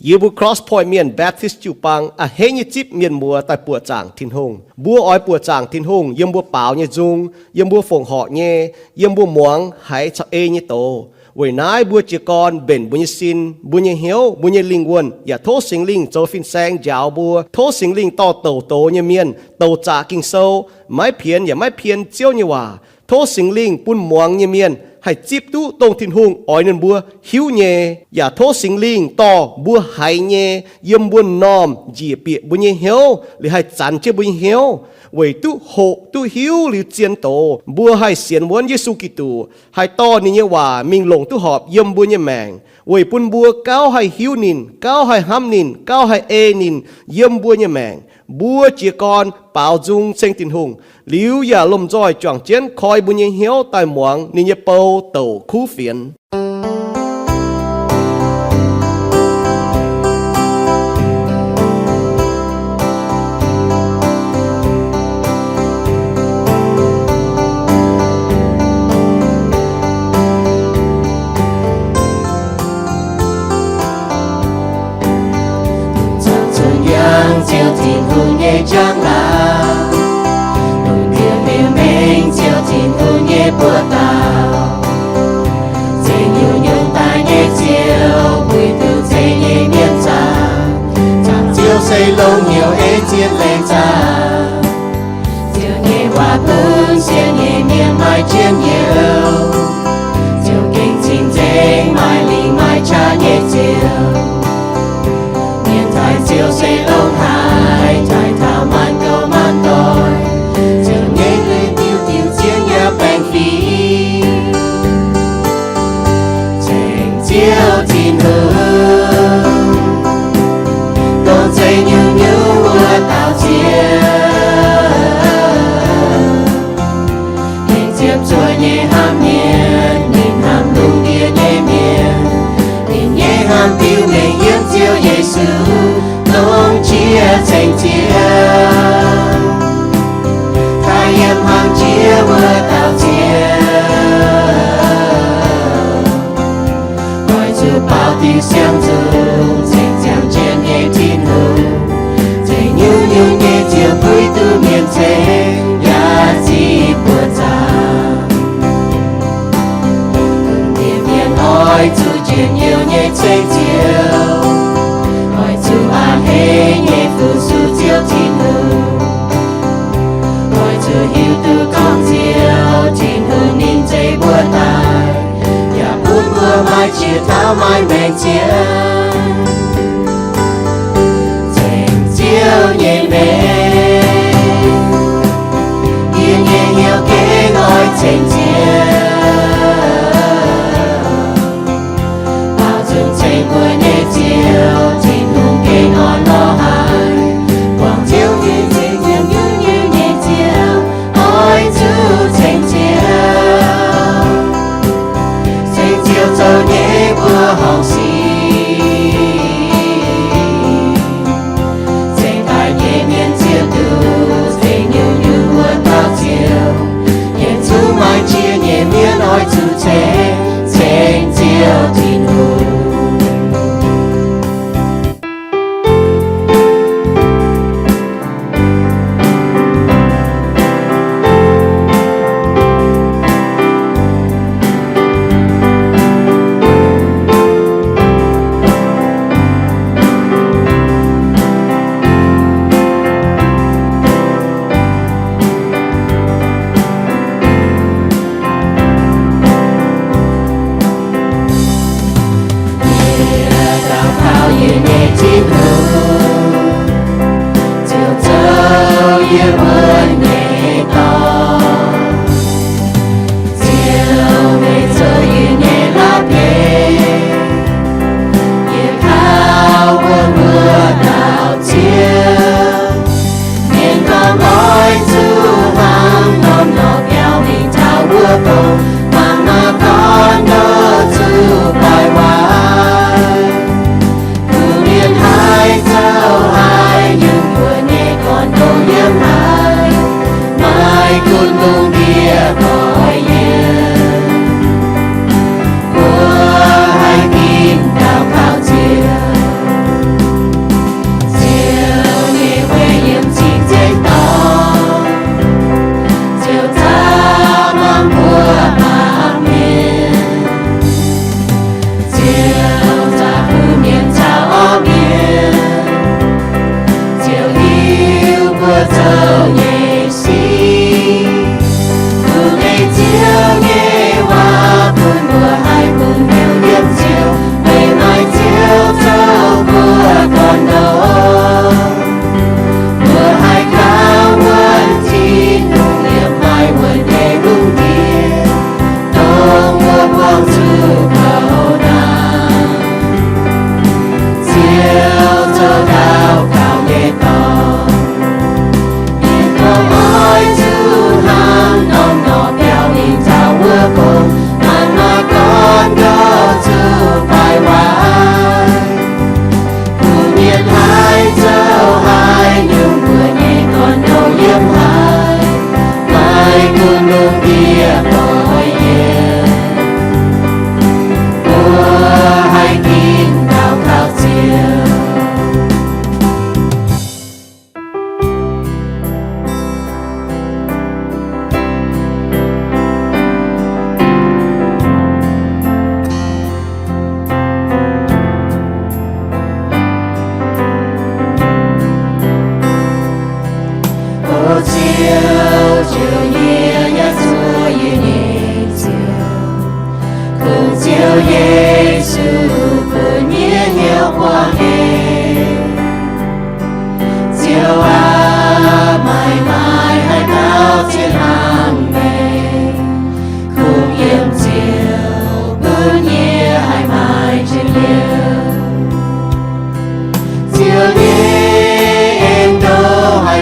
Yie mbuo Cross Point Mienh Baptist jiu-baang a'hneiv nyei zipv mienh muoz daaih buoqc zaangc Tin-Hungh. Mbuo oix buoqc zaangc Tin-Hungh yiem mbuo baaux nyei nzung, yiem mbuo fongc horc nyei, yiem mbuo muangx haiz caux ei nyei doz. Weic naaiv mbuo jiez gorn mbenc mbuo nyei sin, mbuo nyei hnyouv, mbuo nyei lingh wuonh, yaac tov Singx Lingh zoux fin-saeng njaaux mbuo. Tov Singx Lingh dorh douc doz nyei mienh, douc zaqc Ging-Sou, maiv pienx yaac maiv pien Ziouv nyei waac. Tov Singx Lingh bun muangx nyei mienh haih zipv duqv dongh Tin-Hungh oix ninh mbuo hiuv nyei. Yaac tov Singx Lingh dorh mbuo haiz nyei yiem mbuo m'normh njiec bieqc mbuo nyei hnyouv, liuz haih zanx jienv mbuo nyei hnyouv, weic duqv hoqc duqv hiuv liuz zien doz, mbuo haih sienx wuonv Yesu Giduc, haih dorh ninh nyei waac mingh longc duqv horpc yiem mbuo nyei maengc, weic bun mbuo gauh haih hiuv ninh, gauh haih hnamv ninh, gauh haih ei ninh yiem mbuo nyei maengc. Mbuo jiez gorn baaux nzung ceng Tin-Hungh, liuz yaac lomh nzoih juangc jienv koi mbuo nyei hnyouv daaih muangx ninh nyei bou douc kuv fienx. Zuqc yangh Ziouv Tin-Hungh nyei njang-laangc, lungh ndiev liuz mengh Ziouv Tin-Hungh nyei buoz dauh. Zeiz nyungc-nyungc daaih nyei Ziouv, puix duqv zeiv nyei mienh zaah. Zaangc Ziouv se longx hnyouv ei zien leiz zaah. Ziouv nyei waac bun sienx nyei mienh maaih njien-youh. Ziouv gengh cing-nzengc, maaih lingc maaih qaqv nyei Ziouv. Mienh taaih Ziouv se longx haic, taaih taux maanc gouv maanc doic. Ziouv nyei lui-diuh diuh zien yaac baengh fingx. Ceng Ziouv Tin-Hungh, dongh zeiz nyungc-nyungc wuov dauh Ziouv. Ninh ziepc zuoqv nyei hnamv mienh, ninh hnamv lungh ndiev nyei mienh. Ninh nyei hnamv biux mengh yiem Ziouv Yesu, dongh jiex ceng Ziouv. Taaih yiem hnaangx jiex wuov dauh Ziouv. Oix zuqc baaux diuh siang nzung, ceng ziangh jienv nyei Tin-Hungh. Zeiz nyungc-nyungc nyei Ziouv puix duqv mienh ceng, yaac zipv buoz zaangc. Lungh ndiev mienh oix zuqc njien-youh nyei ceng Ziouv. Oix zuqc a'hneiv nyei fu-sux Ziouv Tin-Hungh. Oix zuqc hiuv duqv gorngv Ziouv Tin-Hungh ninh zeiz mbuo daaih, yaac bun mbuo maaih qiex taux maaih maengc zien. Ceng Ziouv nyei mengh, yie nyei hnyouv gengh oix ceng Ziouv. Baaux nzung ceng mbuo nyei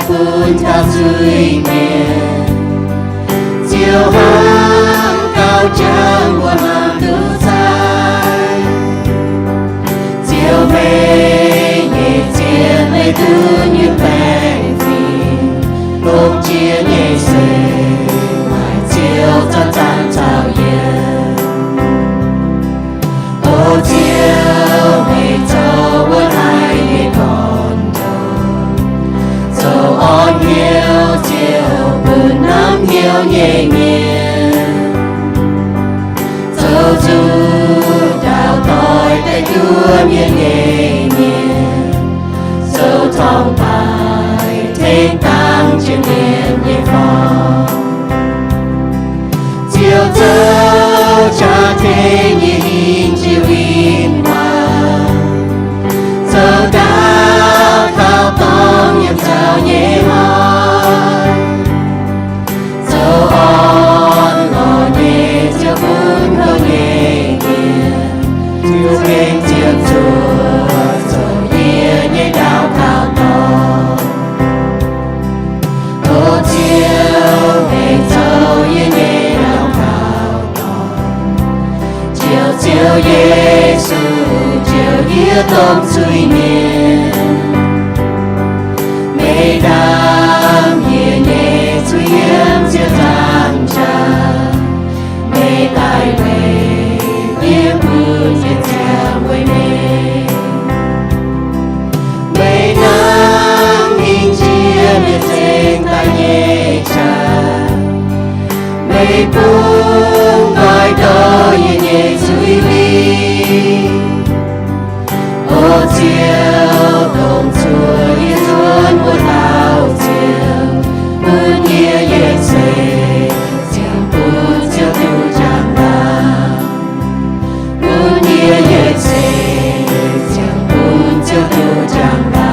bun taux zuiz-mienh. Ziouv hnamv gauh jangx mbuo mangc duqv zaih. Ziouv, meih nyei zien, meih duqv nyei baengh fingx, longc jiex nyei seix, maaih Ziouv zanc-zanc caux yie. O Ziouv, meih zoux wuov laih nyei gorn-ndoqv, zoux orn hnyouv Ziouv bun hnamv hnyouv nyei mienh, zoux zuqc dauh doix deix nduov mienh nyei mienh, zoux torngv-baaix tengx dangx jienv mienh nyei forng. Ziouv zoux jaa-tengx nyei hingh jiex win-wangc, zoux ndaauv kaux dorngx yiem zaux nyei hnoi, zoux orn-lorqc nyei Ziouv bun kouv nyei mienh, Ziouv gengh ziepc zuoqc zoux yie nyei ndaauv kaux dorngx. O Ziouv, meih zoux yie nyei ndaauv kaux dorngx. Ziouv, Ziouv Yesu, Ziouv, yie domh zuiz-mienh. Meih ndaam yie nyei zuiz yiem ziepc nzaangc jaax. Meih daaih weic yie bun yie ziangh weic meih. Meih hnangv hingh jiex mienh cingx daaih nyei qaqv. Meih bun nqoi ndoqv yie nyei zuiz-lingh. O Ziouv, dongh zuoqc yie nzuonx wuov dauh Ziouv, bun yie yietc seix ziangh bun Ziouv duqv njang-laangc. Bun yie yietc seix ziangh bun Ziouv duqv njang-laangc.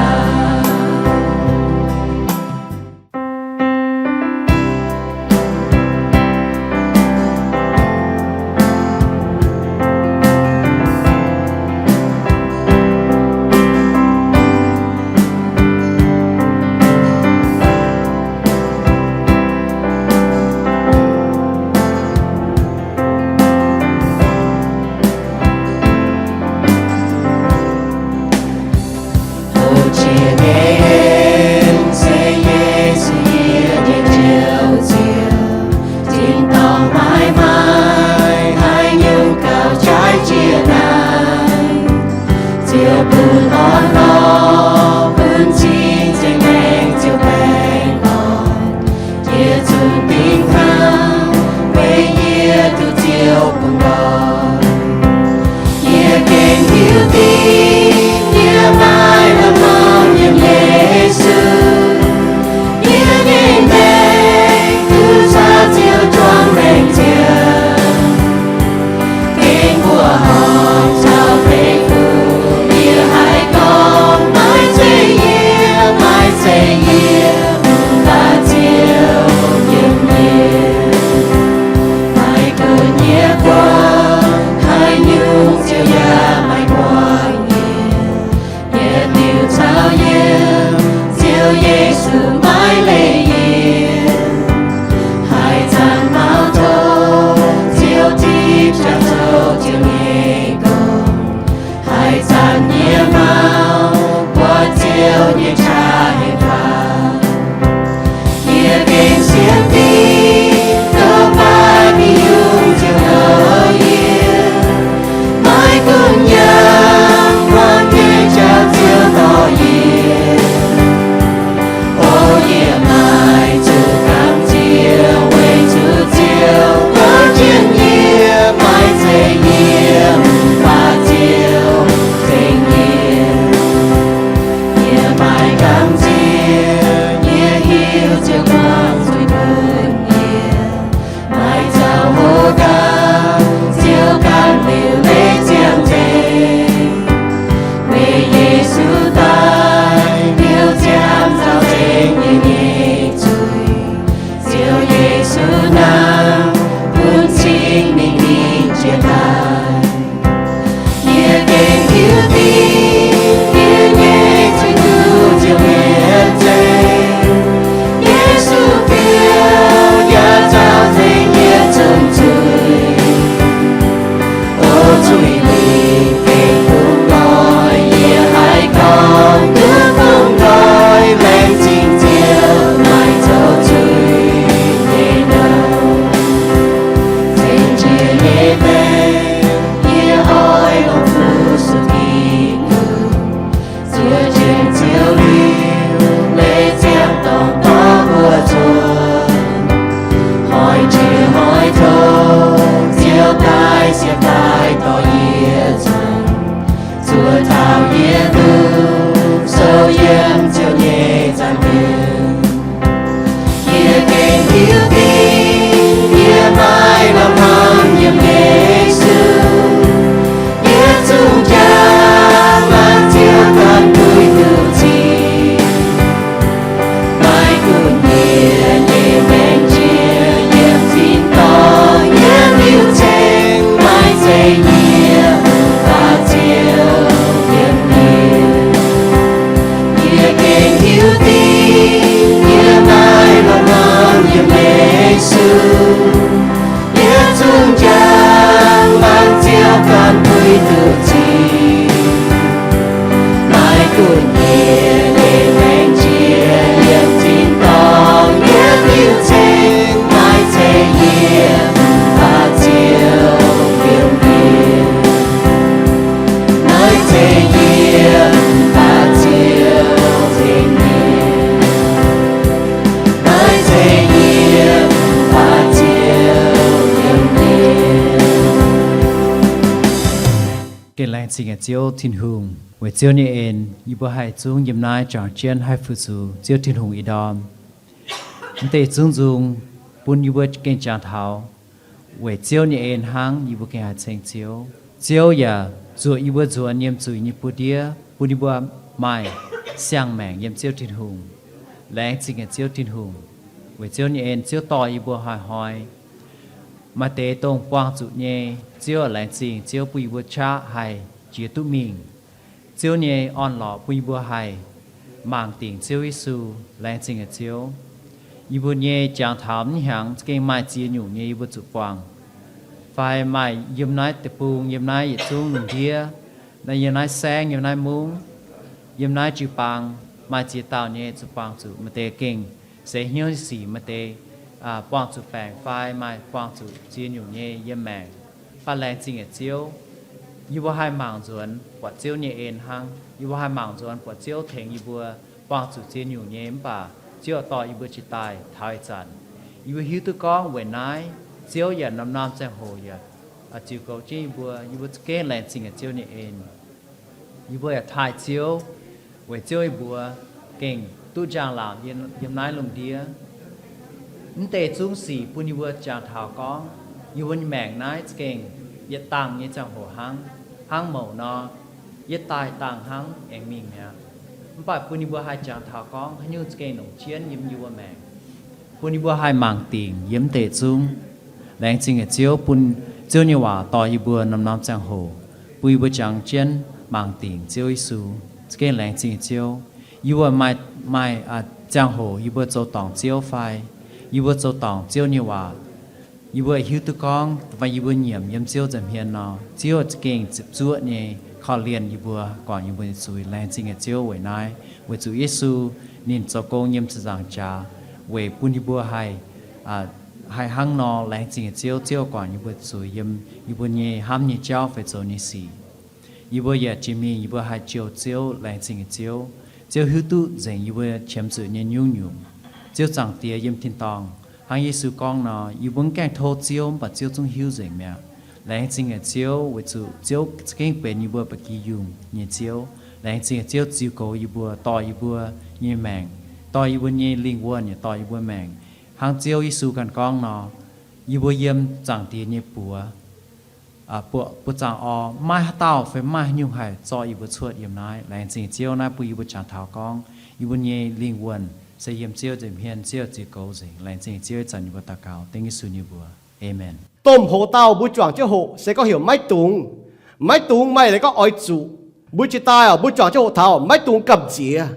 Hoqc jiex nyei en se Yesu yie nyei Njoux Ziouv, tin-dorngh maiv maaih haaix nyungc gauh jaiv jiex naaiv. Ziouv bun orn-lorqc, bun cing-nzengc maengc Ziouv baengh orn. Yie zungv dingc hnangv, weic yie duqv Ziouv bungx nqoi. Yie gengh hiuv duqv yie maiv lamh longc yiem nyei Mbuo jiex Ziouv liuz, leiz ziangh dorngx dorv mbuo zuotc. Hnoi jiex hnoi tov, Ziouv daaih siepv daaih dorh yie zuotc. Zuotc taux yie duqv sou yiem Ziouv nyei zaangc Diex. Yie gengh hiuv duqv yie maiv lamh hnamv yiem Yesu. Yie zungv jangx mangc Ziouv ganh duqv duqv zingh. Maiv gunv yie nyei maengc jiex yiem tin-dorngh, yiem liuz ceng maiv zeiz yie mv baac Ziouv yiem yie. Yie gengh hiuv duqv yie maiv lamh hnamv yiem Yesu. Yie zungv jangx mangc Ziouv ganh duqv duqv zingh. Maiv gunv yie nyei maengc jiex yiem tin-dorngh, yiem liuz ceng maiv zeiz yie mv baac Ziouv yiem yie. Maiv zeiz yie mv baac Ziouv yiem yie. Maiv zeiz yie mv baac Ziouv yiem yie. Gengh laengz zingh nyei Ziouv Tin-Hungh, weic Ziouv nyei en yie mbuo haih zungv yiem naaiv jangx jienv haih fu-sux Ziouv Tin-Hungh ih ndorm. Mv deix zungv nzung bun yie mbuo gengh jangx taux weic Ziouv nyei en hnangv yie mbuo gengh haih ceng Ziouv. Ziouv yaac zuoqc yie mbuo nzuonx yiem zuiz nyei buoz-ndiev, bun yie mbuo maaih siang-maengc yiem Ziouv Tin-Hungh. Laengz zingh nyei Ziouv Tin-Hungh, weic Ziouv nyei en Ziouv dorh yie mbuo hnoi-hnoi. Maaih deix dongh buangh zuqc nyei, Ziouv laengz zingh Ziouv bun yie mbuo qaqv haih jiex duqv mingh. Ziouv nyei orn-lorqc bun yie mbuo haih mangc dingc Ziouv Yesu. Laengz zingh nyei Ziouv, yie mbuo nyei jangx taux mv hnyangx za'gengh maaih ziex nyungc nyei yie mbuo zuqc buangh, fai maaih yiem naaiv deic-bung, yiem naaiv yietc zungv lungh ndiev, naaiv yiem naaiv saengv, yiem naaiv mungv, yiem naaiv jiu-baang, maaih ziex dauh nyei zuqc buangh zuqc. Maaih deix gengh seix hnyouv sic, maaih deix buangh zuqc baengc fai maaih buangh zuqc ziex nyungc nyei yiem maengc. Mv baac laengz zingh nyei Ziouv, yie mbuo haih mangc nzuonx buatc Ziouv nyei en hnangv. Yie mbuo haih mangc nzuonx buatc Ziouv tengx yie mbuo buangh zuqc ziex nyungc nyei, mv baac Ziouv dorh yie mbuo jiex daaih taux ih zanc. Yie mbuo hiuv duqv gorngv weic naaiv, Ziouv yaac norm-norm ziangh hoc yaac ziux goux jienv yie mbuo. Yie mbuo za'gengh laengz zingh nyei Ziouv nyei en. Yie mbuo yaac taaih Ziouv, weic Ziouv yie mbuo gengh duqv njang-laangc yiem naaiv lungh ndiev. Mv deix zungv sic bun yie mbuo jangx taux gorngv yie mbuo nyei maengc naaiv za'gengh yietc dangh nyei ziangh hoc hnangv, hnangv mouc nor, yietc daaih dangh hnangv aengx mingh mi'aqv. Mv baac bun yie mbuo haih jangx taux gorngv haaix nyungc za'gengh longc jienv yiem yie mbuo maengc, bun yie mbuo haih mangc dingc yiem mv deix zungv. Laengz zingh nyei Ziouv bun Ziouv nyei waac dorh yie mbuo norm-norm ziangh hoc, bun yie mbuo jangx jienv mangc dingc Ziouv Yesu. Za'gengh laengz zingh nyei Ziouv, yie mbuo maaih, maaih ziangh hoc yie mbuo zoux dorngc Ziouv fai yie mbuo zoux dorngc Ziouv nyei waac, yie mbuo hiuv duqv gorngv fai yie mbuo nyiemc yiem Ziouv nza'hmien nor, Ziouv za'gengh ziepc zuoqv nyei korv-lienh yie mbuo, guangc yie mbuo nyei zuiz. Laengz zingh nyei Ziouv weic naaiv, weic zuqc Yesu ninh zoux gong yiem ziepc nzaangc jaax weic bun yie mbuo haih, haih hnangv nor. Laengz zingh nyei Ziouv, Ziouv guangc yie mbuo zuiz yiem yie mbuo nyei hnamv nyei jauv fai zoux nyei sic. Yie mbuo yaac jiex mingh yie mbuo haih jouh Ziouv. Laengz zingh nyei Ziouv, Ziouv hiuv duqv nzengc yie mbuo qiemx zuqc nyei nyungc-nyungc. Ziouv Zaangc Diex yiem tin-dorngh, hnangv Yesu gorngv nor, yie mbuo mv gaengh tov Ziouv mv baac Ziouv zungv hiuv nzengc mi'aqv. Laengz zingh nyei Ziouv, weic zuqc Ziouv za'gengh benx yie mbuo ba'gi yungh nyei Ziouv. Laengz zingh nyei Ziouv ziux goux yie mbuo, dorh yie mbuo nyei maengc, dorh yie mbuo nyei lingh wuonh yaac dorh yie mbuo maengc. Hnangv Ziouv Yesu ganh gorngv nor, yie mbuo yiem Zaangc Diex nyei buoz, buoz-zaangc orv, maiv haaix dauh fai maiv haaix nyungc haih zorqv yie mbuo cuotv yiem naaiv. Laengz zingh Ziouv naaiv bun yie mbuo jangx taux gorngv yie mbuo nyei lingh wuonh se yiem Ziouv nza'hmien, Ziouv ziux goux nzengc. Laengz zingh Ziouv, ih zanc yie mbuo daux gaux dengv Yesu nyei mbuox. Aamen. Domh hoz dauh mbuo juangc jienv hoqc se gorngv heuc maiv dungx. Maiv dungx maaih leiz gorngv oix zuqc. Mbuo jiex daaih oc, mbuo juangc jienv hoqc taux maiv dungx gamh nziex.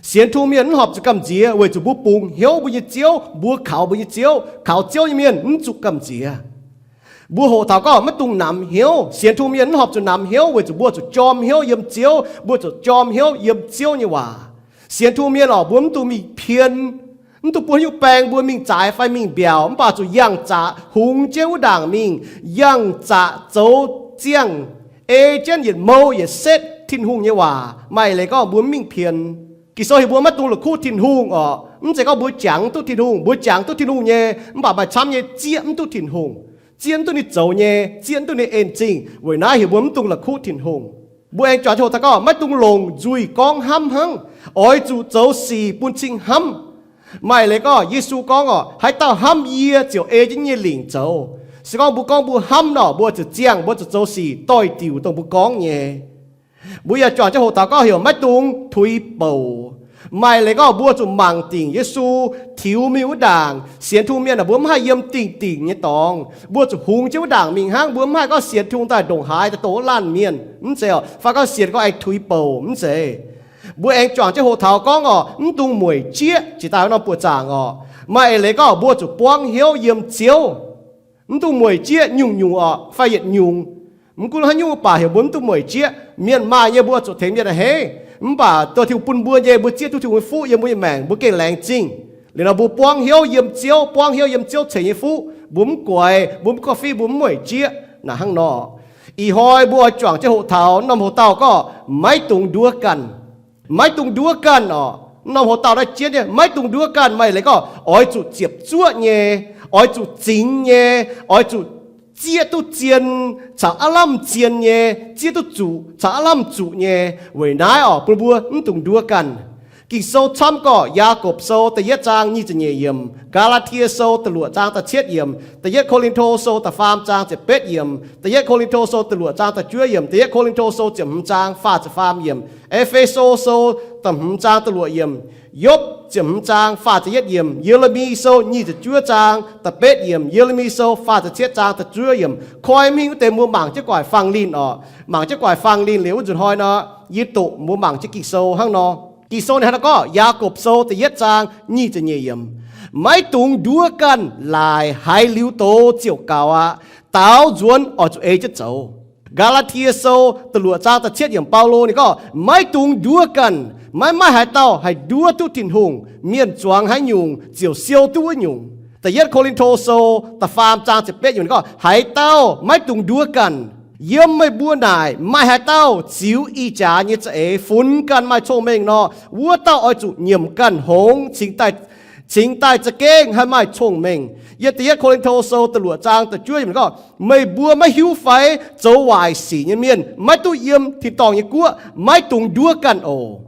Sienx Tin-Hungh mienh mv horpc zuqc gamh nziex weic zuqc mbuo bungx hnyouv mbuo nyei ziouv, mbuo kaux mbuo nyei ziouv. Kaux Ziouv nyei mienh mv zuqc gamh nziex. Mbuo hoqc taux gorngv maiv dungx namx hnyouv. Sienx Tin-Hungh mienh mv horpc zuqc namx hnyouv weic zuqc mbuo zuqc jorm hnyouv yiem Ziouv. Mbuo zuqc jorm hnyouv yiem Ziouv nyei waac. Sienx Tin-Hungh mienh oc, mbuo mv dungx mingh pien, mv dungx bun haaix nyungc baeng mbuo mingh zaaix fai mingh mbiaauc, mv baac zuqc yangh zaqc hungx jienv wuov ndaangc mingh, yangh zaqc zoux ziangh, ei jienv yietc mouh yietc setv, Tin-Hungh nyei waac. Maaih leiz gorngv mbuo mv mingh pien. Ging-Sou heuc mbuo maiv dungx la'kuqv Tin-Hungh orqc. Mv zeiz gorngv mbuo jangx duqv Tin-Hungh, mbuo jangx duqv Tin-Hungh nyei, mv baac maaih camv nyei zieqv mv duqv Tin-Hungh, zieqv mv duqv ninh zoux nyei, zieqv mv duqv ninh en zingh. Weic naaiv heuc mbuo mv dungx la'kuqv Tin-Hungh. Mbuo aengx juangc jienv hoqc taux gorngv maiv dungx longc nzuih gorngv hnamv hnangv, oix zuqc zoux sic bun cing hnamv. Maaih leiz gorngv Yesu gorngv orqc, haaix dauh hnamv yie ziouc ei jienv nyei lingc zoux. Se gorngv mbuo gorngv mbuo hnamv nor, mbuo zuqc ziangh, mbuo zuqc zoux sic doix-diuc dongh mbuo gorngv nyei. Mbuo yaac juangc jienv hoqc taux gorngv heuc maiv dungx tuix bouc. Maaih leiz gorngv mbuo zuqc mangc dingc Yesu tiux mingh wuov ndaangc. Sienx Tin-Hungh mienh aah, mbuo mv haih yiem dingh dingc nyei dorngx. Mbuo zuqc hungx jienv wuov ndaangc mingh hnangv. Mbuo mv haih gorngv sienx Tin-Hungh daaih ndongc haaix daaih dongh wuov laanh mienh. Mv zeiz orqc, fai gorngv sienx gorngv aengx tuix bouc, mv zeiz. Mbuo aengx juangc jienv hoqc taux gorngv orqc, mv dungx mueic jieqv, jiex daaih norm buoqc zaangc orqc. Maaih eix leiz gorngv mbuo zuqc buangv hnyouv yiem Ziouv. Mv dungx mueic jieqv nyungc-nyungc orqc, fai yietc nyungc. Mv gunv haaix nyungc baac heuc mbuo mv dungx mueic jieqv. Mienh maaih nyei mbuo zuqc tengx mienh a'hneiv, mv baac dongh Tin-Hungh bun mbuo nyei, mbuo zieqv duqv Tin-Hungh nyei fuqv yiem mbuo nyei maengc, mbuo gengh laengz zingh. Liuz nor mbuo buangv hnyouv yiem Ziouv, buangv hnyouv yiem Ziouv ceix nyei fuqv. Mbuo mv guaix, mbuo mv korv-fiqv, mbuo mv mueic jieqv. Naaic hnangv nor, ih hnoi mbuo oix juangc jienv hoqc taux norm hoc-dauh gorngv maiv dungx nduov ganh. Maiv dungx nduov ganh orqc. Norm hoc-dauh naaiv jienv nyei maiv dungx nduov ganh maaih leiz gorngv oix zuqc ziepc zuoqv nyei, oix zuqc zingx nyei, oix zuqc zieqv duqv zien caux aav lamh zien nyei, zieqv duqv zuqc caux aav lamh zuqc nyei. Weic naaiv orqc, bun mbuo mv dungx nduov ganh. Ging-Sou camv gorqv, Yaagorpc Sou da'yietv zaang nyic ziepc nyeic yiemc, Gaa^laa^tie Sou da'luoqc zaang da'cietv yiemc, Da'yietv Ko^lin^to Sou da'faam zaang ziepc betv yiemc, Da'yietv Ko^lin^to Sou da'luoqc zaang da'juov yiemc, Da'yietv Ko^lin^to Sou ziepc hmz zaang faah ziepc faam yiemc, E^fe^so Sou da'hmz zaang da'luoqc yiemc, Yopv ziepc hmz zaang faah ziepc yietv yiemc, Ye^le^mi Sou nyic ziepc juov zaang da'betv yiemc, Ye^le^mi Sou faah ziepc cietv zaang da'juov yiemc. Koi mingh wuov deix mbuo mangc jienv guaic fang linh orqc. Mangc jienv guaic fang linh liuz wuov nzunc hnoi nor, yie doqc mbuo mangc jienv Ging-Sou hnangv nor. Ging-Sou ninh hnangv naaiv gorngv, Yaagorpc Sou da'yietv zaang nyic ziepc nyeic yiemc, maiv dungx nduov ganh, laaic haiz liuz doz ziouc gaux aqv. Daaux nzuonx oix zuqc ei jienv zoux. Gaa^laa^tie Sou da'luoqc zaang da'cietv yiemc, Baulo ninh gorngv, maiv dungx nduov ganh. Maiv maaih haaix dauh haih nduov duqv Tin-Hungh. Mienh zuangx haaix nyungc ziouc siou duqv wuov nyungc. Da'yietv Ko^lin^to Sou da'faam zaang ziepc betv yiemc ninh gorngv, haaix dauh maiv dungx nduov ganh. Yiem meih mbuo naaic maaih haaix dauh ziux ih jaax nyei za'eix funx ganh maaih cong-mengh nor, wuov dauh oix zuqc nyiemc ganh hngongx cingx daaih, cingx daaih za'gengh haih maaih cong-mengh. Yiem Da'yietv Ko^lin^to Sou da'luoqc zaang da'juov yiemc ninh gorngv, meih mbuo maiv hiuv fai, zoux waaic sic nyei mienh maiv duqv yiem tin-dorngh nyei guoqv. Maiv dungx nduov ganh oc.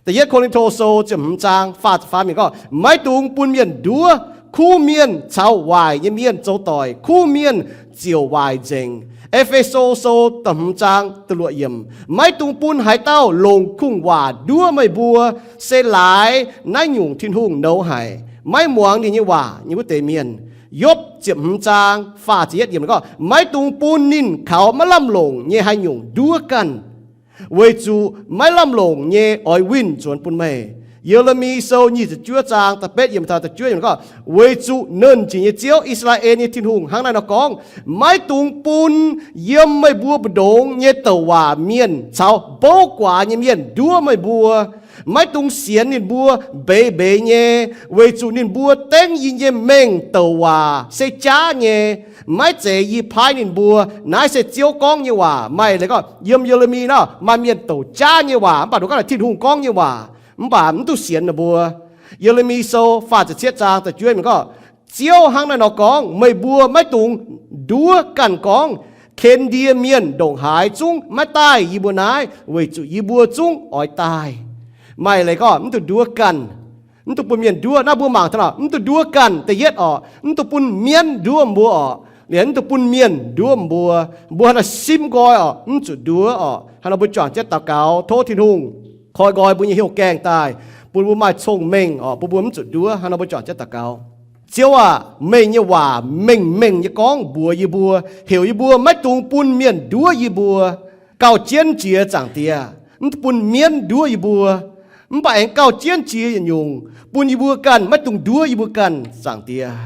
Da'yietv Ko^lin^to Sou ziepc hmz zaang faah ziepc faam yiemc gorngv, maiv dungx bun mienh nduov. Kuv mienh caux waaic nyei mienh zoux doic, kuv mienh ziouc waaic nzengc. E^fe^so Sou da'hmz zaang da'luoqc yiemc, maiv dungx bun haaix dauh longc kungx-waac nduov meih mbuo. Se laaix naaiv nyungc Tin-Hungh nouz haic, maiv muangx ninh nyei waac nyei wuov deix mienh. Yopv ziepc hmz zaang faah ziepc yietv yiemc gorngv, maiv dungx bun ninh kaux maiv lamh longc nyei haaix nyungc nduov ganh, weic zuqc maiv lamh longc nyei oix winh nzuonx bun meih. Ye^le^mi Sou nyic ziepc juov zaang da'betv yiemc taux da'juov yiemc gorngv, weic zuqc Nernh Jiex nyei Ziouv, I^saa^laa^en nyei Tin-Hungh hnangv naaiv nor gorngv, maiv dungx bun yiem meih mbuo mbu'ndongx nyei douc waac mienh caux bouv guaax nyei mienh nduov meih mbuo. Maiv dungx sienx ninh mbuo mbeix mbeix nyei, weic zuqc ninh mbuo dengv yie nyei mengh douc waac se jaav nyei. Maiv zeiz yie paaiv ninh mbuo. Naaiv se Ziouv gorngv nyei waac. Maaih leiz gorngv yiem Ye^le^mi naaiv maaih mienh douc jaav nyei waac, mv baac nduov gorngv naaic Tin-Hungh gorngv nyei waac, mv baac mv duqv sienx ninh mbuo. Ye^le^mi Sou faah ziepc cietv zaang da'juov yiemc gorngv, Ziouv hnangv naaiv nor gorngv, meih mbuo maiv dungx nduov ganh gorngv, Ken^ndie Mienh ndongc haaix zungv maiv daaih yie mbuo naaiv, weic zuqc yie mbuo zungv oix daaih. Maaih leiz gorngv mv dungx nduov ganh. Mv dungx bun mienh nduov. Naaiv mbuo mangc taux naaic, mv dungx nduov ganh da'yietv orqc, mv dungx bun mienv nduov mbuo orqc, liemh mv dungx bun mienh nduov mbuo. Mbuo haaix nor simv nqoi orqc, mv zuqc nduov orqc. Haaix nor mbuo juangc jienv daux gaux tov Tin-Hungh koi nqoi mbuo nyei hnyouv gaengh daaih, bun mbuo maaih cong-mengh orqc, bun mbuo mv zuqc nduov. Haaix nor mbuo juangc jienv daux gaux. Ziouv aah! Meih nyei waac mengh mengh nyei gorngv mbuox yie mbuo, heuc yie mbuo maiv dungx bun mienh nduov yie mbuo. Gauh jienv jiex Zaangc Diex, mv dungx bun mienv nduov yie mbuo. Mv baac aengx gauh jienv jiex yietc nyungc, bun yie mbuo ganh maiv dungx nduov yie mbuo ganh, Zaangc Diex.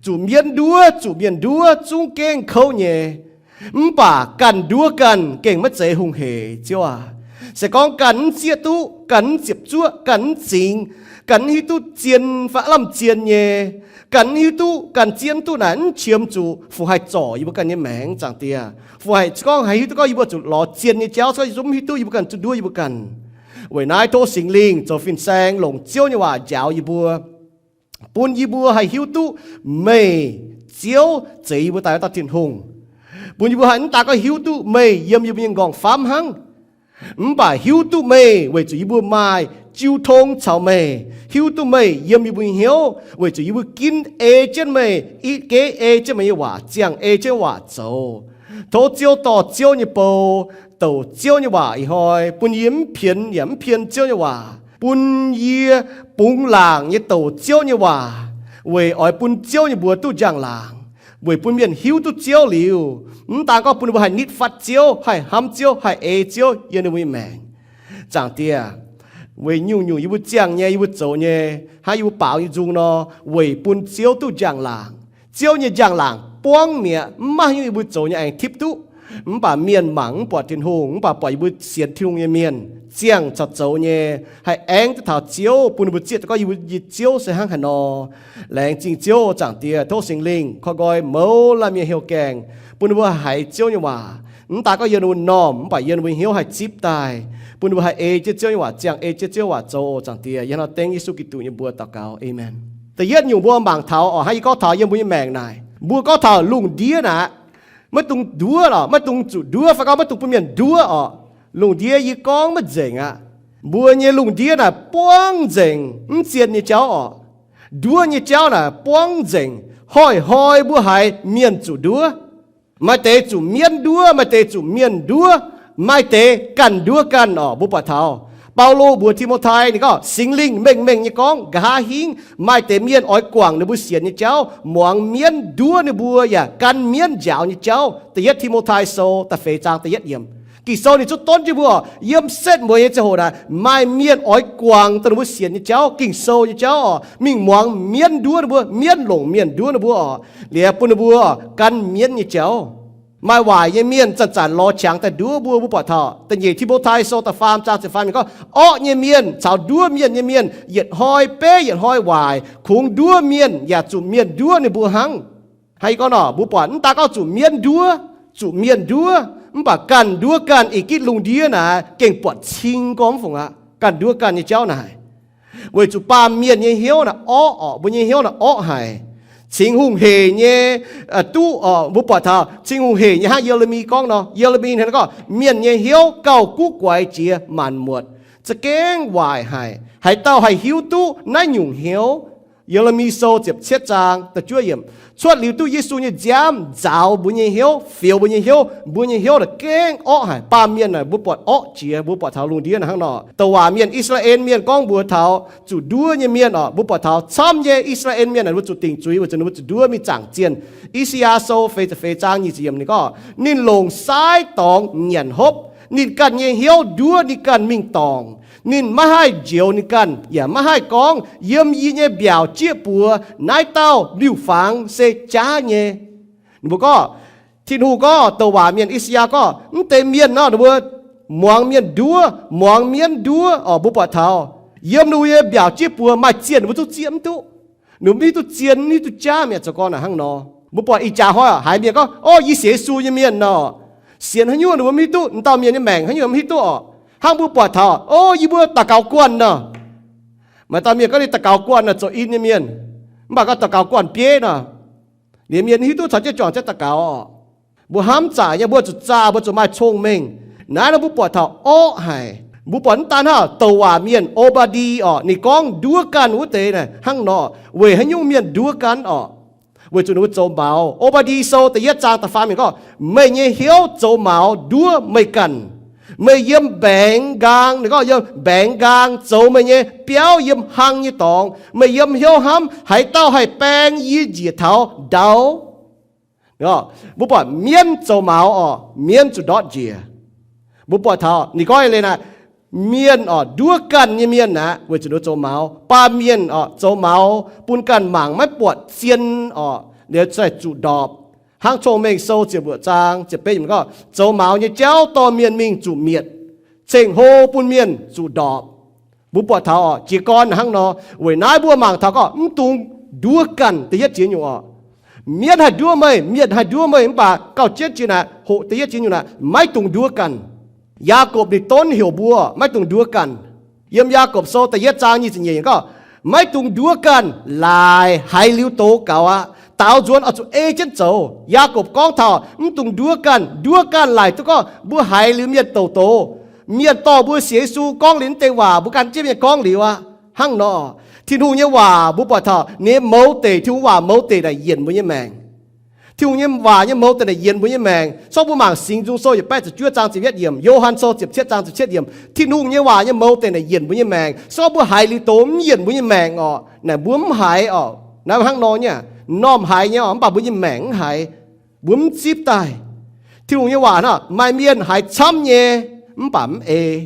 Zuqc mienv nduov, zuqc mienh nduov zungv gengh kouv nyei. Mv baac ganh nduov ganh gengh maiv zeiz hungh hec, Ziouv aah! Se gorngv ganh mv zieqv duqv, ganh mv ziepc zuoqv, ganh mv zingx, ganh mv hiuv duqv zien fai aav lamh zien nyei, ganh mv hiuv duqv, ganh zien duqv naaic, mv qiemx zuqc fu haih zorc yie mbuo ganh nyei maengc, Zaangc Diex. Fu haih gorngv haih hiuv duqv gorngv yie mbuo zuqc lorz zien nyei jauv, se yie mbuo mv hiuv duqv, yie mbuo ganh zuqc nduov yie mbuo ganh. Weic naaiv tov Singx Lingh zoux fin-saeng longc Ziouv nyei waac njaaux yie mbuo, bun yie mbuo haih hiuv duqv meih, Ziouv, zeiz yie mbuo daaih dauh Tin-Hungh. Bun yie mbuo haih mv daaih gorngv hiuv duqv meih yiem yie mbuo nyei nqorngv-famv hnangv, mv baac hiuv duqv meih weic zuqc yie mbuo maaih jiu tong caux meih, hiuv duqv meih yiem yie mbuo nyei hnyouv weic zuqc yie mbuo ginv ei jienv meih, i geiv ei jienv meih nyei waac, ziangh ei jienv waac zoux. Tov Ziouv dorh Ziouv nyei bou, douc Ziouv nyei waac ih hnoi bun yie mv pienx yaac mv pien Ziouv nyei waac, bun yie bungx laangc nyei douc Ziouv nyei waac, weic oix bun Ziouv nyei mbuox duqv njang-laangc, weic bun mienh hiuv duqv Ziouv liuz, mv daan gorngv bun ninh mbuo haih nitv fatv Ziouv, haih hnamv Ziouv, haih ei Ziouv yiem ninh mbuo nyei maengc. Zaangc Diex, weic nyungc-nyungc yie mbuo ziangh nyei, yie mbuo zoux nyei, hnangv yie mbuo baaux nyei nzung nor, weic bun Ziouv duqv njang-laangc. Ziouv nyei njang-laangc buangv mi'aqv. Mv maaih haaix nyungc yie mbuo zoux nyei aengx tipv duqv. Mv baac mienh mangc mv buatc Tin-Hungh, mv baac buatc yie mbuo sienx Tin-Hungh nyei mienh ziangh caux zoux nyei, haih aengx duqv taux Ziouv, bun ninh mbuo zieqv duqv gorngv yie mbuo nyei Ziouv se hnangv haaix nor. Laengz zingh Ziouv, Zaangc Diex, tov Singx Lingh koi nqoi mouz laanh mienh heuc gaengh, bun ninh mbuo haiz Ziouv nyei waac, mv daan gorngv yiem ninh mbuo normh, mv baac yiem ninh mbuo hnyouv haih zipv daaih, bun ninh mbuo haih ei jienv Ziouv nyei waac, ziangh ei jienv Ziouv waac zoux. Zaangc Diex, yie hnangv nor dengv Yesu Giduc nyei mbuox daux gaux, aamen. Da'yietv nyungc mbuo mangc taux oc, hnangv yie gorngv taux yiem mbuo nyei maengc naaic, mbuo gorngv taux lungh ndiev naaic, maiv dungx nduov lorqc, maiv dungx zuqc nduov, fai gorngv maiv dungx bun mienh nduov oc. Lungh ndiev yie gorngv maiv nzengc aqv. Mbuo nyei lungh ndiev naaic buangv nzengc mv zien nyei jauv oc. Nduov nyei jauv naaic buangv nzengc. Hnoi-hnoi mbuo haiz mienh zuqc nduov. Maaih deix zuqc mienv nduov, maaih deix zuqc mienh nduov, maaih deix ganh nduov ganh oc. Mbuo buatc taux Baulo mbuox Ti^mo^tai, ninh gorngv Singx Lingh mengh mengh nyei gorngv, nqa'haav hingv maaih deix mienh oix guangc ninh mbuo sienx nyei jauv, muangx mienv nduov ninh mbuo yaac gan mienv njaaux nyei jauv. Da'yietv Ti^mo^tai Sou da'feix zaang da'yietv yiemc. Ging-Sou ninh zuqc donv jienv mbuo, yiem setv mueiz nyei ziangh hoc naaic, maaih mienh oix guangc dongh ninh mbuo sienx nyei jauv, Ging-Sou nyei jauv oc, mingh muangx mienv nduov ninh mbuo, mienv longc mienh nduov ninh mbuo oc, liuz bun ninh mbuo gan mienv nyei jauv. Maaih waaic nyei mienh zanc-zanc lorz qangx daaih nduov mbuo. Mbuo buatc taux da'nyeic Ti^mo^tai Sou da'faam zaang ziepc faam yiemc gorngv, orqv nyei mienh caux nduov mienh nyei mienh yietc hnoi beiv yietc hnoi waaic, kungx nduov mienh yaac zuqc mienh nduov ninh mbuo hnangv. Hnangv yie gorngv nor, mbuo buatc mv daan gorngv zuqc mienv nduov, zuqc mienh nduov, mv baac ganh nduov ganh, ih gitv lungh ndiev naaic gengh buatc cing gorngv mv fungc aqv. Ganh nduov ganh nyei jauv naaic, weic zuqc baamh mienh nyei hnyouv naaic orqv oc, mbuo nyei hnyouv naaic orqv haic. Cingx hungh heic nyei, duqv oc, mbuo buatc taux cingx hungh heic nyei hnangv Ye^le^mi gorngv nor. Ye^le^mi hnangv gorngv, mienh nyei hnyouv gauh guv guaix jiex maanc muotc, za'gengh waaic haic. Haaix dauh haih hiuv duqv naaiv nyungc hnyouv? Ye^le^mi Sou ziepc cietv zaang da'juov yiemc. Cuotv liuz duqv Yesu nyei nziaamv nzaaux mbuo nyei hnyouv, fioux mbuo nyei hnyouv, mbuo nyei hnyouv naaic gengh orqv haic. Baamh mienh naaic mbuo buatc orqv jiex, mbuo buatc taux lungh ndiev naaic hnangv nor. Douc waac mienh, I^saa^laa^en Mienh gorngv mbuox taux zuqc nduov nyei mienh oc. Mbuo buatc taux camv nyei I^saa^laa^en Mienh naaic mbuo zuqc dingc zuiz weic zuqc ninh mbuo zuqc nduov mingh zaangc zienh. I^saa^yaa Sou feix ziepc feix zaang nyic ziepc yiemc ninh gorngv, ninh longc saaiv dorngx nyanc hopv. Ninh ganh nyei hnyouv nduov ninh ganh mingh dorngc. Ninh maiv haih njoux ninh ganh, yaac maiv haih gorngv, yiem yie nyei mbiaauc jieqv buoz naaiv dauh liuh fangx se jaav nyei. Ninh mbuo gorngv, Tin-Hungh gorngv, douc waac mienh I^saa^yaa gorngv, mv deix mienh nor, ninh mbuo muangx mienh nduov, muangx mienv nduov oc. Mbuo buatc taux yiem ninh mbuo nyei mbiaauc jieqv buoz maaih zienh ninh mbuo zungv zieqv mv duqv. Ninh mbuo mv hiuv duqv zien, mv hiuv duqv jaav mi'aqv. Zoux gorn naaic hnangv nor, mbuo buatc ih jaax hnoi haiz mienh gorngv, o, yie sienx Yesu nyei mienh nor, sienx haaix nyungc ninh mbuo mv hiuv duqv. M'dauh mienh nyei maengc haaix nyungc mv hiuv duqv oc. Hnangv mbuo buatc taux, o, yie mbuo daux gaux guanh nor. Maaih dauh mienh gorngv ninh daux gaux guanh naaic zoux in nyei mienh, mv baac gorngv daux gaux guanh bieiv nor, liemh mienh hiuv duqv caux jienv juangc jienv daux gaux oc. Mbuo hnamv zaqc nyei, mbuo zuqc zaah, mbuo zuqc maaih cong-mengh. Naaiv nor mbuo buatc taux orqv haic. Mbuo buatc mv daan hnangv douc waac mienh O^baa^ndi oc, ninh gorngv nduov ganh wuov deix naaic hnangv nor. Weic haaix nyungc mienh nduov ganh oc? Weic zuqc ninh mbuo zoux maux. O^baa^ndi Sou da'yietv zaang da'faam yiemc gorngv, meih nyei hnyouv zoux maux nduov meih ganh. Meih yiem mbaengx nqaang, ninh gorngv yiem mbaengx nqaang zoux meih nyei biauv yiem hlang nyei dorngx. Meih yiem hnyouv hnamv haaix dauh haih baeng yie njiec taux ndau? Mbuo buatc mienv zoux maux oc, mienv zuqc ndortv njiec. Mbuo buatc taux ninh gorngv eix leiz naaic, mienh oc, nduov ganh nyei mienh aqv, weic zuqc ninh zoux maux. Baamh mienh oc, zoux maux bun ganh mangc maiv buatc zien oc, liuz zuqc ndorpc. Hnangv Cong-Mengh Sou ziepc luoqc zaang ziepc betv yiemc gorngv, zoux maux nyei jauv dorh mienh mingh zuqc mietc, ceng-hlo bun mienh zuqc ndorpc. Mbuo buatc taux oc, jiez gorn hnangv nor. Weic naaiv mbuo mangc taux gorngv mv dungx nduov ganh da'yietv jiex nyungc oc. Mienv haih nduov meih, mienh haih nduov meih, mv baac gauh jienv jiex naaic, hoqc da'yietv jiex nyungc naaic, maiv dungx nduov ganh. Yaagorpc ninh donv heuc mbuo maiv dungx nduov ganh. Yiem Yaagorpc Sou da'yietv zaang nyic ziepc nyeic gorngv, maiv dungx nduov ganh, laaix haiz liuz doz gaux aqv. Daaux nzuonx oix zuqc ei jienv zoux. Yaagorpc gorngv taux mv dungx nduov ganh. Nduov ganh laaic duqv gorngv mbuo haiz liuz mienh douc doz, mienh dorh mbuo sienx Yesu gorngv liuz naaiv deix waac, mbuo gan jienv mienh gorngv liuz aqv. Hnangv nor, Tin-Hungh nyei waac mbuo buatc taux ninh nyei mouz deic, Tin-Hungh waac mouz deic naaic yienc mbuo nyei maengc. Tin-Hungh nyei waac nyei mouz deic naaic yienc mbuo nyei maengc. Se gorngv mbuo mangc Singx Nzung Sou yietc baeqv ziepc juov zaang ziepc yietv yiemc, Yo^han Sou ziepc cietv zaang ziepc cietv yiemc, Tin-Hungh nyei waac nyei mouz deic naaic yienc mbuo nyei maengc. Se gorngv mbuo haiz liuz doz mv yienc mbuo nyei maengc orqc, naaic mbuo mv haiz orqc. Naaiv hnangv nor nyei, m'normh haiz nyei orqc, mv baac mbuo nyei maengc mv haiz, mbuo mv zipv daaih. Tin-Hungh nyei waac nor, maaih mienh haiz camv nyei, mv baac mv ei.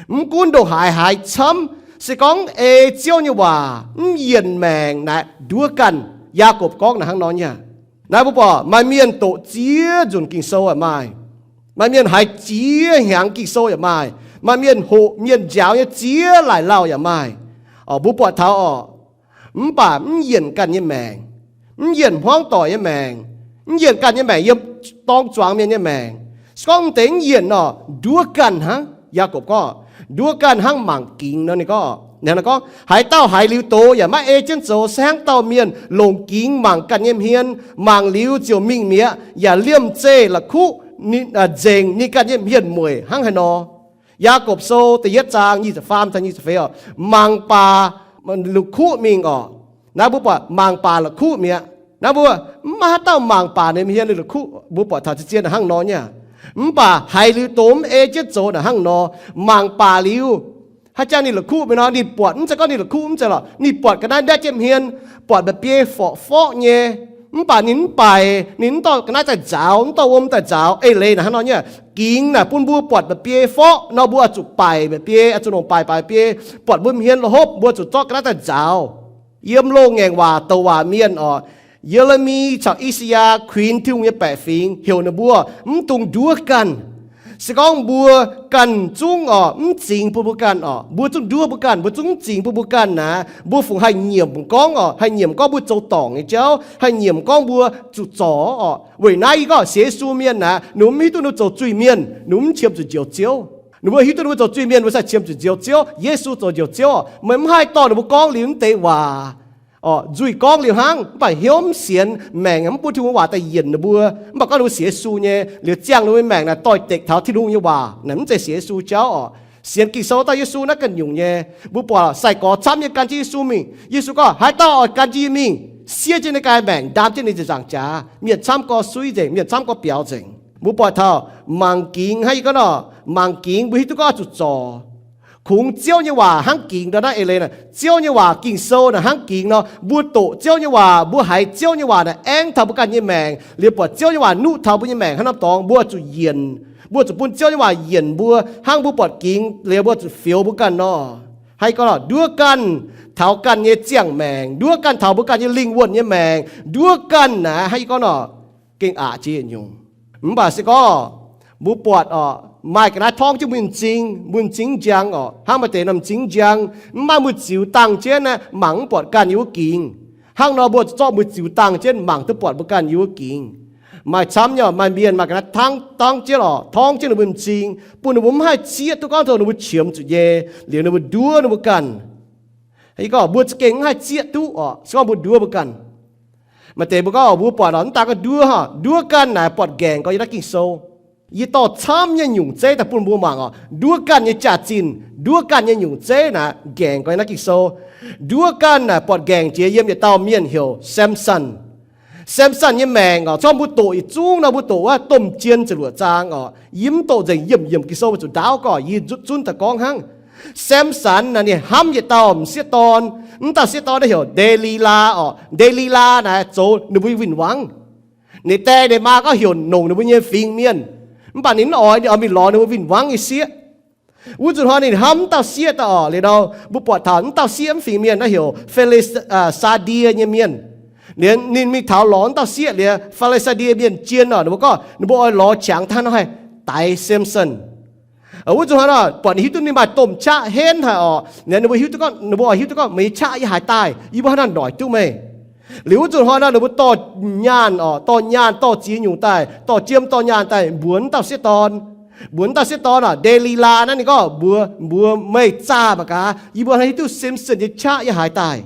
Mv gunv ndongc haaix haiz camv, se gorngv ei Ziouv nyei waac mv yienc maengc naaic nduov ganh. Yaagorpc gorngv naaic hnangv nor nyei. Naaiv mbuo buatc maaih mienh doqc ziex nzunc Ging-Sou yaac maaih. Maaih mienh haiz ziex hnyangx Ging-Sou yaac maaih. Maaih mienh hoqc mienh njaaux nyei ziex laaic lauh yaac maaih. Orqc, mbuo buatc taux orqc, mv baac mv yienc ganh nyei maengc, mv yienc hmuangv doic nyei maengc, mv yienc ganh nyei maengc yiem dorng zuangx mienh nyei maengc. Se gorngv deix mv yienc nor, nduov ganh hnangv. Yaagorpc gorngv, nduov ganh hnangv mangc gingx nor. Ninh gorngv, ninh gorngv, haaix dauh haiz liuz doz yaac maiv ei jienv zoux, se hnangv dauh mienh longc gingx mangc ganh nyei hmien, mangc liuz ziouc mingh mi'aqv, yaac liemh zeih la'kuqv nzengc ninh ganh nyei hmien mueic hnangv haaix nor. Yaagorpc Sou da'yietv zaang nyic ziepc faam taux nyic ziepc feix orqc, mangc baac la'kuqv mingh orqc. Naaiv mbuo buatc mangc baac la'kuqv mi'aqv. Naaiv mbuo mv maaih haaix dauh mangc baac ninh hmien la'kuqv. Mbuo buatc taux zien-zien hnangv nor nyei. Mv baac haiz liuz doz mv ei jienv zoux naaic hnangv nor, mangc baac liuz, haaix jangx ninh la'kuqv mingh nor, ninh buatc, mv zeiz gorngv ninh la'kuqv mv zeiz lorqc, ninh buatc ga'naaiv ndaetv jienv hmien, buatc mba'biei forqv-forqv nyei, mv baac ninh mv baic, ninh mv dorh ga'naaiv daaih nzaaux, mv dorh wuom daaih nzaaux. Eix leiz naaic hnangv nor nyei. Gingx naaic bun mbuo buatc mba'biei forqv nor, mbuo oix zuqc baic mba'biei, oix zuqc longc baic baic mba'biei. Buatc mbuo hmien la'hopv, mbuo zuqc zorqv ga'naaiv daaih nzaaux. Yiem loz-ngaengc waac douc waac mienh orqc, Ye^le^mi caux I^saa^yaa kuinx Tin-Hungh nyei baeqc fingx heuc ninh mbuo mv dungx nduov ganh. Se gorngv mbuo ganh zungv orqc, mv zingx bun mbuo ganh orqc, mbuo zungv nduov mbuo ganh, mbuo zungv mv zingx bun mbuo ganh naaic, mbuo fungc haih nyiemc gorngv orqc, haih nyiemc gorngv mbuo zoux dorngc nyei jauv, haih nyiemc gorngv mbuo zuqc zorc orqc. Weic naaiv yie gorngv sienx Yesu mienh naaic, ninh mbuo mv hiuv duqv ninh mbuo zoux zuiz-mienh, ninh mbuo mv qiemx zuqc njoux Ziouv. Ninh mbuo hiuv duqv ninh mbuo zoux zuiz-mienh, mbuo sai qiemx zuqc njoux Ziouv. Yesu zoux njoux Ziouv orqc. Meih mv haih dorh ninh mbuo gorngv liuz naaiv deix waac orqc, nzuih gorngv liuz hnangv, mv baac hnyouv mv sienx, maengc mv bun Tin-Hungh waac daaih yienc ninh mbuo. Mv baac gorngv ninh mbuo sienx Yesu nyei liuz, ziangh ninh mbuo maengc naaic doix-dekc taux Tin-Hungh nyei waac naaic, mv zeiz sienx Yesu jauv orqc. Sienx Ging-Sou dauh Yesu naaiv ganh nyungc nyei. Mbuo buatc sai-gorx camv nyei gan jienv Yesu mingh. Yesu gorngv, haaix dauh oix gan jienv yie mingh, siev jienv ninh ganh maengc, ndaam jienv ninh nzaangc jaax. Mienh camv gorx suiv nzengc, mienh camv gorx biaux nzengc. Mbuo buatc taux mangc gingx hnangv yie gorngv nor, mangc gingx mbuo hiuv duqv gorngv oix zuqc zorc. Kungx Ziouv nyei waac hnangv gingx nor. Naaiv eix leiz naaic, Ziouv nyei waac Ging-Sou naaic hnangv gingx nor. Mbuo doqc Ziouv nyei waac, mbuo haiz Ziouv nyei waac naaic aengv taux mbuo ganh nyei maengc, liuz buatc Ziouv nyei waac nuqv taux mbuo nyei maengc hnangv nor dorngx, mbuo zuqc yienc. Mbuo zuqc bun Ziouv nyei waac yienc mbuo hnangv mbuo buatc gingx liuz mbuo zuqc fioux mbuo ganh nor. Hnangv yie gorngv nor, nduov ganh taux ganh nyei ziangh maengc, nduov ganh taux mbuo ganh nyei lingh wuonh nyei maengc, nduov ganh naaic hnangv yie gorngv nor, gengh aqc jiex yietc nyungc. Mv baac se gorngv mbuo buatc orqc, maaih ga'naaiv torngv jienv mbuo nyei m'zing, mbuo m'zing njang orqc, hnangv maaih deix norm m'zing njang, mv maaih mbuo ziux dangh jienv naaiv mangc mv buatc ganh yiem wuov gingx. Hnangv nor mbuo zuqc zorqv mbuo ziux dangh jienv mangc duqv buatc mbuo ganh yiem wuov gingx. Maaih camv nyei, maaih mienh maaih ga'naaiv tangv, tangv jienv orqc, torngv jienv ninh mbuo m'zing, bun ninh mbuo mv haih zieqv duqv gorngv taux ninh mbuo qiemx zuqc nyei, liuz ninh mbuo nduov ninh mbuo ganh. Yie gorngv mbuo za'gengh mv haih zieqv duqv orqc, se gorngv mbuo nduov mbuo ganh. Maaih deix mbuo gorngv mbuo buatc orqc, mv daan gorngv nduov, nduov ganh naaic buatc nqaengc gorx yiem naaiv Ging-Sou. Yie dorh camv nyei nyungc zeiv daaih bun mbuo mangc orqc, nduov ganh nyei jaax-zinh, nduov ganh nyei nyungc zeiv naaic nqaengc gorx yiem naaiv Ging-Sou. Nduov ganh naaic buatc nqaengc jiex yiem yietc dauh mienh heuc Samson. Samson nyei maengc orqc, se gorngv mbuo doqc yietc zungv nor, mbuo doqc wuov domh jien ziepc luoqc zaang orqc, yie mv doqc nzengc yiemh yiemh Ging-Sou, mbuo zuqc ndaauv gorngv yie zunv daaih gorngv hnangv. Samson naaic ninh hnamv yietc dauh m'sieqv dorn. Mv dauh sieqv dorn naaiv heuc Nde^li^laa orqc. Nde^li^laa naaic zoux ninh mbuo win-wangv. Ninh die ninh maa gorngv heuc nongc ninh mbuo nyei fingx mienh, mv baac ninh mv oix, ninh oix mingh lorz ninh mbuo win-wangv nyei sieqv. Wuov nzunc hnoi ninh hnamv mv dauh sieqv daaih orqc. Liuz nor mbuo buatc taux mv dauh sieqv mv fingx mienh naaiv heuc Fi^li^saa^die nyei mienh. Liuz ninh mingh taux lorz mv dauh sieqv liuz, Fi^li^saa^die mienh jien orqc, ninh mbuo gorngv ninh mbuo oix lorz qangx daaih nor haih daix Samson. Wuov nzunc hnoi nor, buatc ninh hiuv duqv ninh maaih domh qaqv henv haic orqc. Ninh mbuo hiuv duqv gorngv, ninh mbuo hiuv duqv gorngv, Meih nyei qaqv yie haaix daaih? Yie mbuo hnangv naaiv noic duqv meih. Liuz wuov nzunc hnoi nor, ninh mbuo dorh nyaanh orqc, dorh nyaanh dorh ziex nyungc daaih, dorh jiem dorh nyaanh daaih mbuox wuov dauh sieqv dorn. Mbuox wuov dauh sieqv dorn orqc, Nde^li^laa naaiv ninh gorngv mbuox, mbuox meih zaah mangc gaax, yie mbuo hnangv hiuv duqv Samson nyei qaqv yie haaix daaih.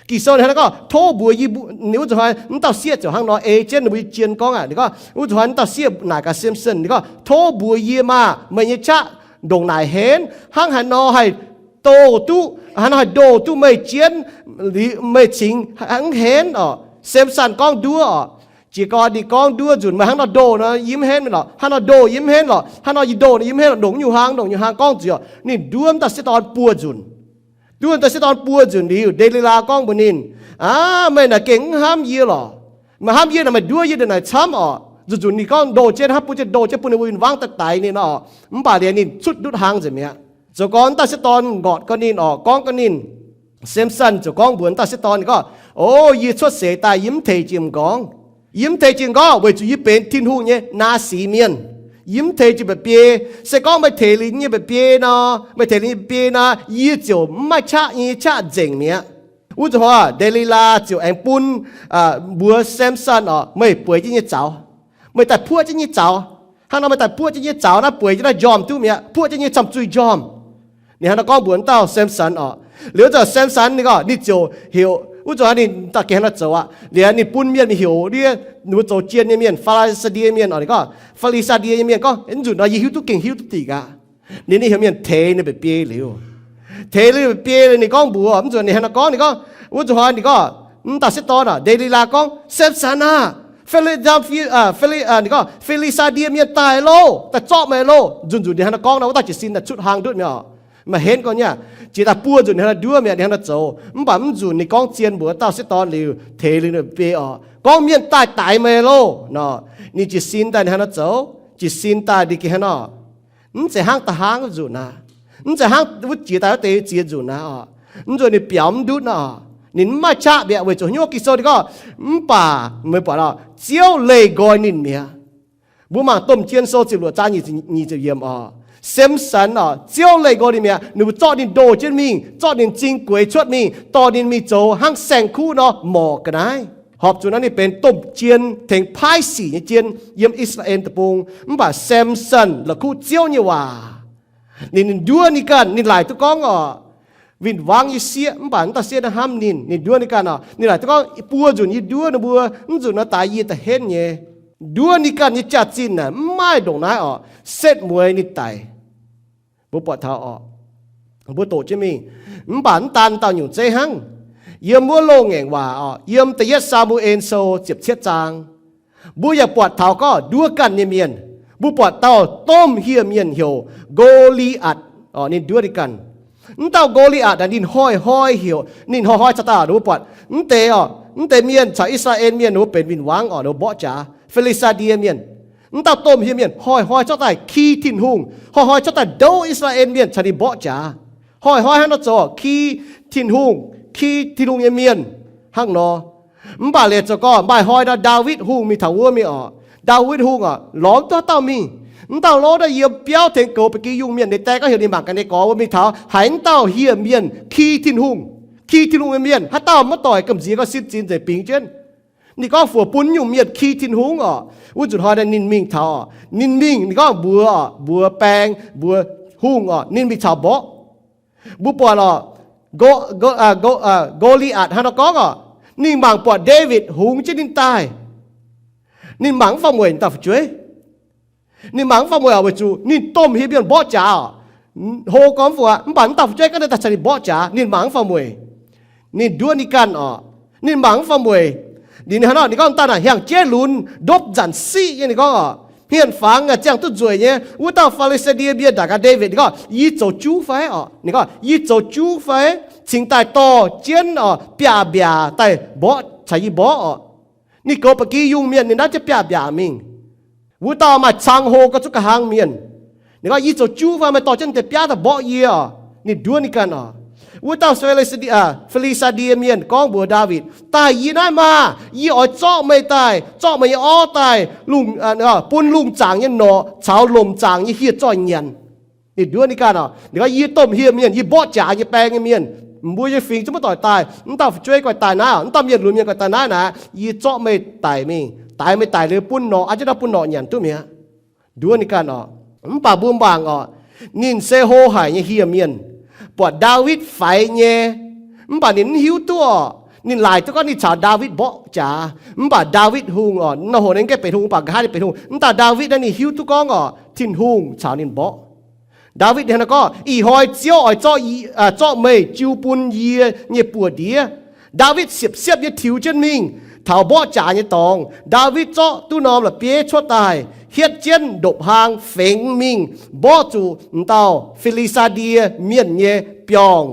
Ging-Sou ninh hnangv naaiv gorngv, Tov mbuox yie, wuov nzunc hnoi wuov dauh sieqv ziouc hnangv nor ei jienv ninh mbuo nyei jien gorngv aqv. Ninh gorngv, wuov nzunc hnoi wuov dauh sieqv naaic gaax Samson, ninh gorngv, Tov mbuox yie maah, meih nyei qaqv ndongc naaic henv, hnangv haaix nor haih doh duqv, hnangv haaix nor haih ndoh duqv meih jienv, meih cingx hnangv henv orqc. Samson gorngv nduov orqc. Jiez gorn ninh gorngv nduov nzunc, meih hnangv nor ndoh nor yie mv henv lorqc, hnangv nor ndoh yie mv henv lorqc, hnangv nor yie ndoh nor yie mv henv lorqc, ndongc nyungc hnaangx, ndongc nyungc hnaangx gorngv zuiz orqc. Ninh nduov wuov dauh sieqv dorn buo nzunc. Nduov dauh sieqv dorn buo nzunc liuz, Nde^li^laa gorngv mbuox ninh, Aav, meih naaic gengh mv hnamv yie lorqc. Meih hnamv yie naaic, meih nduov yie ndongc naaic camv orqc. Nzunc nzunc ninh gorngv ndoh jienv hnangv bun jienv ndoh jienv bun ninh mbuo win-wangv daaih daix ninh orqc. Mv baac liuz ninh cutv ndutv hlang nzengc mi'aqv. Zoux gorn wuov dauh sieqv dorn nqortc gau ninh orqc, gorngv gau ninh. Samson ziouc gorngv mbuox wuov dauh sieqv dorn, ninh gorngv, O, yie cuotv seix daaih yie mv teix jiex m'nqorngv. Yie mv teix jiex m'nqorngv weic zuqc yie benx Tin-Hungh nyei naasi mienh. Yie mv teix jiex mba'biei. Se gorngv meih teix liuz nyei mba'biei nor, meih teix liuz nyei mba'biei nor, yie ziouc mv maaih qaqv, nyei qaqv nzengc mi'aqv. Wuov nzunc hnoi Nde^li^laa ziouc aengx bun, mbuox Samson orqc, Meih bueix jienv nyei zaux. Meih daaih puoqv jienv nyei zaux. Hnangv nor meih daaih puoqv jienv nyei zaux naaiv bueix jienv naaiv njormh duqv mi'aqv. Puoqv jienv nyei camh zuih njormh. Ninh hnangv nor gorngv mbuox wuov dauh Samson orqc. Liuz wuov zanc Samson ninh gorngv ninh ziouc heuc, wuov nzunc ninh daaih gengh hnangv nor zoux aqv. Liuz ninh bun mienh mingh heuc ndiev ninh mbuo zoux jien nyei mienh, Fi^li^saa^die Mienh orqc. Ninh gorngv Fi^li^saa^die nyei mienh gorngv, Mv nzunc nor yie hiuv duqv gengh hiuv duqv dingc aqv. Ninh, ninh heuc mienh teix ninh mba'biei liuz, teix ninh mba'biei liuz ninh gorngv mbuox, mv nzunc ninh hnangv nor gorngv, ninh gorngv, wuov nzunc hnoi ninh gorngv, wuov dauh sieqv dorn orqc, Nde^li^laa gorngv, Samson aah! Fi^li, Fi, Fi, ninh gorngv Fi^li^saa^die Mienh daaih loh, daaih zorqv meih loh. Nzunc nzunc ninh hnangv nor gorngv nor, wuov dauh jiez sin daaih cutv hlang ndutv mi'aqv orqc. Maaih henv gorngv nyei aqv. Jiex daaih buo nzunc ninh hnangv nor nduov mi'aqv, ninh hnangv nor zoux. Mv baac mv nzunc ninh gorngv zien mbuox dauh sieqv dorn liuz, teix liuz ninh mba'biei orqc, gorngv, Mienh daaih daix meih loh nor. Ninh jiez sin daaih ninh hnangv nor zoux. Jiez sin daaih ninh gengh hnangv nor, mv zeiz hnangv da'hnangv nzunc naaic. Mv zeiz hnangv wuov jiex daaih wuov deix ziex nzunc naaic orqc. Mv nzunc ninh biaux mv ndutv nor, ninh mv maaih qaqv mi'aqv weic zuqc hnyouv Ging-Sou ninh gorngv, mv baac meih buatc orqc, Ziouv leih nqoi ninh mi'aqv. Mbuo mangc Domh Jien Sou ziepc luoqc zaang nyic ziepc yiemc orqc. Samson orqc, Ziouv leih nqoi ninh mi'aqv. Ninh mbuo zorqv ninh ndoh jienv mingh, zorqv ninh m'zing gueix cuotv mingh, dorh ninh mingh zoux hnangv saeng-kuv nor morc ga'naaiv. Horpc zuqc naaiv ninh benx domh jien tengx paaiv sic nyei jien yiem I^saa^laa^en Deic-Bung. Mv baac Samson la'kuqv Ziouv nyei waac. Ninh, ninh nduov ninh ganh, ninh laaic duqv gorngv orqc, win-wangv nyei sieqv, mv baac wuov dauh sieqv naaiv hnamv ninh. Ninh nduov ninh ganh orqc, ninh laaic duqv gorngv, Buo nzunc yie nduov ninh mbuo, mv nzunc nor daaih yie da'henv nyei. Nduov ninh ganh nyei jaax-zinh naaic mv maaih ndongc naaiv orqc, setv mueiz ninh daic. Mbuo buatc taux orqc, mbuo doqc jienv mingh. Mv baac mv daan dauh nyungc zeiv hnangv. Yiem wuov loz-ngaengc waac orqc, yiem Da'yietv Saa^mu^en Sou ziepc cietv zaang, mbuo yaac buatc taux gorngv nduov ganh nyei mienh. Mbuo buatc dauh domh hieh mienh heuc Ngo^li^atc orqc, ninh nduov ninh ganh. Mv dauh Ngo^li^atc aah, ninh hnoi-hnoi heuc, ninh hnoi-hnoi caux daaih, ninh mbuo buatc mv deix orqc, mv deix mienh caux I^saa^laa^en Mienh ninh mbuo benx win-wangv orqc, ninh mbuo mborqv jaax Fi^li^saa^die Mienh. Mv dauh domh hieh mienh hnoi-hnoi caux daaih ki Tin-Hungh, hnoi-hnoi caux daaih ndouv I^saa^laa^en Mienh caux ninh mborqv jaax. Hnoi-hnoi hnangv nor zoux ki Tin-Hungh, ki Tin-Hungh nyei mienh hnangv nor. Mv baac liuz zoux gorngv maaih hnoi nor Ndaawitv Hungh mingh taux wuov mingh orqc. Ndaawitv Hungh orqc, lorz mv duqv haaix dauh mingh. Mv dauh lov daaih yiem biauv tengx goux ba'gi yungh mienh. Ninh die gorngv heuc ninh mangc gaax ninh gorx mbuo mingh taux haiz mv dauh hieh mienh ki Tin-Hungh, ki Tin-Hungh nyei mienh, haaix dauh maiv doic gamh nziex gau sin zin nzengc bingx jienv. Ninh gorngv fu'jueiv bun nyungc mienh ki Tin-Hungh orqc. Wuov nzunc hnoi ninh mingh taux orqc, ninh mingh ninh gorngv mbuox orqc, mbuox baeng, mbuox hungh orqc, ninh mingh caux mborqv. Mbuo buatc orqc, Ngo, Ngo, Ngo^li^atc hnangv nor gorngv orqc, ninh mangc buatc Ndaawitv hungx jienv ninh daaih, ninh mangc mv faaux mueic dauh fu'jueiv. Ninh mangc mv faaux mueic orqc, weic zuqc ninh domh hieh mienh mborqv jaax orqc. Hlo gorngv mv fungc aqv, mv baac mv dauh fu'jueiv ganh daaih caux ninh mborqv jaax, ninh mangc mv faaux mueic. Ninh nduov ninh ganh orqc. Ninh mangc mv faaux mueic. Ninh hnangv nor ninh gorngv, daaih naaic hiaangx jeiv lunx ndopv nzanc siqv nyei. Ninh gorngv orqc, hmien-fangx ziangh duqv nzueic nyei. Wuov dauh Fi^li^saa^die Mienh ndaangc gaax Ndaawitv, ninh gorngv, yie zoux juv fai orqc? Ninh gorngv, yie zoux juv fai? Cingx daaih dorh jienv orqc, biaav-mbiaac daaih mborqv caux yie mborqv orqc. Ninh goux ba'gi yungh mienh ninh naaiv jienv biaav-mbiaac mingh. Wuov dauh maaih cang hlo gauh zuqc ga'hlang mienh. Ninh gorngv, yie zoux juv fai meih dorh jienv deix biaav daaih mborqv yie orqc? Ninh nduov ninh ganh orqc. Wuov dauh Fi^li^saa^die Mienh gorngv mbuox Ndaawitv, daaih yie naaiv maah! Yie oix zorqv meih daaih, zorqv meih nyei orv daaih, bun lungh zaangc nyei norqc caux lomc zaangc nyei hieh zoih nyanc. Ninh nduov ninh ganh oc. Ninh gorngv, yie domh hieh mienh, yie mborqv jaax nyei baeng nyei mienh. Mbuo nyei fingx zungv maiv doic daaih. Mv dauh fu'jueiv guaix daaih naaiv, mv dauh mienh lunx mienh guaix daaih naaiv naaic, yie zorqv meih daic mingh. Daic meih daic liuz bun norqc, a'jangv daaih bun norqc nyanc duqv mi'aqv. Nduov ninh ganh oc. Mv baac mbuo mangc oc, ninh se hlo haic nyei hieh mienh, buatc Ndaawitv faix nyei. Mv baac ninh mv hiuv duqv oc. Ninh laaic duqv gorngv ninh caux Ndaawitv mborqv jaax. Mv baac Ndaawitv Hungh oc, nor hoc ninh gaengh benx hungh, mv baac nqa'haav ninh benx hungh. Mv daaih Ndaawitv naaiv ninh hiuv duqv gorngv oc, Tin-Hungh caux ninh mborqv. Ndaawitv ninh hnangv naaiv gorngv, ih hnoi Ziouv oix zorqv, zorqv meih jiu bun yie nyei buoz-ndiev. Ndaawitv siepv-siepv nyei tiux jienv mingh taux mborqv jaax nyei dorngx. Ndaawitv zorqv duqv norm la'bieiv cuotv daaih, hietv jienv ndopv-hlaang fengx mingh mborqv zuqc m'dauh Fi^li^saa^die Mienh nyei biorngh.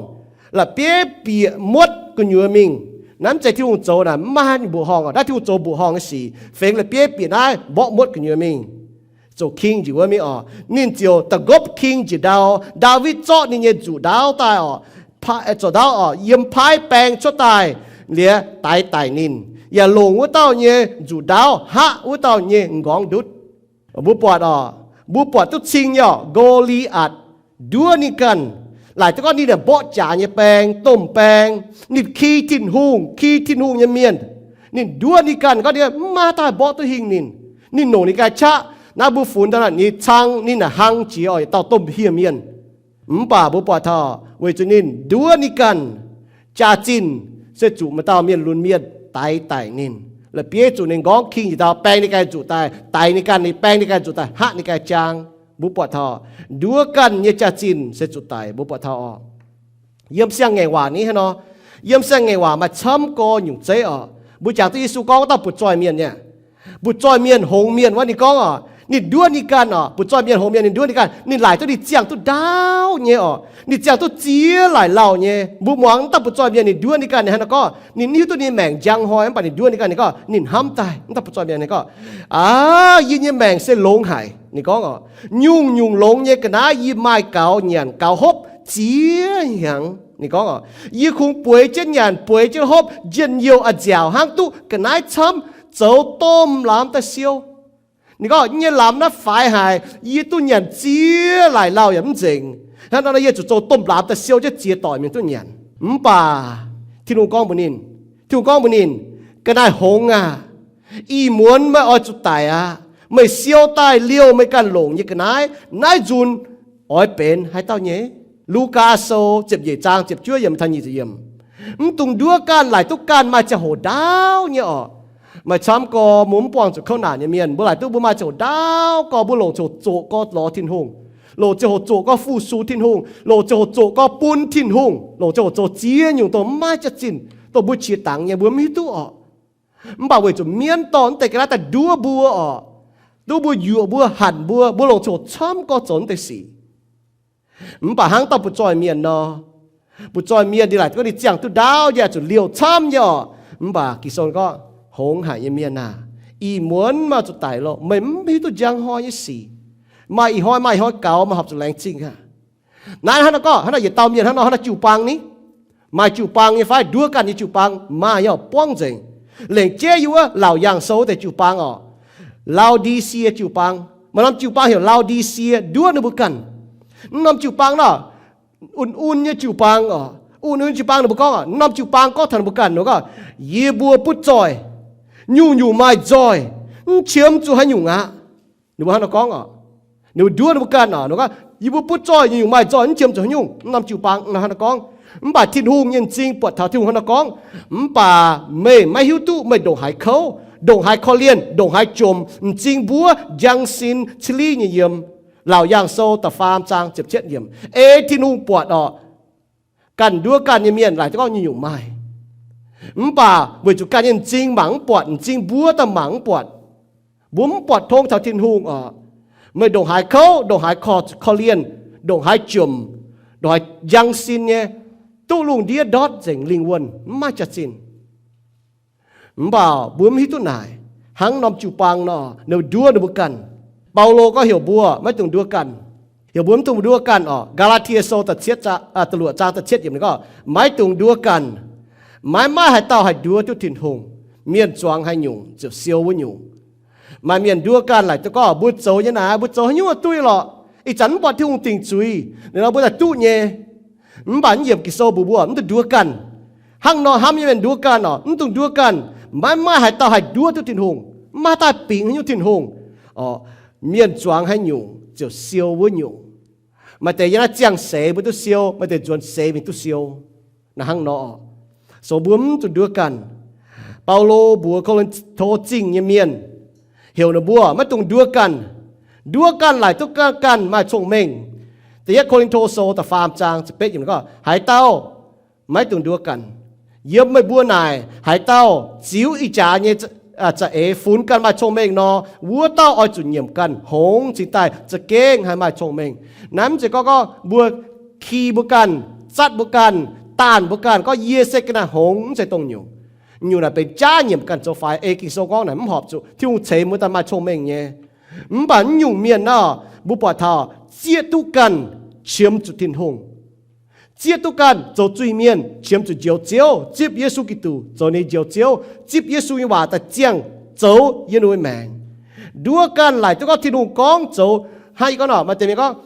La'bieiv bieqc muotv gu'nyuoz mingh. Naaiv mv zeiz Tin-Hungh zoux naaic, mv maaih haaix nyungc mbuoqc horngh oc. Naaiv Tin-Hungh zoux mbuoqc horngh nyei sic. Fengx la'bieiv bieqc naaiv mborqv muotv gu'nyuoz mingh. Zoux king njiec wuov mingh oc. Ninh ziouc da'ngopv king njiec ndau. Ndaawitv zorqv ninh nyei nzuqc ndaauv daaih oc, zoux ndaauv oc, yiem paaiv baeng cuotv daaih liuz, daix daic ninh, yaac longc wuov dauh nyei nzuqc ndaauv haqv wuov dauh nyei m'nqorngv ndutv. Mbuo buatc oc, mbuo buatc duqv cing nyei oc, Go^li^atc nduov ninh ganh. Laaic duqv gorngv ninh mborqv jaax nyei baeng, domh baeng, ninh ki Tin-Hungh, ki Tin-Hungh nyei mienh. Ninh nduov ninh ganh gorngv ninh mv maaih dauh haih mborqv duqv hingh ninh. Ninh longc ninh ganh qaqv. Naaiv mbuo funx daaih ninh cang ninh naaic hlang jiex oc, yietc dauh domh hieh mienh. Mv baac mbuo buatc taux weic zuqc ninh nduov ninh ganh, jaax-zinh se zuqc maaih dauh mienh lunx mienh daix daic ninh. La'bieiv zuqc ninh m'nqorngv king njiec ndau, baeng ninh ganh nzuqc daaih, daix ninh ganh, ninh baeng ninh ganh nzuqc daaih, haqv ninh ganh jaang. Mbuo buatc taux nduov ganh nyei jaax-zinh se zuqc daic, mbuo buatc taux oc. Yiem siang-ngaengc waac ni hnangv nor, yiem siang-ngaengc waac maaih camv gorx nyungc zeiv oc. Mbuo jangx duqv Yesu gorngv wuov dauh butv-zoih mienh nyei, butv-zoih mienh, hngongx mienh wuov ninh gorngv oc, ninh nduov ninh ganh oc. Butv-zoih mienh, hngongx mienh, ninh nduov ninh ganh. Ninh laaic duqv ninh ziangh duqv ndaauv nyei oc, ninh ziangh duqv ziex laaic lauh nyei. Mbuo muangx wuov dauh butv-zoih mienh ninh nduov ninh ganh, ninh hnangv naaiv gorngv, ninh mv hiuv duqv ninh maengc njang hnoi, mv baac ninh nduov ninh ganh, ninh gorngv ninh hnamv daaih wuov dauh butv-zoih mienh, ninh gorngv, aav, yie nyei maengc se longx haic, ninh gorngv oc. Nyungc-nyungc longx nyei ga'naaiv yie maaih gaux nyanc gaux hopv ziex hnyangx, ninh gorngv oc. Yie kungx bueix jienv nyanc bueix jienv hopv, njien-youh a'nziaauc hnangv duqv ga'naaiv camv, zoux domh lamz daaih siou. Ninh gorngv, yie nyei lamz naaiv faix haic, yie duqv nyanc ziex laaic lauh yaac mv nzengc. Hnangv naaiv nor yie zuqc zoux domh lamz daaih siou jienv ziex doic mienh duqv nyanc. Mv baac Tin-Hungh gorngv mbuox ninh, Tin-Hungh gorngv mbuox ninh, ga'naaiv hngongx aac, ih muonz meih oix zuqc daic aqv. Meih siou daaih liouh meih ganh longc nyei ga'naaiv, naaiv nzunc oix benx haaix dauh nyei? Lugaa Sou ziepc nyeic zaang ziepc juov yiemc taux nyic ziepc yiemc. Mv dungx nduov ganh, laaic duqv ganh maaih ziangh hoc ndaauv nyei oc. Maaih camv gorx mbuo mv buangh zuqc kouv naanc nyei mienh, mbuo laaic duqv mbuo maaih ziangh hoc ndaauv gorx, mbuo longc ziangh hoc zoqc gorx lorz Tin-Hungh, longc ziangh hoc zoqc gorx fu-sux Tin-Hungh, longc ziangh hoc zoqc gorx bun Tin-Hungh, longc ziangh hoc zoux ziex nyungc dongh maiv jaax-zinh, dongh mbuo qiex dangx nyei, mbuo mv hiuv duqv oc. Mv baac weic zuqc mienv dorh naaiv deix ga'naaiv daaih nduov mbuo oc, nduov mbuo, yuoqc mbuo, hanc mbuo, mbuo longc ziangh hoc camv gorx zoux naaiv deix sic. Mv baac hnangv dauh butv-zoih mienh nor, butv-zoih mienh ninh laaic gorngv ninh ziangh duqv ndaauv nyei, zuqc liouh camv nyei oc. Mv baac Ging-Sou gorngv, hngongx haic nyei mienh aah, ih muonz meih zuqc daic loh, meih mv hiuv duqv njang hnoi nyei sic. Maaih ih hnoi, maaih ih hnoi gaux, meih horpc zuqc laengz zingh aqv. Naaiv hnangv naaiv gorngv, hnangv naaiv yietc dauh mienh hnangv nor, hnangv naaiv jiu-baang ni, maaih jiu-baang nyei fai nduov ganh nyei jiu-baang maaih nyei oc, buangv nzengc. Laengz jeiv yie wuov Laauc Yaangh Sou wuov deix jiu-baang oc, Lao^di^sie jiu-baang. Maaih norm jiu-baang heuc Lao^di^sie, nduov ninh mbuo ganh. Mv norm jiu-baang nor, un-un nyei jiu-baang oc, un-un jiu-baang ninh mbuo gorngv oc, mv norm jiu-baang gorngv taux ninh mbuo ganh, ninh gorngv, yie mbuo butv zoih, nyungc-nyungc maaih nzoih, mv qiemx zuqc haaix nyungc aqv. Ninh mbuo hnangv nor gorngv oc. Ninh mbuo nduov ninh mbuo ganh oc. Ninh gorngv, yie mbuo butv zoih, nyungc-nyungc maaih nzoih, mv qiemx zuqc haaix nyungc. Mv norm jiu-baang hnangv nor gorngv. Mv baac Tin-Hungh nyei m'zing buatc taux Tin-Hungh hnangv nor gorngv, mv baac meih maiv hiuv duqv, meih ndongc haaix kouv, ndongc haaix korv-lienh, ndongc haaix jomc, m'zing mbuov njang sin cili nyei yiem. Laauc Yaangh Sou da'faam zaang ziepc cietv yiemc. Ei Tin-Hungh buatc oc, ganh nduov ganh nyei mienh laaic duqv gorngv nyungc-nyungc maaih. Mv baac weic zuqc ganh nyei m'zing mangc mv buatc, m'zing mbuov daaih mangc mv buatc. Mbuo mv buatc tong taux Tin-Hungh oc. Meih ndongc haaix kouv, ndongc haaix korv-lienh, ndongc haaix jomc, ndongc haaix njang sin nyei, duqv lungh ndiev ndortv nzengc lingh wuonh, mv maaih jaax-zinh. Mv baac mbuo mv hiuv duqv naaic, hnangv norm jiu-baang nor, ninh nduov ninh mbuo ganh. Baulo gorngv heuc mbuo maiv dungx nduov ganh. Heuc mbuo mv dungx nduov ganh oc. Gaa^laa^tie Sou da'luoqc zaang da'cietv yiemc ninh gorngv, maiv dungx nduov ganh. Maiv maaih haaix dauh haih nduov duqv Tin-Hungh. Mienh zuangx haaix nyungc ziouc siou wuov nyungc. Maaih mienh nduov ganh laaic duqv gorngv, mbuo zoux nyei naaic, mbuo zoux haaix nyungc duqv lorqc. Ih zanc mv buatc Tin-Hungh dingc zuiz, ninh nor mbuo daaih duqv nyei. Mv baac mv yiemc Ging-Sou mbuox mbuo mv dungx nduov ganh. Hnangv nor hnamv nyei mienh nduov ganh orqc, mv dungx nduov ganh. Maiv maaih haaix dauh haih nduov duqv Tin-Hungh. Mv maaih haaix dauh haih bingx haaix nyungc Tin-Hungh. Mienh zuangx haaix nyungc ziouc siou wuov nyungc. Maaih deix yiem naaiv ziangh seix mbuo duqv siou, maaih deix nzuonx seix mingh duqv siou. Naaiv hnangv nor, so mbuo mv dungx nduov ganh. Baulo mbuox Ko^lin^to Zingh nyei mienh, heuc ninh mbuo maiv dungx nduov ganh. Nduov ganh laaic duqv ganh maaih cong-mengh. Da'yietv Ko^lin^to Sou da'faam zaang ziepc betv yiemc gorngv, haaix dauh maiv dungx nduov ganh. Yiem meih mbuo naaic haaix dauh ziux ih jaax nyei za'eix funx ganh maaih cong-mengh nor, wuov dauh oix zuqc nyiemc ganh hngongx cingx daaih za'gengh haih maaih cong-mengh. Naaiv mv zeiz gorngv gorngv mbuo ki mbuo ganh, zatv mbuo ganh, daanh mbuo ganh gorngv yie se ga'naaiv hngongx, mv zeiz dongh nyungc. Nyungc naaic benx jaav nyiemc ganh zoux faix. Ei Ging-Sou gorngv naaic mv horpc zuqc Tin-Hungh ceix mbuo daaih maaih cong-mengh nyei. Mv baac naaiv nyungc mienh nor, mbuo buatc taux zieqv duqv ganh qiemx zuqc Tin-Hungh, zieqv duqv ganh zoux zuiz-mienh qiemx zuqc Njoux Ziouv, zipv Yesu Giduc zoux ninh Njoux Ziouv, zipv Yesu nyei waac daaih ziangh zoux yiem ninh nyei maengc. Nduov ganh laaic duqv gorngv Tin-Hungh gorngv zoux. Hnangv yie gorngv nor, maaih deix mienh gorngv,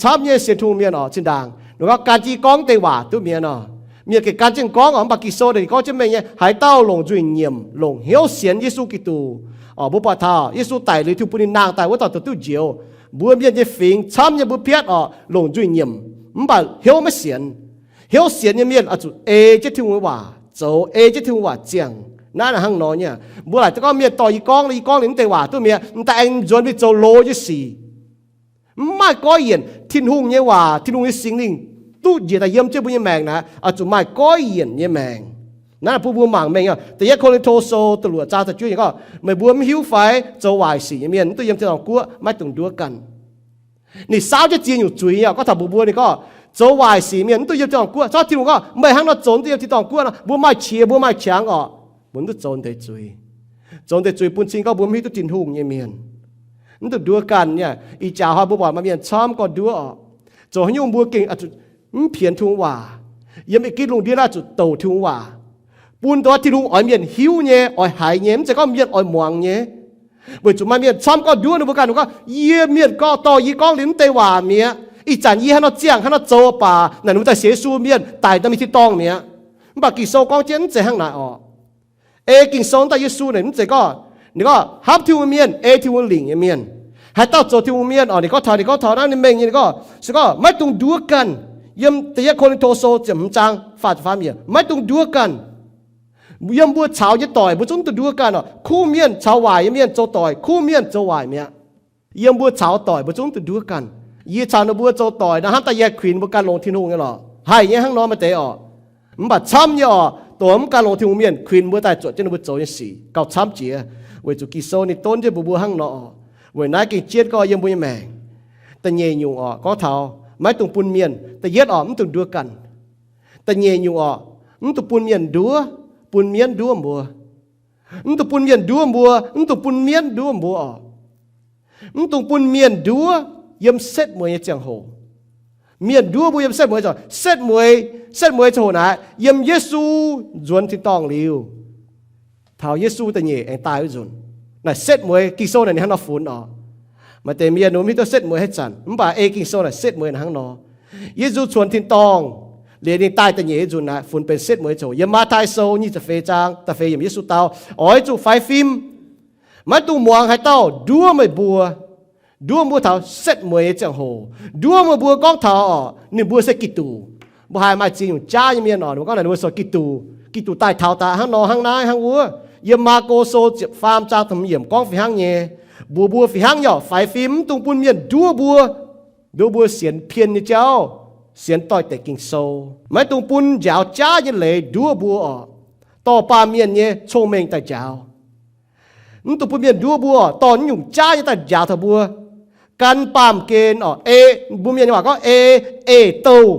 camv nyei sienx Tin-Hungh mienh oc, zinh ndaangc ninh gorngv gan jienv yie gorngv deix waac duqv mi'aqv nor. Mienh gengh gan jienv gorngv oc, mv baac Ging-Sou ninh gorngv jienv mengh nyei, haaix dauh longc nzuih nyiemc, longc hnyouv sienx Yesu Giduc, mbuo buatc taux Yesu daic liuz Tin-Hungh bun ninh nangh daaih wuov dauh zoux duqv njoux. Mbuo mienh nyei fingx camv nyei mbuo piatv oc, longc nzuih nyiemc, mv baac hnyouv maiv sienx. Hnyouv sienx nyei mienh oix zuqc ei jienv Tin-Hungh nyei waac zoux, ei jienv Tin-Hungh waac ziangh. Naaiv hnangv nor nyei, mbuo laaic duqv gorngv mienh dorh yie gorngv, yie gorngv liuz mv deix waac duqv mi'aqv, m'daaih aengx nzuonx mingh zoux loz nyei sic. Mv maaih goiv yienc. Tin-Hungh nyei waac, Tin-Hungh nyei Singx Lingh duqv njiec daaih yiem jienv mbuo nyei maengc naaic, oix zuqc maaih goiv yienc nyei maengc. Naaiv bun mbuo mangc mengh. Da'yietv Ko^lin^to Sou da'luoqc zaang da'juov yiemc gorngv, meih mbuo mv hiuv fai? Zoux waaic sic nyei mienh mv duqv yiem tin-dorngh guoqv, maiv dungx nduov ganh. Ninh saauv jienv ziex nyungc zuiz nyei, gorngv taux mbuox mbuo, ninh gorngv, zoux waaic sic mienh mv duqv yiem tin-dorngh guoqv. Corc Tin-Hungh gorngv meih hnangv nor zoux mv duqv yiem tin-dorngh guoqv nor, mbuo maaih qiex mbuo maaih qangx oc, mbuo mv duqv zoux deix zuiz. Zoux deix zuiz bun cing gorngv mbuo mv hiuv duqv Tin-Hungh nyei mienh. Mv dungx nduov ganh nyei. Ih jaax hnoi mbuo buatc maaih mienh camv gorngv nduov oc. Zoux haaix nyungc mbuo gengh mv pienx Tin-Hungh waac. Yiem ginv lungh ndiev naaiv zuqc douc Tin-Hungh waac, bun dongh Tin-Hungh oix mienh hiuv nyei, oix haiz nyei, mv zeiz gorngv mienh oix muangx nyei. Weic zuqc maaih mienh camv gorngv nduov ninh mbuo ganh, ninh gorngv, yie mienh gorngv dorh yie gorngv liuz mv deix waac mi'aqv. Ih zanc yie hnangv nor ziangh hnangv nor zoux baac naaic ninh mbuo daaih sienx Yesu mienh daic daaih mingh tin-dorngh mi'aqv. Mv baac Ging-Sou gorngv jienv mv zeiz hnangv naaic oc. Ei Ging-Sou daaih Yesu naaic mv zeiz gorngv, ninh gorngv hnamv Tin-Hungh mienh, ei Tin-Hungh lingc nyei mienh. Haaix dauh zoux Tin-Hungh mienh oc, ninh gorngv taux, ninh gorngv taux naaiv ninh mengh nyei, ninh gorngv, se gorngv maiv dungx nduov ganh. Yiem da'yietv Ko^lin^to Sou ziepc hmz zaang faah ziepc faam yiemc, maiv dungx nduov ganh. Yiem mbuo caux nyei doic mbuo zungv mv dungx nduov ganh oc. Kuv mienh caux waaic nyei mienh zoux doic, kuv mienh zoux waaic mi'aqv. Yiem mbuo caux doic mbuo zungv mv dungx nduov ganh. Yie caux ninh mbuo zoux doic nor, hnamv daaih yie haih kuinx mbuo gan longx Tin-Hungh nyei lorqc. Haih nyei hnangv nor maaih deix oc. Mv baac camv nyei oc, dongh mv gan longx Tin-Hungh mienh kuinx mbuo daaih zuotc jienv ninh mbuo zoux nyei sic gauh camv jiex. Weic zuqc Ging-Sou ninh donv jienv mbuox mbuo hnangv nor oc. Weic naaiv gengh jienv gorngv yiem mbuo nyei maengc. Da'nyeic nyungc oc, gorngv taux maiv dungx bun mienh, da'yietv oc, mv dungx nduov ganh. Da'nyeic nyungc oc, mv dungx bun mienh nduov, bun mienv nduov mbuo. Mv dungx bun mienh nduov mbuo, mv dungx bun mienv nduov mbuo oc. Mv dungx bun mienh nduov yiem setv mueiz nyei ziangh hoc. Mienh nduov mbuo yiem setv mueiz, setv mueiz, setv mueiz ziangh hoc naaic, yiem Yesu nzuonx tin-dorngh liuz, taux Yesu da'nyeic aengx daaih wuov nzunc. Naaic setv mueiz, Ging-Sou naaic ninh hnangv nor funx oc. Maaih deix mienh mv hiuv duqv setv mueiz haaix zanc, mv baac ei Ging-Sou naaic setv mueiz hnangv nor. Yesu cuonx tin-dorngh liuz ninh daaih da'nyeic wuov nzunc naaic funx benx setv mueiz ziangh hoc. Yiem Matv^taai Sou nyic ziepc feix zaang da'feix yiemc Yesu dau, oix zuqc faix fim. Maiv dungx muangx haaix dauh nduov meih mbuo, nduov mbuo taux setv mueiz nyei ziangh hoc, nduov meih mbuo gorngv taux oc, ninh mbuo se Giduc. Mbuo haih maaih ziex nyungc jaav nyei mienh oc, ninh mbuo gorngv naaic ninh mbuo se Giduc, Giduc daaih taux daaih hnangv nor hnangv naaiv hnangv wuov. Yiem Maako Sou ziepc faam zaang da'hmz yiemc gorngv fih hnangv nyei. Mbuox mbuo fih hnangv nyei oc, faix fim, mv dungx bun mienh nduov mbuo, nduov mbuo sienx pien nyei jauv, sienx doix-dekc Ging-Sou. Maiv dungx bun njaaux jaav nyei leiz nduov mbuo oc, dorh baamh mienh nyei cong-mengh daaih njaaux. Mv dungx bun mienh nduov mbuo oc, dorh naaiv nyungc jaav nyei daaih njaaux taux mbuo. Gan baamh gen oc, ei, mbuo mienh nyei waac gorngv ei, ei douh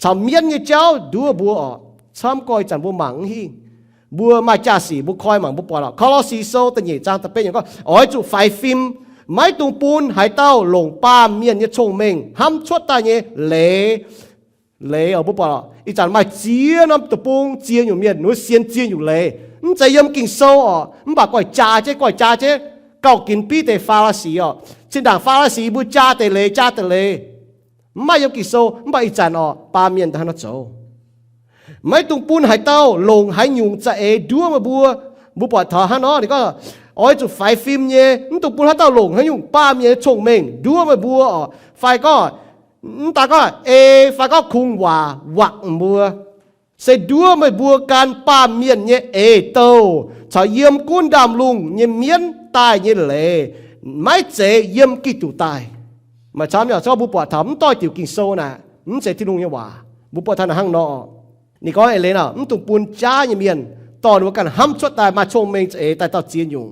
caux mienv nyei jauv nduov mbuo oc. Camv gorx ih zanc mbuo mangc mv hingh. Mbuo maaih jaa-sic mbuo koi mangc mbuo buatc oc. Ko^lo^si Sou da'nyeic zaang da'betv yiemc gorngv, oix zuqc faix fim. Maiv dungx bun haaix dauh longc baamh mienh nyei cong-mengh hnamv cuotv daaih nyei leiz. Leiz oc, mbuo buatc oc, ih zanc maaih ziex norm deic-bung ziex nyungc mienh, ninh mbuo sienx ziex nyungc leiz. Mv zeiz yiem Ging-Sou oc, mv baac goiv jaa jienv, goiv jaa jienv, gauh ginx biv deix Faa^li^si orqc. Zinh ndaangc Faa^li^si mbuo jaa deix leiz, jaa deix leiz, mv maaih yiem Ging-Sou, mv baac ih zanc orqc, baamh mienh daaih hnangv naaiv zoux. Maiv dungx bun haaix dauh longc haaix nyungc za'eix nduov meih mbuo. Mbuo buatc taux hnangv nor ninh gorngv, oix zuqc faix fim nyei, mv dungx bun haaix dauh longc haaix nyungc baamh mienh nyei cong-mengh nduov meih mbuo orqc. Fai gorngv, mv daaih gorngv ei, fai gorngv kungx waac wakc mbuo. Se nduov meih mbuo gan baamh mienh nyei eix douh caux yiem gunv ndaamv-lungh nyei mienv daaih nyei leiz, maiv zeiz yiem Giduc daaih. Maaih camv nyei, se gorngv mbuo buatc taux mv doix diuc Ging-Sou naaic, mv zeiz Tin-Hungh nyei waac. Mbuo buatc taux naaic hnangv nor, ninh gorngv eix leiz nor, mv dungx bun jaav nyei mienh dorh ninh mbuo ganh hnamv cuotv daaih maaih cong-mengh za'eix daaih dauh ziex nyungc.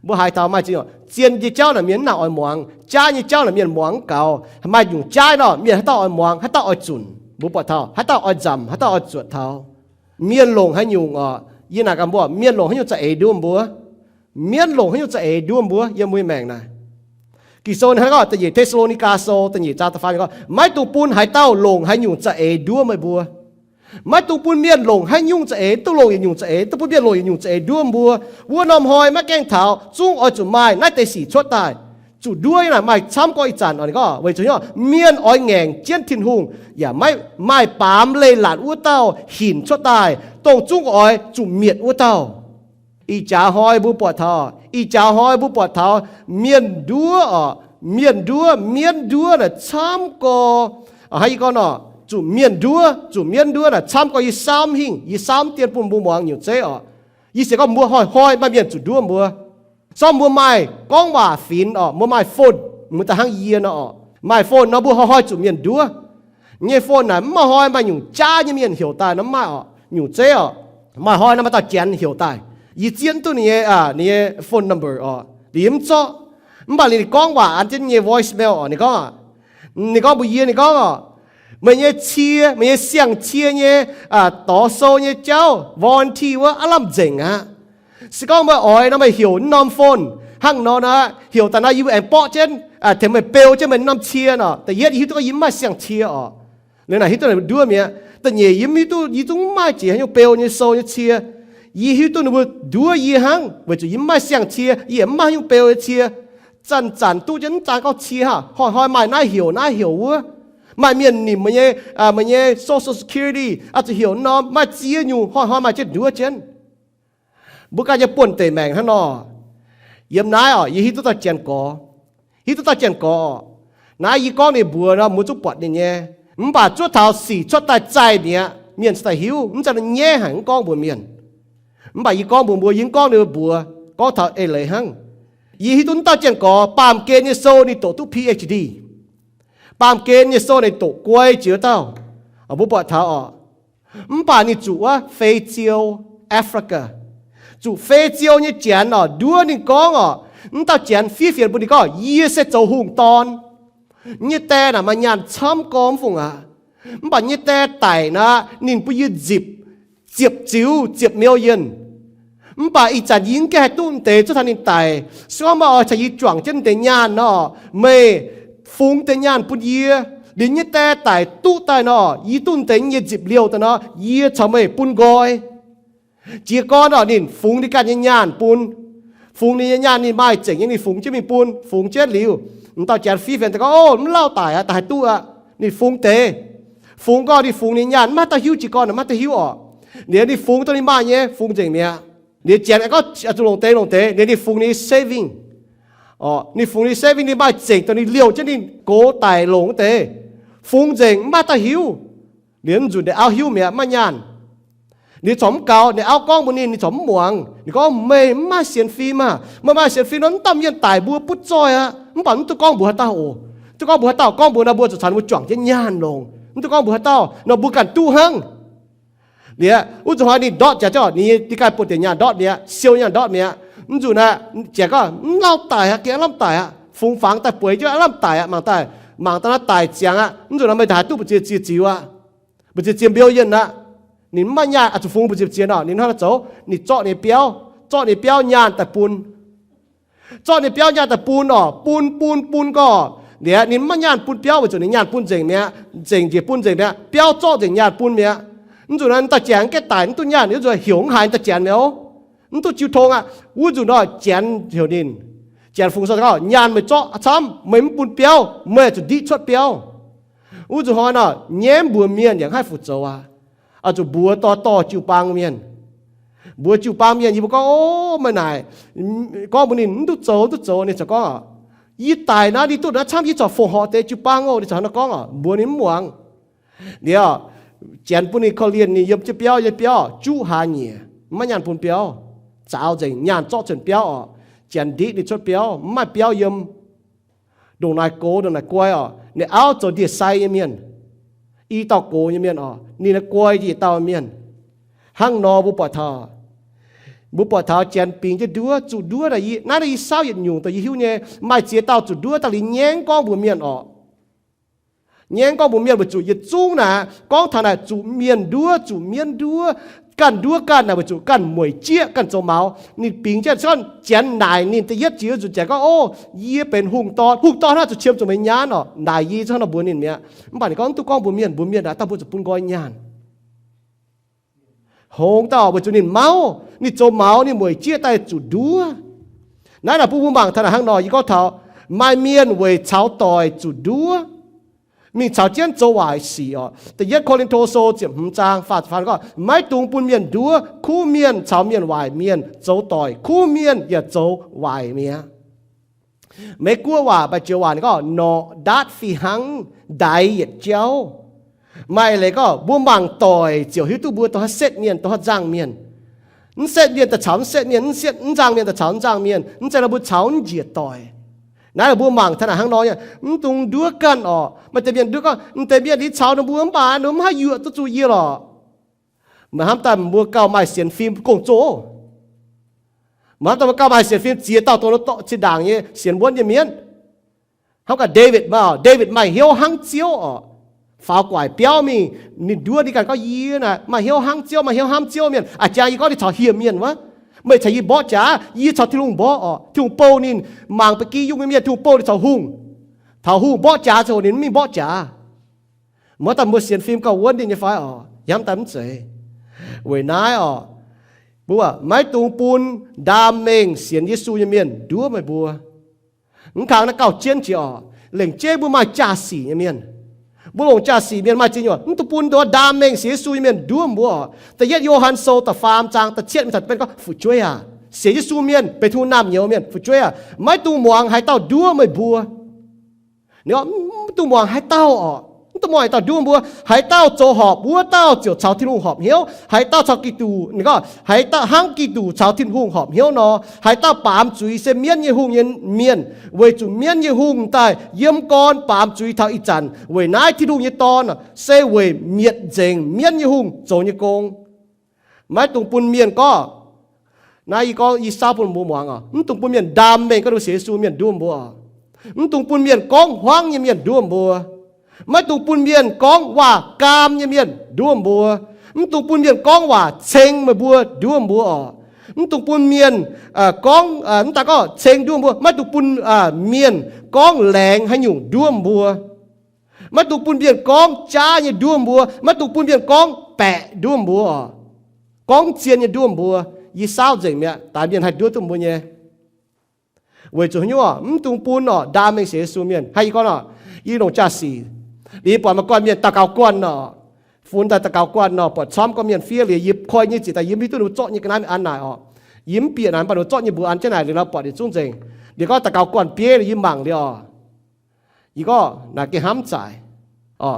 Mbuo haiz taux maaih ziex nyungc, zien nyei jauv naaic mienh mv nangc oix muangx, jaav nyei jauv naaic mienh muangx mv gaux. Maaih nyungc jaav nor mienh haaix dauh oix muangx, haaix dauh oix zunc, mbuo buatc taux haaix dauh oix nzamc, haaix dauh oix zuotc taux. Mienh longc haaix nyungc orqc, yie naaic ganh mbuox, mienh longc haaix nyungc za'eix nduov mbuo. Mienv longc haaix nyungc za'eix nduov mbuo yiem mbuo nyei maengc naaic. Ging-Sou hnangv gorngv, da'nyeic Te^saa^lo^ni^gaa Sou da'nyeic zaang da'faam gorngv, maiv dungx bun haaix dauh longc haaix nyungc za'eix nduov meih mbuo. Maiv dungx bun mienh longc haaix nyungc za'eix, mv dungx longc yietc nyungc za'eix, mv dungx bun mienh longc yietc nyungc za'eix nduov mbuo. Wuov norm hnoi maiv gaengh taux zungv oix zuqc maaih naaiv deix sic cuotv daaih. Zuqc nduov nyei naaic maaih camv gorx ih zanc orqc, ninh gorngv weic zuqc mienh oix ngaengc jienv Tin-Hungh yaac maiv maaih baamz leiz-latc wuov dauh hinc cuotv daaih, dongh zungv oix zuqc mietc wuov dauh. Ih jaax hnoi mbuo buatc taux, ih jaax hnoi mbuo buatc taux mienh nduov orqc, mienh nduov, mienv nduov naaic camv gorx. Hnangv yie gorngv nor, zuqc mienh nduov, zuqc mienv nduov naaic camv gorx yie saamv hingh, yie saamv dien bun mbuo muangx nyungc zeiv orqc. Yie se gorngv mbuo hnoi-hnoi maaih mienh zuqc nduov mbuo. Sorng mbuo maaih gorngv waac finx orqc, mbuo maaih phone, mbuo daaih hnangv yie nor orqc, maaih phone nor mbuo hnoi-hnoi zuqc mienh nduov. Nyei phone naaic mv maaih hnoi maaih nyungc jaav nyei mienh heuc daaih nor mv maaih orqc, nyungc zeiv orqc. Maaih hnoi nor maaih dauh janx heuc daaih. Yie zieqv duqv ninh nyei, ninh nyei phone number orqc, liuz yie mv zorqv. Mv baac ninh gorngv waac an jienv nyei voicemail orqc, ninh gorngv, ninh gorngv mbuox yie, ninh gorngv orqc, meih nyei cie, meih nyei siang-cie nyei dorh sou nyei jauv, warranty wuov aav lamh nzengc aqv. Se gorngv meih oix nor meih heuc norm phone hnangv nor nor, heuc daaih nor yie mbuo aengx borqv jienv, tengx meih beu jienv meih norm cie nor. Da'yietv yie hiuv duqv gorngv yie mv maaih siang-cie orqc. Liuz naaic hiuv duqv ninh mbuo nduov mi'aqv. Da'nyeic yie mv hiuv duqv, yie zungv mv maaih jiex haaix nyungc beu nyei sou nyei cie. Yie hiuv duqv ninh mbuo nduov yie hnangv weic zuqc yie mv maaih siang-cie, yie yaac mv maaih haaix nyungc beu nyei cie. Zanc-zanc duqv jienv mv zanc gorngv cie hnangv, hnoi-hnoi maaih naaiv heuc naaiv heuc wuov. Maaih mienh nimc meih nyei, meih nyei social security, oix zuqc heuc norm, maaih ziex nyungc hnoi-hnoi maaih jienv nduov jienv. Mbuo ganh nyei buonv-deic maengc hnangv nor. Yiem naaiv orqc, yie hiuv duqv dauh janx-gorx. Hiuv duqv dauh janx-gorx orqc. Naaiv yie gorngv ninh mbuox nor, mbuo zungv buatc ninh nyei. Mv baac zuov taux sic cuotv daaih zaih mi'aqv, mienh cingx daaih hiuv, mv zeiz nyaiv haic mv gorngv mbuox mienh. Mv baac yie gorngv mbuox mbuo, yie mv gorngv ninh mbuo mbuox, gorngv taux eix leiz hnangv. Yie hiuv duqv dauh janx-gorx baamh gen nyei sou ninh doqc duqv P H D. Baamh gen nyei sou ninh doqc guai jiex wuov dauh. Mbuo buatc taux orqc. Mv baac ninh zuqc wuov Fei Ziou, Africa. Zuqc Fei Ziou nyei janx orqc, nduov ninh gorngv orqc, mv dauh janx fiev fienx bun ninh gorngv, yie se zoux hungh dorn. Yie nyei die naaic maaih nyaanh camv gormx fungc aqv. Mv baac yie nyei die daic naaic, ninh bun yie nzipc ziepc ziux ziepc million. Mv baac ih zanc yie mv gaengh haih duqv deix zuov taux ninh daic. Se gorngv meih oix caux yie juangc jienv deix nyaanh nor, meih fungx deix nyaanh bun yie. Liuz yie nyei die daic duqv daaih nor, yie duqv deix nyei nzipc liouh daaih nor, yie caux meih bun nqoi. Jiez gorn orqc, ninh fungx ninh ganh nyei nyaanh bun. Fungx ninh nyei nyaanh ninh maaih zengc nyei ninh fungx jienv mingh bun, fungx jienv liuz, m'dauh janx fiev fienx daaih gorngv, o, mv lauh daic aqv, daaih haih duqv aqv. Ninh fungx deix. Fungx gorngv ninh fungx ninh nyaanh mv maaih dauh hiuv, jiez gorn mv maaih dauh hiuv orqc. Liuz ninh fungx dongh ninh maaih nyei fungx nzengc mi'aqv. Liuz janx gorngv zuqc longc deix longc deix, liuz ninh fungx ninh nyei saving. Orqc, ninh fungx ninh saving ninh maaih zengc dongh ninh liouh jienv ninh gox daic longc wuov deix. Fungx nzengc mv maaih dauh hiuv. Liuz nzunc ndeic auv hiuv mi'aqv, mv maaih nyaanh. Liuz corc mv gaux, ninh auv gorngv mbuox ninh, ninh corc mv muangx. Ninh gorngv, meih mv maaih sienx fim aqv. Meih maaih sienx fim nor, mv dauh mienh daic mbuo butv zoih aqv. Mv baac mv duqv gorngv mbuox haaix dauh oc. Mv duqv gorngv mbuox haaix dauh, gorngv mbuox nor mbuo zuqc caux ninh mbuo juangc jienv nyaanh longc. Mv duqv gorngv mbuox haaix dauh, nor mbuo ganh duqv hnangv. Liuz wuov nzunc hnoi ninh ndortv jaax jienv, ninh nyei die ganh buatc deix nyaanh ndortv mi'aqv, siou nyaanh ndortv mi'aqv. Mv nzunc naaic, jiex gorngv mv lauh daic aqv, gengh aav lamh daic aqv. Fungx fangx daaih bueix jienv aav lamh daic aqv, mangc daaih, mangc daaih naaiv daic ziangx aqv. Mv nzunc naaic meih haaix duqv mbu'ziex ziex ziux aqv? Mbu'ziex ziex million aqv. Ninh mv maaih nyaanh, oix zuqc fungx mbu'ziex ziex nor, ninh hnangv naaiv zoux, ninh zorqv ninh biauv, zorqv ninh biauv nyaanh daaih bun. Zorqv ninh biauv nyaanh daaih bun orqc, bun bun bun gorqv, liuz ninh mv maaih nyaanh bun biauv weic zuqc ninh nyaanh bun nzengc mi'aqv, nzengc njiec bun nzengc mi'aqv, biauv zorqv nzengc nyaanh bun mi'aqv. Mv nzunc naaiv dauh janx gaengh daic mv duqv nyaanh, wuov nzunc heuc mv haiz dauh janx mi'aqv. Mv duqv jiu tong aqv. Wuov nzunc nor janx heuc ninh, Janx-fungx gorngv, nyaanh meih zorqv camv, meih mv bun biauv, meih zuqc ndiqv cuotv biauv. Wuov zuqc hnoi nor, nyaiv mbuox mienh yaac haih fu-zoux aqv. Oix zuqc mbuox dorh dorh jiu-baang mienh. Mbuox jiu-baang mienh, yie mbuo gorngv, O, meih naaic, gorngv mbuox ninh, Mv duqv zoux, mv duqv zoux. Ninh ziouc gorngv, Yie daic naaiv, yie duqv naaiv camv, yie corc fongc horc deix jiu-baang oc. Ninh ziouc hnangv naaiv gorngv oc, mbuox ninh mv muangx. Liuz, Janx bun ninh korv-lienh, ninh yiem jienv biauv, yiem biauv juqv hlaax nyieqc, maiv nyaanh bun biauv, zaaux nzengc, nyaanh zorqv cuotv biauv oc. Janx ndiqv ninh cuotv biauv, mv maaih biauv yiem. Ndongc naaic gox, ndongc naaic guai oc. Ninh auv zoux ndie-sai nyei mienh, i dauh gox nyei mienh oc. Ninh naaiv guai yietc dauh mienh. Hnangv nor mbuo buatc taux, mbuo buatc taux Janx bingx jienv nduov, zuqc nduov naaic, naaiv yie saauv yietc nyungc dongh yie hiuv nyei, maaih ziex dauh zuqc nduov daaih liuz nyaengv gorngv mbuox mienh oc. Nyaengv gorngv mbuox mienh weic zuqc yietc zungv naaic gorngv taux naaic zuqc mienh nduov, zuqc mienv nduov, ganh nduov ganh naaic weic zuqc ganh mueic jieqv, ganh zoux maux. Ninh bingx jienv, se gorngv Janx naaic ninh da'yietv jiex zuqc Janx gorngv, O, yie benx hungh dorn, hungh dorn hnangv zuqc qiemx zuqc meih nyaanh oc. Naaic yie hnangv nor mbuox ninh mi'aqv. Mv baac ninh gorngv, Mv duqv gorngv mbuox mienh, mbuox mienh naaic dauh mbuo zuqc bun nqoi nyaanh. Hngongx dauh weic zuqc ninh mauv, ninh zoux maux, ninh mueic jieqv daaih zuqc nduov. Naaiv naaic bun mbuo mangc taux naaic hnangv nor, yie gorngv taux maaih mienh weic caux doic zuqc nduov, mingh caux jienv zoux waaic sic oc. Da'yietv Ko^lin^to Sou ziepc hmz zaang faah ziepc faam gorngv, Maiv dungx bun mienh nduov. Kuv mienh caux mienh waaic mienh zoux doic, kuv mienh yaac zoux waaic mi'aqv. Meiv Guoqv waac, ba'joux waac ninh gorngv, Norqc ndaatv fih hnangv, ndaix yietc jauv. Maaih leiz gorngv mbuo mangc doic ziouc hiuv duqv mbuo dongh haaix setv mienh, dongh haaix nzangc mienh. Mv setv mienh daaih caux mv setv mienh, mv setv, mv nzangc mienh daaih caux mv nzangc mienh. Mv zeiz nor mbuo caux mv njiec doic. Naaiv mbuo mangc taux naaic hnangv nor, mv dungx nduov ganh oc. Maaih deix mienh nduov gorngv, Mv deix mienh liuz caux ninh mbuo mv baac ninh mv haih yuoqc duqv zuqc yie lorqc. Meih hnamv daaih mbuo gauh maaih sienx fim gong-zoh. Meih hnamv daaih mbuo gauh maaih sienx fim ziex dauh dongh zinh ndaangc nyei sienx wuonv nyei mienh. Hnamv gaax Ndaawitv maah, Ndaawitv maaih hnyouv hnangv Ziouv oc. Faaux guaic biauv mingh, ninh nduov ninh ganh gorngv, Yie naaic maaih hnyouv hnangv Ziouv, maaih hnyouv hnamv Ziouv mienh. A'jang yie gorngv ninh caux hieh mienh wuov, meih caux yie mborqv jaax, yie caux Tin-Hungh mborqv oc. Tin-Hungh bouh ninh. Mangc ba'gi yungh nyei mienh Tin-Hungh bouh ninh caux hungh. Taux hungh mborqv jaax ziangh hoc ninh mv mingh mborqv jaax. Mv daaih mbuo sienx fim gauh wuonv ninh nyei fai oc? Hnamv daaih mv zeiz. Weic naaiv oc, mbuo maiv dungx bun ndaam mengh sienx Yesu nyei mienh nduov meih mbuo. Mv kang naaiv gauh jienv jiex oc. Lengc jeiv mbuo maaih jaa-sic nyei mienh, mbuo longc jaa-sic mienh maaih ziex nyungc. Mv dungx bun nduov ndaam mengh sienx Yesu nyei mienh nduov mbuo oc. Da'yietv Yo^han Sou da'faam zaang da'cietv mingh taux da'betv gorngv, Fu'jueiv aac, sienx Yesu mienh benx Tin-Hungh naamh nyouz mienh. Fu'jueiv aac, maiv dungx muangx haaix dauh nduov meih mbuo. Mv dungx muangx haaix dauh oc. Mv dungx muangx haaix dauh nduov mbuo. Haaix dauh zoux horpc, wuov dauh ziouc caux Tin-Hungh horpc hnyouv. Haaix dauh caux Giduc, ninh gorngv, haaix dauh hnangv Giduc caux Tin-Hungh horpc hnyouv nor, haaix dauh baamz zuiz se mienv nyei hungh nyei mienh, weic zuqc mienv nyei hungh daaih yiem gorn baamz zuiz taux ih zanc. Weic naaiv Tin-Hungh nyei Dorn se weic mietc nzengc mienv nyei hungh zoux nyei gong. Maiv dungx bun mienh gorngv, naaiv yie gorngv, yie saauv bun mbuo muangx oc. Mv dungx bun mienh ndaam mengh gorngv ninh mbuo sienx Yesu mienh nduov mbuo. Mv dungx bun mienh gorngv hmuangv nyei mienh nduov mbuo. Maiv dungx bun mienh gorngv waac-gaam nyei mienh nduov mbuo. Mv dungx bun mienh gorngv waac ceng meih mbuo nduov mbuo oc. Mv dungx bun mienh gorngv, mv daaih gorngv ceng nduov mbuo. Maiv dungx bun mienh gorngv laengz haaix nyungc nduov mbuo. Maiv dungx bun mienh gorngv jaav nyei nduov mbuo. Maiv dungx bun mienh gorngv baeqc nduov mbuo oc. Gorngv zien nyei nduov mbuo. Yie saauv nzengc mi'aqv, daix mienh haih nduov duqv mbuo nyei. Weic zuqc haaix nyungc oc? Mv dungx bun oc, ndaam mengh sienx Yesu mienh. Hnangv yie gorngv oc, yie longc jaa-sic, liuz yie buatc maaih guanh mienh daux gaux guanh oc, funx daaih daux gaux guanh oc, buatc camv gorngv mienh fiev liuz, yie koi nyei ziqc daaih yie mv hiuv duqv ninh mbuo zorqv nyei ga'naaiv mingh an naaic oc. Yie mv bieqc naaic, mv baac ninh mbuo zorqv nyei mbuox an jienv naaic liuz nor, buatc ninh zungv nzengc. Liuz gorngv daux gaux guanh bieiv liuz yie mangc liuz oc, yie gorngv naaic gengh hnamv zaic.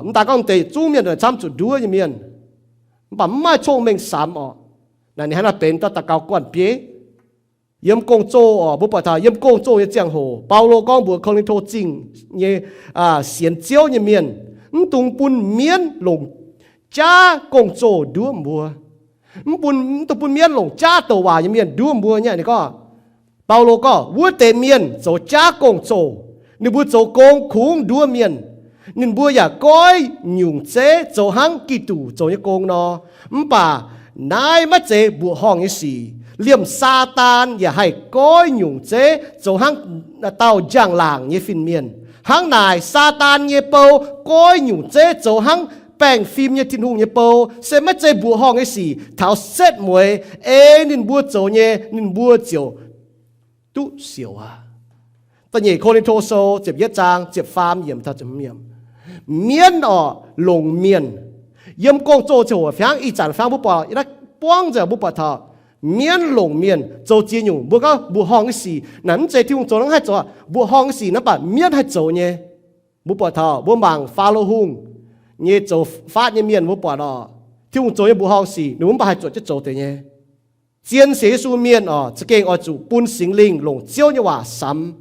Mv daaih gorngv deix zungv mienh camv zuqc nduov nyei mienh, mv baac mv maaih cong-mengh samx oc. Naaic ninh hnangv naaiv benx daux gaux guanh bieiv. Yiem gong-zoh oc, mbuo buatc taux yiem gong-zoh nyei ziangh hoc, Baulo gorngv mbuox Ko^lin^to Zingh nyei sienx Ziouv nyei mienh, mv dungx bun mienv longc jaav gong-zoh nduov mbuo. Mv bun, mv dungx bun mienv longc jaav douc waac nyei mienh nduov mbuo nyei. Ninh gorngv, Baulo gorngv, wuov deix mienh zoux jaav gong-zoh. Ninh mbuo zoux gong kungx nduov mienh. Ninh mbuo yaac goiv nyungc zeiv zoux hnangv Giduc zoux nyei gong nor. Mv baac naaiv maiv zeiv mbuoqc horngh nyei sic. Liemh Saadaan yaac haih goiv nyungc zeiv zoux hnangv dauh njang-laangc nyei fin-mienh. Hnangv naaic, Saadaan nyei bou goiv nyungc zeiv zoux hnangv baengh fim nyei Tin-Hungh nyei bou, se maiv zeiz mbuoqc horngh nyei sic. Taux setv mueiz ei ninh mbuo zoux nyei, ninh mbuo ziouc duqv siouc aqv. Da'nyeic Ko^lin^to Sou ziepc yietv zaang ziepc faam yiemc taux ziepc hmz yiemc. Mienv orqc, longc mienh. Yiem Gong-Zoh ziangh hoc fangv, ih zanc fangv mbuo buatc, yie naaiv buangv nzengc mbuo buatc taux mienv longc mienh zoux ziex nyungc. Mbuo gorngv mbuoqc horngh nyei sic naaic mv zeiz Tin-Hungh zoux, naaiv haih zoux. Mbuoqc horngh nyei sic naaiv mv baac mienv haih zoux nyei. Mbuo buatc taux mbuo mangc Faalo Hungh nyei zoux faatv nyei mienh, mbuo buatc orqc, Tin-Hungh zoux nyei mbuoqc horngh sic ninh mbuo mv baac haih zuotc jienv zoux deix nyei. Zien sienx Yesu mienh orqc, za'gengh oix zuqc bun Singx Lingh longc Ziouv nyei waac samx,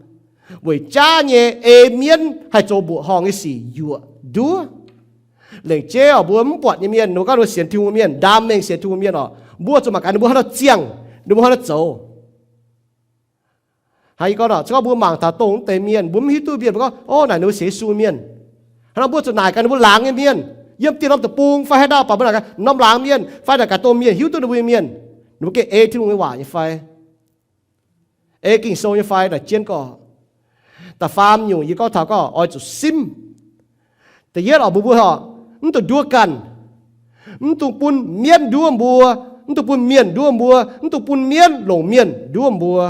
weic jaav nyei ei mienv haih zoux mbuoqc horngh nyei sic yuoqc nduov. Lengc jeiv orqc, mbuo mv buatc nyei mienh, ninh mbuo gorngv ninh mbuo sienx Tin-Hungh mienh, ndaam mengh sienx Tin-Hungh mienh orqc, mbuo zuqc mangc gaax ninh mbuo haaix nor ziangh, ninh mbuo haaix nor zoux. Hnangv yie gorngv orqc, se gorngv mbuo mangc taux dongh wuov deix mienh, mbuo mv hiuv duqv mienh, mbuo gorngv, ov, naaic ninh mbuo sienx Yesu mienh. Hnangv nor mbuo zuqc naaic gaax ninh mbuo laangz nyei mienh, yiem dieh norm deic-bung fai haaix ndau, baac mbuo naaic gaax norm laangz mienh fai naaic gaax dongh mienh hiuv duqv ninh mbuo nyei mienh, ninh mbuo gengh ei Tin-Hungh nyei waac nyei fai, ei Ging-Sou nyei fai naaic jienv gorngv. Da'faam nyungc yie gorngv taux gorngv oix zuqc simv. Da'yietv orqc, mbuo mbuo orqc, mv dungx nduov ganh. Mv dungx bun mienv nduov mbuo, mv dungx bun mienh nduov mbuo, mv dungx bun mienv longc mienh nduov mbuo.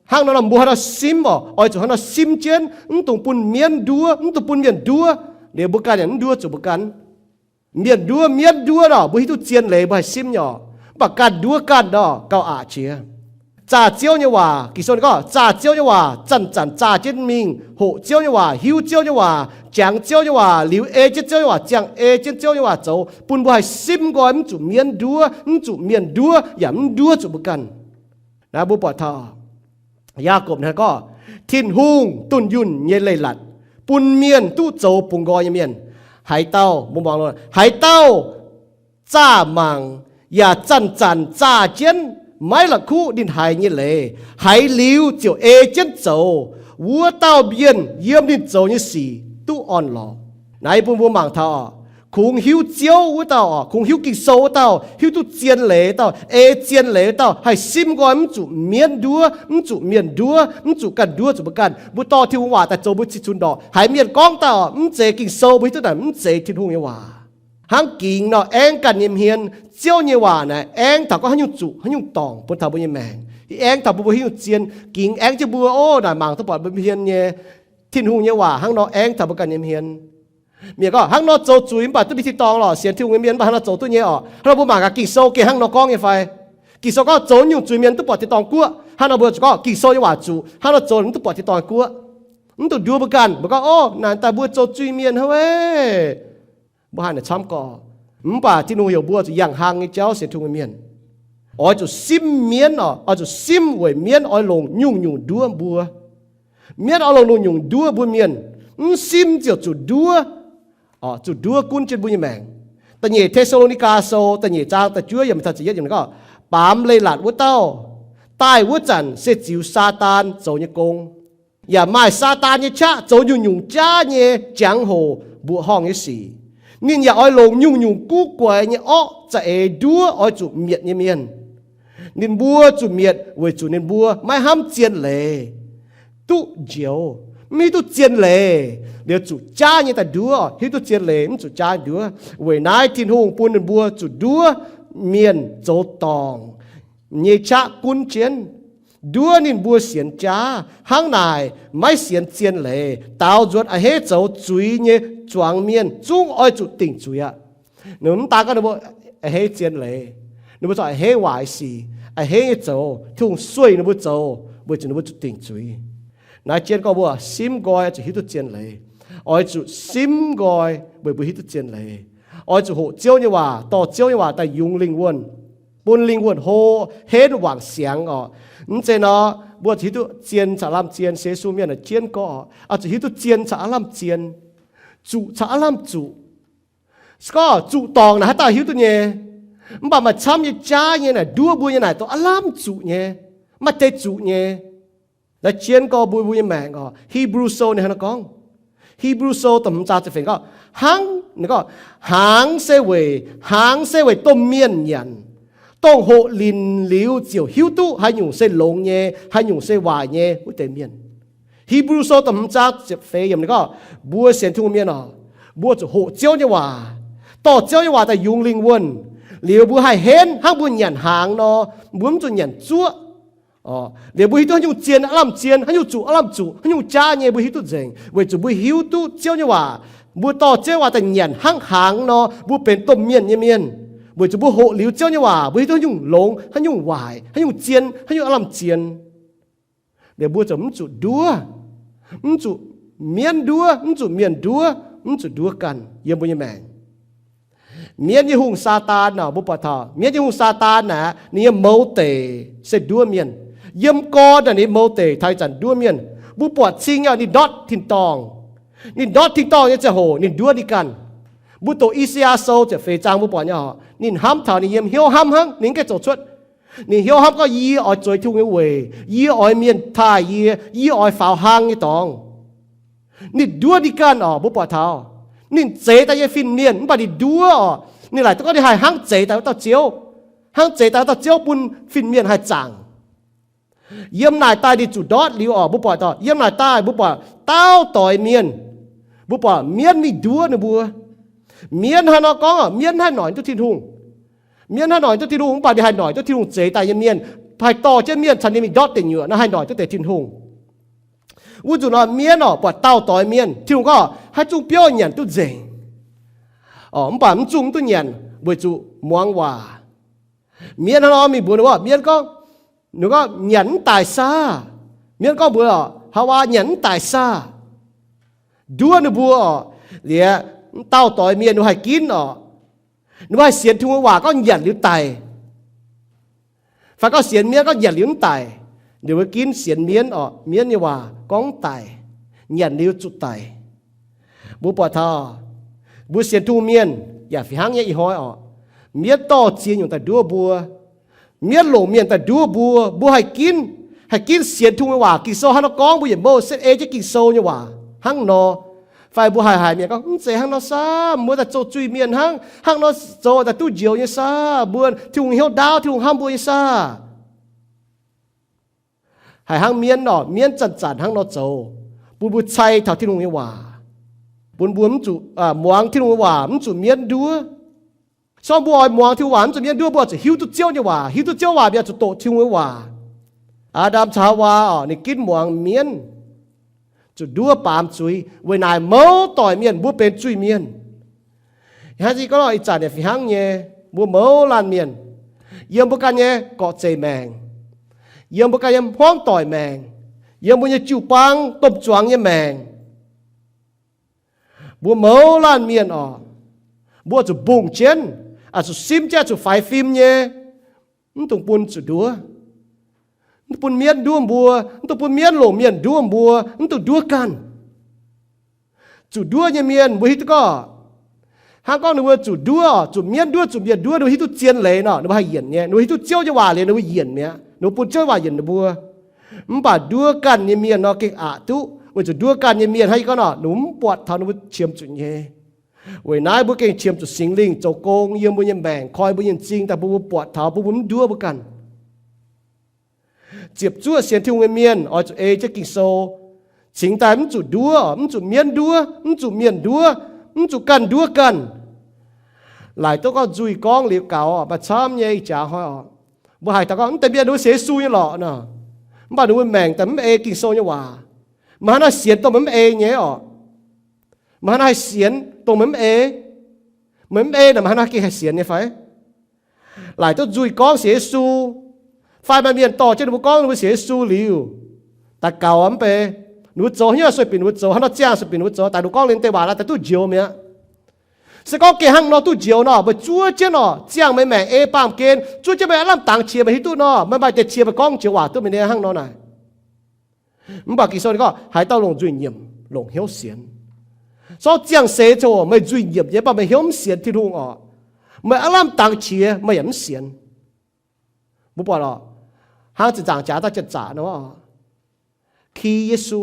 Hnangv nor, mbuo haaix nor simv orqc, oix zuqc hnangv nor simv jienv, mv dungx bun mienv nduov, mv dungx bun mienh nduov, liuz mbuo ganh yaac mv nduov zuqc mbuo ganh. Mienh nduov mienv nduov nor, mbuo hiuv duqv zien leiz mbuo haih simv nyei orqc. Mv baac ganh nduov ganh nor, gauh aqc jiex. Zaah Ziouv nyei waac, Ging-Sou ninh gorngv zaah Ziouv nyei waac zanc-zanc zaah jienv mingh, hoqc Ziouv nyei waac, hiuv Ziouv nyei waac, jangx Ziouv nyei waac, liuz ei jienv Ziouv nyei waac, ziangh ei jienv Ziouv nyei waac zoux, bun mbuo haih simv nqoi, mv zuqc mienv nduov, mv zuqc mienh nduov, yaac mv nduov zuqc mbuo ganh. Naaiv mbuo buatc taux Yaagorpc ninh gorngv, Tin-Hungh dunh yunh nyei leiz-latc bun mienh duqv zoux bungx nqoi nyei mienh. Haaix dauh, mbuo muangx, haaix dauh zaah mangc yaac zanc-zanc zaah jienv maiv la'kuqv ninh haiz nyei leiz, haiz liuz ziouc ei jienv zoux, wuov dauh mienh yiem ninh zoux nyei sic duqv orn-lorqc. Naaiv bun mbuo mangc taux, kungx hiuv Ziouv wuov dauh, kungx hiuv Ging-Sou wuov dauh, hiuv duqv zien leiz dauh, ei zien leiz dauh, haih simv nqoi, mv zuqc mienv nduov, mv zuqc mienh nduov, mv zuqc ganh nduov zuqc mbuo ganh. Mbuo dorh Tin-Hungh waac daaih zoux mbuo cih cunx ndorqc. Haiz mienh gorngv dauh mv zeiz Ging-Sou, mbuo hiuv duqv naaic mv zeiz Tin-Hungh nyei waac. Hnangv gingx nor aengv ganh nyei hmien. Ziouv nyei waac naaic aengv taux gorngv haaix nyungc zuqc haaix nyungc dorngc bun taux mbuo nyei maengc. Aengv taux mbuo, mbuo hiuv duqv zien. Gingx aengv jienv mbuo, ov, naaic mangc duqv buatc mbuo hmien nyei. Tin-Hungh nyei waac hnangv nor aengv taux mbuo ganh nyei hmien. Mienh gorngv hnangv nor zoux zuiz mv baac duqv mingh tin-dorngh lorqc, sienx Tin-Hungh nyei mienh mv baac hnangv nor zoux duqv nyei orqc. Hnangv nor mbuo mangc gaax Ging-Sou gengh hnangv nor gorngv nyei fai? Ging-Sou gorngv zoux nyungc zuiz mienh duqv buatc tin-dorngh guoqv. Hnangv nor mbuo zuqc gorngv Ging-Sou nyei waac zuqc hnangv nor zoux mv duqv buatc tin-dorngh guoqv. Mv dungx nduov mbuo ganh, mbuo gorngv, ov, naaic daaih mbuo zoux zuiz mienh hnangv, mbuo haih naaic camv gorx. Mv baac Tin-Hungh heuc mbuo zuqc yangh hlang nyei jauv sienx Tin-Hungh nyei mienh. Oix zuqc simv mienv orqc, oix zuqc simv weic mienv oix longc nyungc-nyungc nduov mbuo. Mienv oix longc nyungc-nyungc nduov mbuo mienh. Mv simv ziouc zuqc nduov, zuqc nduov gunv jienv mbuo nyei maengc. Da'nyeic Te^saa^lo^ni^gaa Sou da'nyeic zaang da'juov yiemc taux ziepc yietv yiemc gorngv, baamz leiz-latc wuov dauh daaih wuov zanc se ziux Saadaan zoux nyei gong, yaac maaih Saadaan nyei qaqv zoux nyungc-nyungc jaav nyei jangx-hoc mbuoqc horngh nyei sic. Ninh yaac oix longc nyungc-nyungc guv guaix nyei orqv za'eix nduov oix zuqc mietc nyei mienh. Ninh mbuo zuqc mietc weic zuqc ninh mbuo maiv hnamv zien leiz, duqv njoux, mv hiuv duqv zien leiz, liuz zuqc jaav nyei daaih nduov. Hiuv duqv zien leiz mv zuqc jaav nduov. Weic naaiv Tin-Hungh bun ninh mbuo zuqc nduov mienh zoux dorngc nyei qaqv gunv jienv, nduov ninh mbuo sienx jaav. Hnangv naaic maiv sienx zien leiz, daaux nzuonx a'hneiv zoux zuiz nyei zuangx mienh zungv oix zuqc dingc zuiz aqv. Ninh mv daan gorngv ninh mbuo a'hneiv zien leiz, ninh mbuo zungv a'hneiv waaic sic, a'hneiv nyei zoux, Tin-Hungh sueih ninh mbuo zoux, weic zuqc ninh mbuo zuqc dingc zuiz. Naaiv jienv gorngv mbuo simv nqoi zuqc hiuv duqv zien leiz. Oix zuqc simv nqoi weic mbuo hiuv duqv zien leiz. Oix zuqc hoqc Ziouv nyei waac, dorh Ziouv nyei waac daaih yungz lingh wuonh, bun lingh wuonh hlo, henv wangc siangx orqc. Mv zeiz nor, mbuo zuqc hiuv duqv zien caux lamh zien. Sienx Yesu mienh naaic jienv gorngv, oix zuqc hiuv duqv zien caux aav lamh zien, zuqc caux aav lamh zuqc. Se gorngv zuqc dorngc naaic haaix dauh hiuv duqv nyei? Mv baac maaih camv nyei jaav nyei naaic nduov mbuo nyei naaic dongh aav lamh zuqc nyei, maaih deix zuqc nyei. Naaiv jienv gorngv mbuo, mbuo nyei maengc orqc, Hipv^lu Sou ninh hnangv naaiv gorngv. Hipv^lu Sou da'hmz zaang ziepc feix gorngv, hnangv, ninh gorngv, hnaangx se weic, hnaangx se weic domh mienh nyanc, dongh hoqc linc liuz ziouc hiuv duqv haaix nyungc se longx nyei, haaix nyungc se waaic nyei wuov deix mienh. Hipv^lu Sou da'hmz zaang ziepc feix yiemc ninh gorngv, mbuo sienx Tin-Hungh mienh orqc, mbuo zuqc hoqc Ziouv nyei waac, dorh Ziouv nyei waac daaih yungz lingh wuonh, liuz mbuo haih henv hnangv mbuo nyanc hnaangx nor, mbuo mv zuqc nyanc zuoqv. Liuz mbuo hiuv duqv haaix nyungc zien aav lamh zien, haaix nyungc zuqc aav lamh zuqc, haaix nyungc jaav nyei mbuo hiuv duqv nzengc, weic zuqc mbuo hiuv duqv Ziouv nyei waac. Mbuo dorh Ziouv nyei waac daaih nyanc hnangv hnaangx nor, mbuo benx domh mienh nyei mienh. Weic zuqc mbuo hoqc liuz Ziouv nyei waac, mbuo hiuv duqv haaix nyungc longx, haaix nyungc waaic, haaix nyungc zien, haaix nyungc aav lamh zien. Liuz mbuo ziouc mv zuqc nduov, mv zuqc mienv nduov, mv zuqc mienh nduov, mv zuqc nduov ganh yiem mbuo nyei maengc. Mienv nyei hungh, Saadaan, naaic mbuo buatc taux mienv nyei hungh Saadaan naaic, ninh nyei mouz deic se nduov mienh. Yiem gorn naaic ninh mouz deic taux ih zanc nduov mienh. Mbuo buatc cing nyei ninh ndortv tin-dorngh. Ninh ndortv tin-dorngh nyei ziangh hoc ninh nduov ninh ganh. Mbuo doqc I^saa^yaa Sou ziepc feix zaang mbuo buatc nyei, ninh hnamv taux ninh yiem hnyouv hnamv hnangv, ninh mv gaengh zoux cuotv. Ninh hnyouv hnamv gorngv, Yie oix zueiz Tin-Hungh nyei weic, yie oix mienh taaih yie, yie oix faaux hlang nyei dorngx. Ninh nduov ninh ganh oc, mbuo buatc taux ninh zeix daaih nyei fin-mienh, mv baac ninh nduov oc. Ninh laaic duqv gorngv ninh haih hnangv zeix daaih wuov dauh Ziouv, hnangv zeix daaih wuov dauh Ziouv bun fin-mienh haih zaangc. Yiem naaic daaih ninh zuqc ndortv liuz oc, mbuo buatc taux yiem naaic daaih mbuo buatc daauh doix mienh. Mbuo buatc mienv mingh nduov ninh mbuo. Mienv hnangv nor gorngv, mienv haih noic duqv Tin-Hungh. Mienv haih noic duqv Tin-Hungh, mv baac ninh haih noic duqv Tin-Hungh zeix daaih nyei mienh, haih dorh jienv mienh caux ninh mingh ndortv deic nyuoqc nor, haih noic duqv deix Tin-Hungh. Wuov nzunc nor mienv oc, buatc daauh doix mienh, Tin-Hungh gorngv haaix zungv biouv nyanc duqv nzengc. Mv baac mv zungh mv duqv nyanc weic zuqc muangx waac. Mienv hnangv nor mingh mbuox ninh, mienv gorngv, ninh gorngv, Nyanc mv daic saah? Mienv gorngv mbuox, Haaix waac nyanc mv daic saah? Nduov ninh mbuo oc. Liuz, daauh doix mienh ninh haih ginv oc. Ninh mbuo haih sienx Tin-Hungh nyei waac gorngv nyanc liuz daic, fai gorngv sienx mienv gorngv nyanc liuz mv daic. Ninh mbuo ginv sienx mienv oc, mienv nyei waac gorngv mv daic, nyanc liuz zuqc daic. Mbuo buatc taux mbuo sienx Tin-Hungh mienh yaac fih hnangv nyei ih hnoi oc. Mienv dorh ziex nyungc daaih nduov mbuo. Mienv longc mienh daaih nduov mbuo. Mbuo haih ginv, haih ginv sienx Tin-Hungh nyei waac. Ging-Sou hnangv nor gorngv, mbuo yietc mouh setv ei jienv Ging-Sou nyei waac hnangv nor. Fai mbuo haih haiz mienh gorngv, Mv zeiz hnangv nor saah, mbuo daaih zoux zuiz-mienh hnangv, hnangv nor zoux daaih duqv njoux nyei saah, mbuo Tin-Hungh hnyouv ndaauv, Tin-Hungh hnamv mbuo nyei saah. Haiz hnangv mienv oc, mienv zanc-zanc hnangv nor zoux, bun mbuo cai taux Tin-Hungh nyei waac, bun mbuo mv zuqc muangx Tin-Hungh nyei waac, mv zuqc mienv nduov. Se gorngv mbuo oix muangx Tin-Hungh waac mv zuqc mienv nduov, mbuo zuqc hiuv duqv Ziouv nyei waac. Hiuv duqv Ziouv waac mbuo zuqc doqc Tin-Hungh nyei waac. Aa^ndam caux Haawaa oc, ninh ginv muangx mienv, zuqc nduov baamz zuiz. Weic naaic mouz doic mienh mbuo benx zuiz-mienh. Hnangv se gorngv ih zanc yaac fih hnangv nyei, mbuo mouz laanh mienh, yiem mbuo ganh nyei gorqv-zeic maengc, yiem mbuo ganh nyei hmuangv doic maengc, yiem mbuo nyei jiu-baang domh zuangx nyei maengc, mbuo mouz laanh mienh oc, mbuo zuqc mbungh jienv, zuqc simv jienv, zuqc faix fim nyei, mv dungx bun zuqc nduov. Mv dungx bun mienv nduov mbuo, mv dungx bun mienv longc mienh nduov mbuo, mv dungx nduov ganh. Zuqc nduov nyei mienh mbuo hiuv duqv gorngv, hnangv gorngv ninh mbuo zuqc nduov, zuqc mienv nduov, zuqc mienh nduov, ninh mbuo hiuv duqv zien leiz nor, ninh mbuo haih yienc nyei. Ninh mbuo hiuv duqv Ziouv nyei waac liuz, ninh mbuo yienc mi'aqv. Ninh mbuo bun Ziouv nyei waac yienc ninh mbuo. Mv baac nduov ganh nyei mienh nor gengh aqc duqv, weic zuqc nduov ganh nyei mienh hnangv yie gorngv nor, ninh mbuo mv buatc taux ninh mbuo qiemx zuqc nyei. Weic naaiv mbuo gengh qiemx zuqc Singx Lingh zoux gong yiem mbuo nyei maengc, koi mbuo nyei m'zing daaih bun mbuo buatc taux, bun mbuo mv nduov mbuo ganh. Ziepc zuoqv sienx Tin-Hungh nyei mienh oix zuqc ei jienv Ging-Sou, cingx daaih mv zuqc nduov, mv zuqc mienv nduov, mv zuqc mienh nduov, mv zuqc ganh nduov ganh. Laaic duqv gorngv nzuih gorngv liuz gaux maaih camv nyei ih jaax hnoi oc. Mbuo haiz taux gorngv mv deix mienh ninh mbuo sienx Yesu nyei lorqc nor, mv baac ninh mbuo maengc daaih mv ei Ging-Sou nyei waac. Meih hnangv naaiv sienx dongh meih mv ei nyei oc. Meih hnangv naaiv haih sienx dongh meih mv ei? Meih mv ei naaic meih hnangv naaiv gengh haih sienx nyei fai? Laaic duqv nzuih gorngv sienx Yesu, fai maaih mienh dorh jienv ninh mbuo gorngv ninh mbuo sienx Yesu liuz, daaih gaux mv bei, ninh mbuo zoux haaix nyungc sueih binc ninh mbuo zoux, haaix nor ziangh sueih binc ninh mbuo zoux, daaih ninh mbuo gorngv liuz deix waac naaiv daaih duqv njoux mi'aqv. Se gorngv gengh hnangv nor duqv njoux nor, meih zuov jienv nor, ziangh meih maengc ei baamh gen, zuov jienv meih aav lamh dangx qiex meih hiuv duqv nor, meih maaih deix qiex meih gorngv joux waac duqv meih nyei hnangv nor naaic. Mv baac Ging-Sou ninh gorngv haaix dauh longc nzuih nyiemc longc hnyouv sienx. Zorqv ziangh seix coc meih nzuih nyiemc nyei, mv baac meih hnyouv mv sienx Tin-Hungh oc, meih aav lamh dangx qiex meih yaac mv sienx. Mbuo buatc oc, hnangv zinh nzaangc jaax daaih janx-zaqc nor, ki Yesu,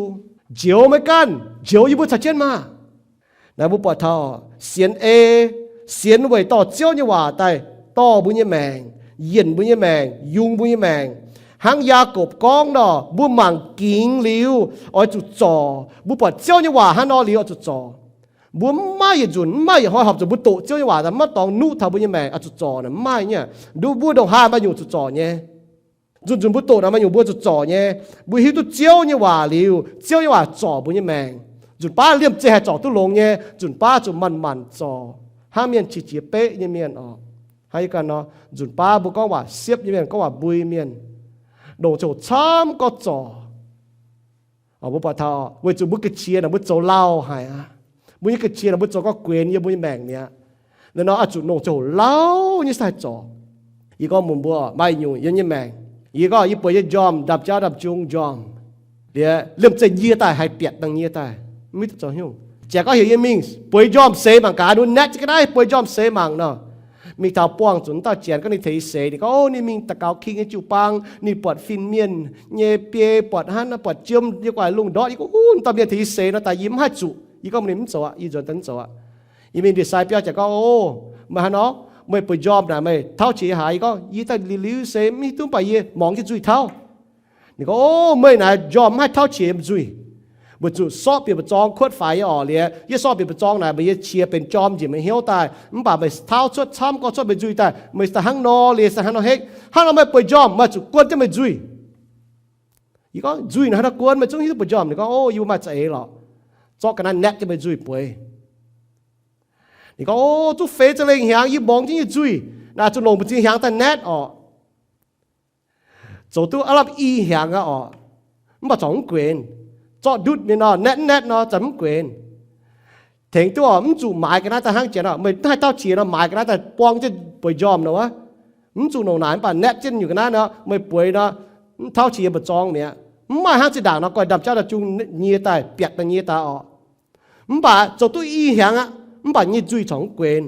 njoux meih ganh, njoux yie mbuo caux jienv maah! Naaiv mbuo buatc taux sienx ei, sienx weic dorh Ziouv nyei waac daaih dorh mbuo nyei maengc, yienc mbuo nyei maengc, yungz mbuo nyei maengc. Hnangv Yaakopv gorngv nor, mbuo mangc gingx liuz oix zuqc zorc. Mbuo buatc Ziouv nyei waac hnangv nor liuz oix zuqc zorc. Mbuo mv maaih yietc nzunc, mv maaih yietc hnoi horpc zuqc mbuo doqc Ziouv nyei waac mv maaih dorngx nuqv taux mbuo nyei maengc oix zuqc zorc naaic, mv maaih nyei. Mbuo ndongc haaix maaih nyungc zuqc zorc nyei. Nzunc nzunc mbuo doqc naaic maaih nyungc mbuo zuqc zorc nyei. Mbuo hiuv duqv Ziouv nyei waac liuz, Ziouv nyei waac zorc mbuo nyei maengc. Nzunc baav liemh zeih haih zorc duqv longx nyei, nzunc baav zuqc manc-manc zorc hnangv mienh qiex jiez beqv nyei mienh oc. Hnangv yie ganh nor, nzunc baav mbuo gorngv waac siepv nyei mienh, gorngv waac mbui mienh, longc ziangh hoc camv gorngv zorc. Mbuo buatc taux weic zuqc mbuo ga'qiex naaic mbuo zoux lauh haic aqv. Mbuo nyei ga'qiex naaic mbuo zoux gorngv guenx yiem mbuo nyei maengc mi'aqv. Naaiv nor oix zuqc longc ziangh hoc lauh nyei sai zorc. Yie gorngv mbuox mbuo, maaih nyungc yiem nyei maengc, yie gorngv yie bueix nyei njormh, ndaamv-jauv ndaamv-jung njormh, liemh zeih nyie daaih haih biatc dangh nyie daaih, mv hiuv duqv zoux haaix nyungc. Jaax gorngv heuc yie mingh bueix njormh seix mangc gaax, ninh naetv jienv ga'naaiv bueix njormh seix mangc nor. Mingh taux buangh zuqc dauh janx gorngv ninh tengx yie seix. Ninh gorngv, o, ninh mingh daux gaux king nyei jiu-baang, ninh buatc fin-mienh nyei biei, buatc hnangv naaiv, buatc jiem nyei gu'nguaaic lungh ndortv. Yie gorngv, u, dauh mienh tengx yie seix nor daaih yie mv haih zuqc. Yie gorngv ninh mv zoux aqv, yie nzuonx daaih mv zoux aqv. Yie mingh ndie-sai biauv jaax gorngv, o, meih haaix nor, meih bueix njormh naaic meih tauv qiex haaix? Yie gorngv, yie daaih liuz liuz seix mv hiuv duqv, mv baac yie mangc jienv nzuih tauv. Ninh gorngv, o, meih naaic njormh mv haih tauv qiex yiem nzuih. Weic zuqc sortv bieqc mba'zorng kuotv faix nyei orqc. Liuz yie sortv bieqc mba'zorng naaic, meih nyei qiex benx jorm njiec meih hnyouv daaih, mv baac meih tauv cuotv camv gorngv cuotv meih nzuih daaih, meih daaih hnangv nor liuz se hnangv nor hekv. Hnangv nor meih bueix njormh, meih zuqc guon jienv meih nzuih. Yie gorngv, nzuih naaic hnangv haaix nor guon, meih zungv hiuv duqv bueix njormh? Ninh gorngv, o, yie mbuo maaih za'eix lorqc, zorqv ga'naaiv naetv jienv meih nzuih bueix. Ninh gorngv, o, zungv feix za'lengh hnyangx yie mborngx jienv nyei nzuih naaic zuqc longc mbu'ziex hnyangx daaih naetv orqc. Zoux duqv aav lamh i hnyangx aqv orqc, mv baac corc mv guenx. Zorqv ndutv mingh nor, naetv mv naetv nor, zanc mv guenx. Tengx duqv orqc, mv zuqc maaiz ga'naaiv daaih hnangv janx orqc. Meih mv haih tauv qiex nor, maaiz ga'naaiv daaih buang jienv bueix njormh nor wuov. Mv zuqc longc naaic, mv baac naetv jienv nyungc ga'naaiv nor, meih bueix nor, mv tauv qiex yiem mba'zorng mi'aqv. Mv maaih hnangv zinh ndaangc nor, guaih ndaamv-jauv ndaamv-jung nyie daaih, biatc daaih nyie daaih orqc. Mv baac zoux duqv i hnyangx aqv, mv baac nyei nzuih corc mv guenx.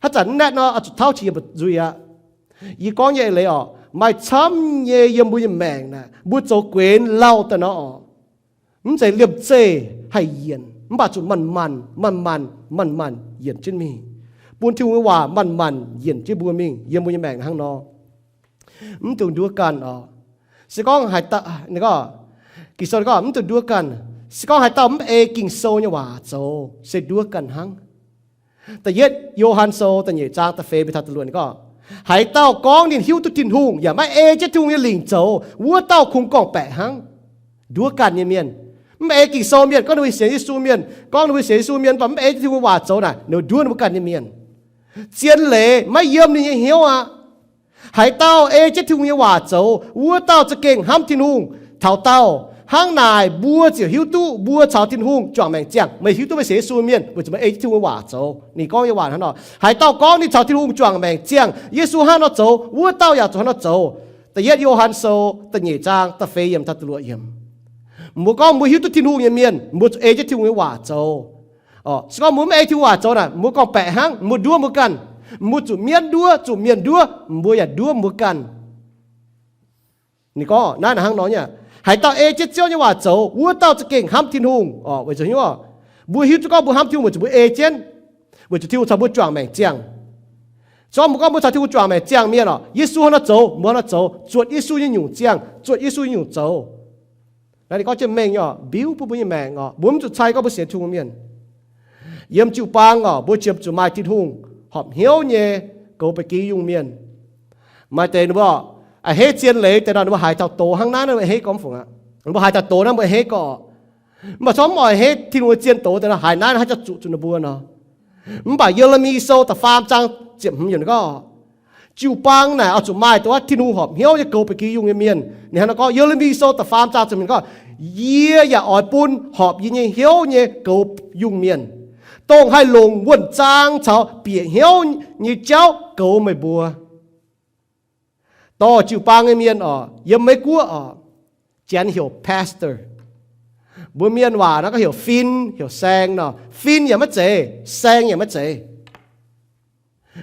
Haaix zanc mv naetv nor, oix zuqc tauv qiex yiem mba'zorng nzuih aqv. Yie gorngv nyei eix leiz orqc, maaih camv nyei yiem mbuo nyei maengc naaic, mbuo zoux guenx lauh daaih nor orqc, mv zeiz liemh zeih haih yienc, mv baac zuqc manc-manc, manc-manc, manc-manc yienc jienv mingh, bun Tin-Hungh nyei waac manc-manc yienc jienv mbuo mingh yiem mbuo nyei maengc hnangv nor. Mv dungx nduov ganh orqc. Se gorngv haaix dauh, ninh gorngv, Ging-Sou ninh gorngv mv dungx nduov ganh. Se gorngv haaix dauh mv ei Ging-Sou nyei waac zoux, se nduov ganh hnangv. Da'yietv Yo^han Sou da'nyeic zaang da'feix mingh taux da'luoqc ninh gorngv, haaix dauh gorngv ninh hiuv duqv Tin-Hungh yaac maiv ei jienv Tin-Hungh nyei lingc zoux, wuov dauh kungx gorngv-baeqc hnangv. Nduov ganh nyei mienh, mv ei Ging-Sou mienh, gorngv ninh mbuo sienx Yesu mienh, gorngv ninh mbuo sienx Yesu mienh, mv baac mv ei jienv Tin-Hungh waac zoux naaic, ninh nduov ninh mbuo ganh nyei mienh. Zien leiz maiv yiem ninh nyei hnyouv aqv. Haaix dauh ei jienv Tin-Hungh nyei waac zoux, wuov dauh za'gengh hnamv Tin-Hungh taux daauh. Hnangv naaic mbuo ziouc hiuv duqv mbuo caux Tin-Hungh juangc maengc ziangh. Meih hiuv duqv meih sienx Yesu mienh weic zuqc meih ei jienv Tin-Hungh nyei waac zoux. Ninh gorngv nyei waac hnangv nor, haaix dauh gorngv ninh caux Tin-Hungh juangc maengc ziangh, Yesu hnangv nor zoux, wuov dauh yaac zuqc hnangv nor zoux. Da'yietv Yo^han Sou da'nyeic zaang da'feix yiemc taux da'luoqc yiemc. Mbuo gorngv mbuo hiuv duqv Tin-Hungh nyei mienh, mbuo zuqc ei jienv Tin-Hungh nyei waac zoux. Se gorngv mbuo mv ei Tin-Hungh waac zoux naaic, mbuo gorngv-baeqc hnangv, mbuo nduov mbuo ganh. Mbuo zuqc mienv nduov, zuqc mienh nduov, mbuo yaac nduov mbuo ganh. Ninh gorngv naaiv hnangv nor nyei, haaix dauh ei jienv Ziouv nyei waac zoux, wuov dauh za'gengh hnamv Tin-Hungh. Weic zuqc mbuo hiuv duqv gorngv mbuo hnamv Tin-Hungh weic zuqc mbuo ei jienv, weic zuqc Tin-Hungh caux mbuo juangc maengc ziangh. Se gorngv mbuo gorngv mbuo caux Tin-Hungh juangc maengc ziangh mienh orqc, Yesu hnangv nor zoux, mbuo hnangv nor zoux, zuotc Yesu nyei nyungc ziangh, zuotc Yesu nyei nyungc zoux. Naaiv ninh gorngv jienv mengh nyei orqc, mbiuv bun mbuo nyei maengc orqc, mbuo mv zuqc cai gorngv mbuo sienx Tin-Hungh mienh. Yiem jiu-baang orqc, mbuo qiemx zuqc maaih Tin-Hungh horpc hnyouv nyei goux ba'gi yungh mienh. Maaih deix ninh mbuo a'hneiv zien leiz deix nor, ninh mbuo haiz taux doz hnangv naaiv, ninh mbuo a'hneiv gorngv fungc aqv. Ninh mbuo haiz taux doz naaiv, mbuo a'hneiv gorngv. Mv baac corc mv oix a'hneiv Tin-Hungh nyei zien doz deix nor, haiz naaiv hnangv jauv zuqc zuqc ninh mbuo nor. Mv baac Ye^le^mi Sou da'faam zaang ziepc hmz yiemc ninh gorngv, jiu-baang naaic oix zuqc maaih dongh Tin-Hungh horpc hnyouv nyei goux ba'gi yungh nyei mienh. Ninh hnangv nor gorngv, Ye^le^mi Sou da'faam zaang ziepc hmz gorngv, yie yaac oix bun horpc yie nyei hnyouv nyei goux yungh mienh, dongh haih longc wuonh zaang caux bieqc hnyouv nyei jauv goux meih mbuo. Dorh jiu-baang nyei mienh orqc, yiem Meiv Guoqv orqc, Janx heuc pastor. Mbuo mienh waac nor gorngv heuc fin, heuc saeng nor. Fin yaac maiv zeiz, saeng yaac maiv zeiz.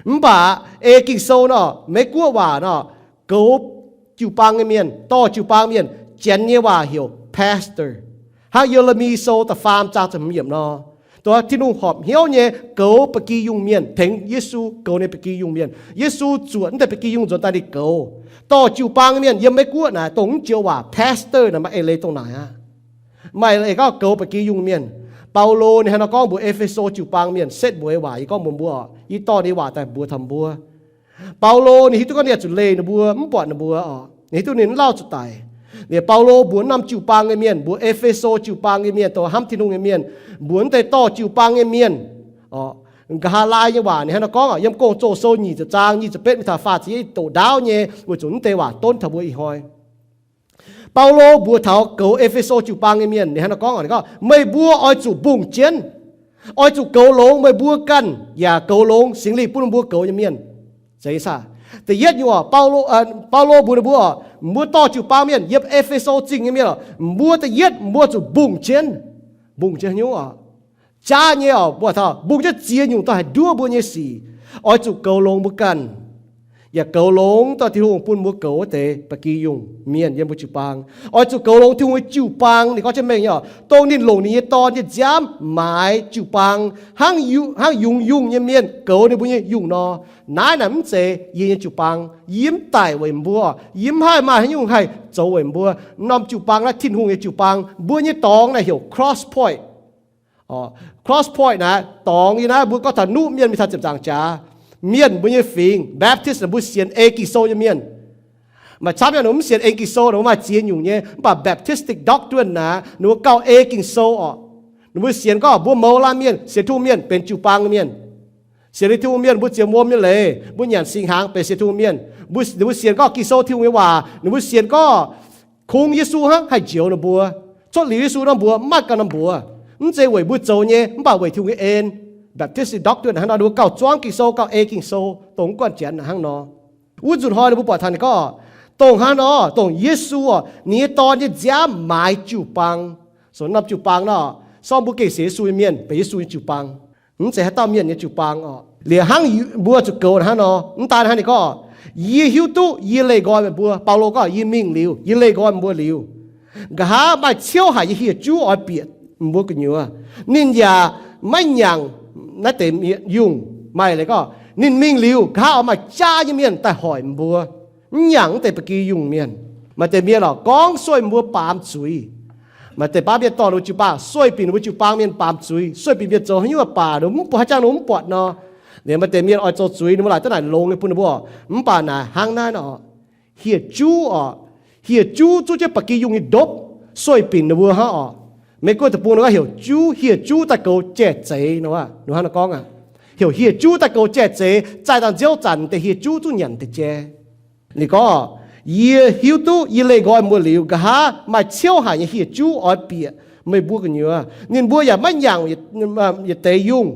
Mv baac ei Ging-Sou nor, Meiv Guoqv waac nor, goux jiu-baang nyei mienh, dorh jiu-baang mienh, Janx nyei waac heuc pastor. Hnangv Ye^le^mi Sou da'faam zaang ziepc hmz yiemc nor, dongh Tin-Hungh horpc hnyouv nyei goux ba'gi yungh mienh, tengx Yesu goux ninh ba'gi yungh mienh. Yesu zuoqc naaiv deix ba'gi yungh nzuonx daaih ninh goux. Dorh jiu-baang mienh yiem Meiv Guoqv naaic, dongh mv joux waac pastor naaic maaih eix leiz dongh naaic aqv. Maaih eix gorngv goux ba'gi yungh mienh. Baulo ninh hnangv nor gorngv mbuox E^fe^so jiu-baang mienh, setv mbuox waac yie gorngv mbuox mbuo, yie dorh ninh waac daaih mbuox taux mbuo. Baulo ninh hiuv duqv gorngv ninh zuqc leih ninh mbuo, mv buatc ninh mbuo orqc. Ninh hiuv duqv ninh mv lauh zuqc daic. Liuz Baulo mbuox norm jiu-baang nyei mienh, mbuox E^fe^so jiu-baang nyei mienh, dongh hnamv Tin-Hungh nyei mienh, mbuox naaiv deix dorh jiu-baang nyei mienh, nqa'haav laai nyei waac ninh hnangv naaiv gorngv, yiem Gong-Zoh sou nyic ziepc zaang nyic ziepc betv mingh taux faah ziepc yietv doqc ndaauv nyei, weic zuqc naaiv deix waac donv taux mbuo ih hnoi. Baulo mbuox taux goux E^fe^so jiu-baang nyei mienh, ninh hnangv naaiv gorngv, ninh gorngv, meih mbuo oix zuqc mbungh jienv, oix zuqc goux longx meih mbuo ganh yaac goux longx Singx Lingh bun mbuo goux nyei mienh. Zeiz saah? Da'yietv nyungc, Baulo mbuox ninh mbuo, mbuo dorh jiu-baang mienh yiem E^fe^so Zingh nyei mienh oc, mbuo da'yietv mbuo zuqc mbungh jienv. Mbungh jienv nyungc oc, jaav nyei oc, mbuo taux mbungh jienv ziex nyungc daaih haih nduov mbuo nyei sic. Oix zuqc goux longx mbuo ganh, yaac goux longx dorh Tin-Hungh bun mbuo goux wuov deix ba'gi yungh mienh yiem mbuo jiu-baang. Oix zuqc goux longx Tin-Hungh nyei jiu-baang. Ninh gorngv jienv mengh nyei oc, dongh ninh longc ninh nyei Dorn nyei nziaamv maaiz jiu-baang, hnangv yungz yungh nyei mienh goux ninh mbuo nyei yungh nor. Naaiv naaic mv zeiz yie nyei jiu-baang. Yie mv daic weic mbuo. Yie mv haih maaih haaix nyungc haih zoux weic mbuo. Norm jiu-baang naaiv Tin-Hungh nyei jiu-baang. Mbuo nyei dorngx naaic heuc Cross Point. Cross Point naaic dorngx yie naaiv mbuo gorngv taux nuqv mienh mingh taux ziepc nzaangc jaax, mienh mbuo nyei fingx Baptist naaic mbuo sienx ei Ging-Sou nyei mienh. Maaih camv nyei ninh mbuo mv sienx ei Ging-Sou, ninh mbuo maaih ziex nyungc nyei, mv baac Baptistic doctrine naaic ninh mbuo gauh ei Ging-Sou oc. Ninh mbuo sienx gorngv mbuo mouz laanh mienh, sienx Tin-Hungh mienh benx jiu-baang mienh. Sienx liuz Tin-Hungh mienh mbuo ziepc muoz mienh leiz, mbuo nyanc singx hnaangx benx sienx Tin-Hungh mienh. Ninh mbuo sienx gorngv Ging-Sou Tin-Hungh nyei waac, ninh mbuo sienx gorngv kungx Yesu hnangv haih njoux ninh mbuo. Cuotv liuz Yesu nor mbuox, mv maaih ganh norm mbuox. Mv zeiz weic mbuo zoux nyei, mv baac weic Tin-Hungh nyei en. Baptistic doctrine hnangv nor, ninh mbuo gauh zuangv Ging-Sou, gauh ei Ging-Sou, dongh mv guanh Janx hnangv nor. Wuov nzunc hnoi ninh mbuo buatc taux ninh gorngv, dongh hnangv nor, dongh Yesu oc, ninh nyei Dorn nyei nziaamv maaiz jiu-baang. Sou norm jiu-baang nor, sorng mbuo gengh sienx Yesu nyei mienh benx Yesu nyei jiu-baang. Mv zeiz haaix dauh mienh nyei jiu-baang oc. Liuz hnangv mbuo zuqc goux hnangv nor, mv daan hnangv ninh gorngv, yie hiuv duqv yie leih nqoi meih mbuo. Baulo gorngv, yie mingh liuz, yie leih nqoi meih mbuo liuz, nqa'haav maaih ciouv haic nyei hieh juv oix bieqc mbuo gu'nyuoz. Ninh yaac maiv nyaangc naaiv deix yungh. Maaih leiz gorngv ninh mingh liuz, nqa'haav oix maaih jaav nyei mienh daaih hoic mbuo, mv nyaangc naaiv deix ba'gi yungh mienh. Maaih deix mienh oc, gorngv sueih mbuo baamz zuiz. Maaih deix baav mienh dorh ninh mbuo jiu-baang, sueih binc ninh mbuo jiu-baang mienh baamz zuiz, sueih binc mienh zoux haaix nyungc baac ninh mbuo mv, haaix jangx ninh mbuo mv buatc nor. Liuz maaih deix mienh oix zoux zuiz, ninh mbuo laaic duqv naaic longx nyei bun ninh mbuo. Mv baac naaic hnangv naaiv nor, hieh juv oc, hieh juv zuqv jienv ba'gi yungh nyei ndopv, sueih binc ninh mbuo hnangv oc. Meiv Guoqv deic-bung ninh gorngv heuc juv, hieh juv daaih goux jai-zeix nor. Ninh hnangv nor gorngv aqv, heuc hieh juv daaih goux jai-zeix, zaih dangh nziouv zanc deix hieh juv zungv nyanc deix jai. Ninh gorngv, yie hiuv duqv yie leih nqoi mbuo liuz, nqa'haav maaih ciouv haic nyei hieh juv oix bieqc meih mbuo gu'nyuoz. Ninh mbuo yaac maiv nyaangc yietc deix yungh.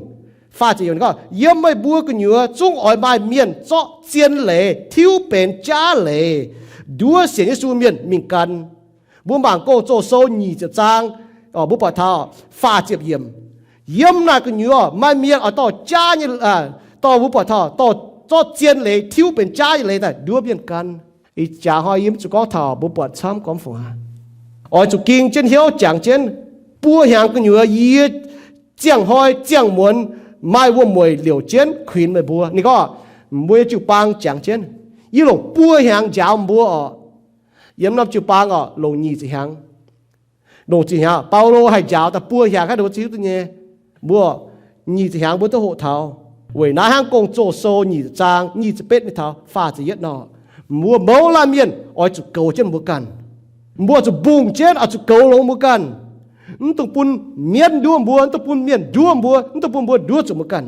Faah ziepc yietc gorngv, yiem meih mbuo gu'nyuoz zungv oix maaih mienh zorqv zien leiz tiuv benx jaav leiz, nduov sienx Yesu mienh mingh gan. Mbuo mangc Gong-Zoh sou nyic ziepc zaang, mbuo buatc taux faah ziepc yiemc. Yiem naaic gu'nyuoz maaih mienh oix dorh jaav nyei, dorh mbuo buatc taux dorh zorqv zien leiz tiuv benx jaav nyei leiz daaih nduov mienh gan. Ih jaax hnoi yie mv zuqc gorngv taux, mbuo buatc camv gormx fungx aqv. Oix zuqc ging jienv hnyouv jangx jienv. Buo hnyangx gu'nyuoz yie ziangh hnoi ziangh muonz maaih wuom-mueic liouc jienv kuinx meih mbuo. Ninh gorngv, mbuo nyei jiu-baang jangx jienv, yie longc buo hnyangx njaaux mbuo oc. Yiem norm jiu-baang oc, longc nyic ziepc hnyangx. Longc ziepc hnyangx, Baulo haih njaaux daaih buo hnyangx hnangv, ninh mbuo ziouc hiuv duqv nyei. Mbuo nyic ziepc hnyangx mbuo duqv hoqc taux. Weic naaiv hnangv Gong-Zoh sou nyic ziepc zaang nyic ziepc betv mingh taux faah ziepc yietv nor, mbuo mouz laanh mienh oix zuqc goux jienv mbuo ganh. Mbuo zuqc mbungh jienv, oix zuqc goux longx mbuo ganh. Mv dungx bun mienv nduov mbuo, mv dungx bun mienh nduov mbuo, mv dungx bun mbuo nduov zuqc mbuo ganh.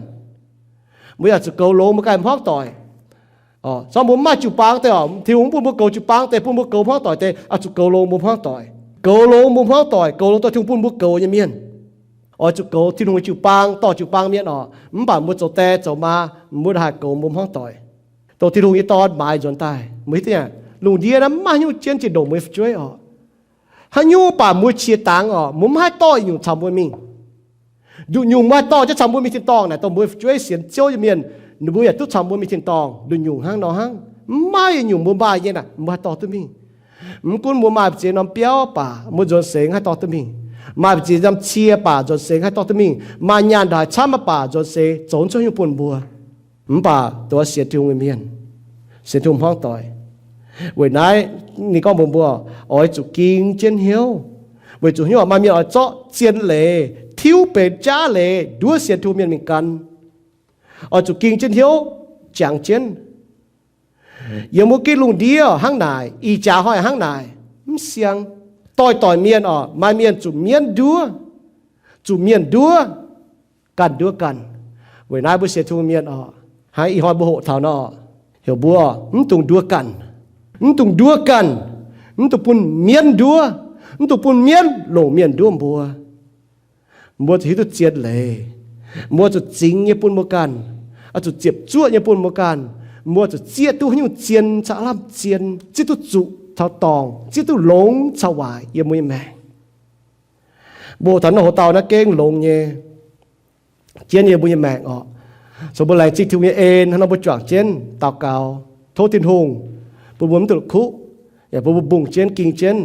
Mbuo yaac zuqc goux longx mbuo ganh hmuangv doic. Zorqv mbuo mv maaih jiu-baang deix oc, Tin-Hungh mv bun mbuo goux jiu-baang deix, bun mbuo goux hmuangv doic deix, oix zuqc goux longx mbuo hmuangv doic. Goux longx mbuo hmuangv doic, goux longx dorh Tin-Hungh bun mbuo goux nyei mienh. Oix zuqc goux Tin-Hungh nyei jiu-baang, dorh jiu-baang mienh oc. Mv baac mbuo zoux die zoux maa, mbuo haih goux mbuo hmuangv doic, dongh Tin-Hungh nyei Dorn maaiz nzuonx daaih. Mbuo hiuv duqv, lungh ndiev naaiv mv maaih haaix nyungc jienv jiex ndongc mbuo nyei fu'jueiv oc. Haaix nyungc baac mbuo qiex dangx oc, mbuo mv haih dorh yietc nyungc caux mbuo mingh. Nduqc nyungc mbuo haih dorh jienv caux mbuo mingh tin-dorngh naaic, dongh mbuo fu'jueiv sienx Ziouv nyei mienh, ninh mbuo yaac duqv caux mbuo mingh tin-dorngh. Nduqc nyungc hnangv nor hnangv, mv maaih yietc nyungc mbuo maaih nyei naaic mbuo haih dorh duqv mingh. Mv gunv mbuo maaih mbu'ziex norm biauv baac mbuo nzuonx seix haih dorh duqv mingh. Maaih mbu'ziex norm cie baac nzuonx seix haih dorh duqv mingh. Maaih nyaanh ndaaih camv baac nzuonx seix zoux cuotv nyungc bun mbuo. Mv baac dongh sienx Tin-Hungh nyei mienh, sienx Tin-Hungh hmuangv doic. Weic naaiv ninh gorngv mbuox mbuo, oix zuqc ging jienv hnyouv. Weic zuqc hnyouv maaih mienh oix zorqv zien leiz tiuv benx jaav leiz nduov sienx Tin-Hungh mienh mingh gan. Oix zuqc ging jienv hnyouv jangx jienv. Yiem wuov gitv lungh ndiev hnangv naaic, ih jaax hnoi hnangv naaic, mv siang. Doix-doix mienh oc, maaih mienh zuqc mienv nduov, zuqc mienh nduov, ganh nduov ganh. Weic naaiv mbuo sienx Tin-Hungh mienh oc, hnangv ih hnoi mbuo hoqc taux nor, heuc mbuo mv dungx nduov ganh, mv dungx nduov ganh, mv dungx bun mienv nduov, mv dungx bun mienv longc mienh nduov mbuo. Mbuo zuqc hiuv duqv zien leiz. Mbuo zuqc zingx nyei bun mbuo ganh, oix zuqc ziepc zuoqv nyei bun mbuo ganh. Mbuo zuqc zieqv duqv haaix nyungc zien caux lamh zien, zieqv duqv zuqc caux dorngc, zieqv duqv longx caux waaic yiem mbuo nyei maengc. Mbuo taux naaiv hoc-dauh naaiv gengh longx nyei, jienv yiem mbuo nyei maengc oc. So mbuo laengz zingh Tin-Hungh nyei en, hnangv nor mbuo juangc jienv daux gaux tov Tin-Hungh bun mbuo mv duqv la'kuqv, yaac bun mbuo mbungh jienv, ging jienv,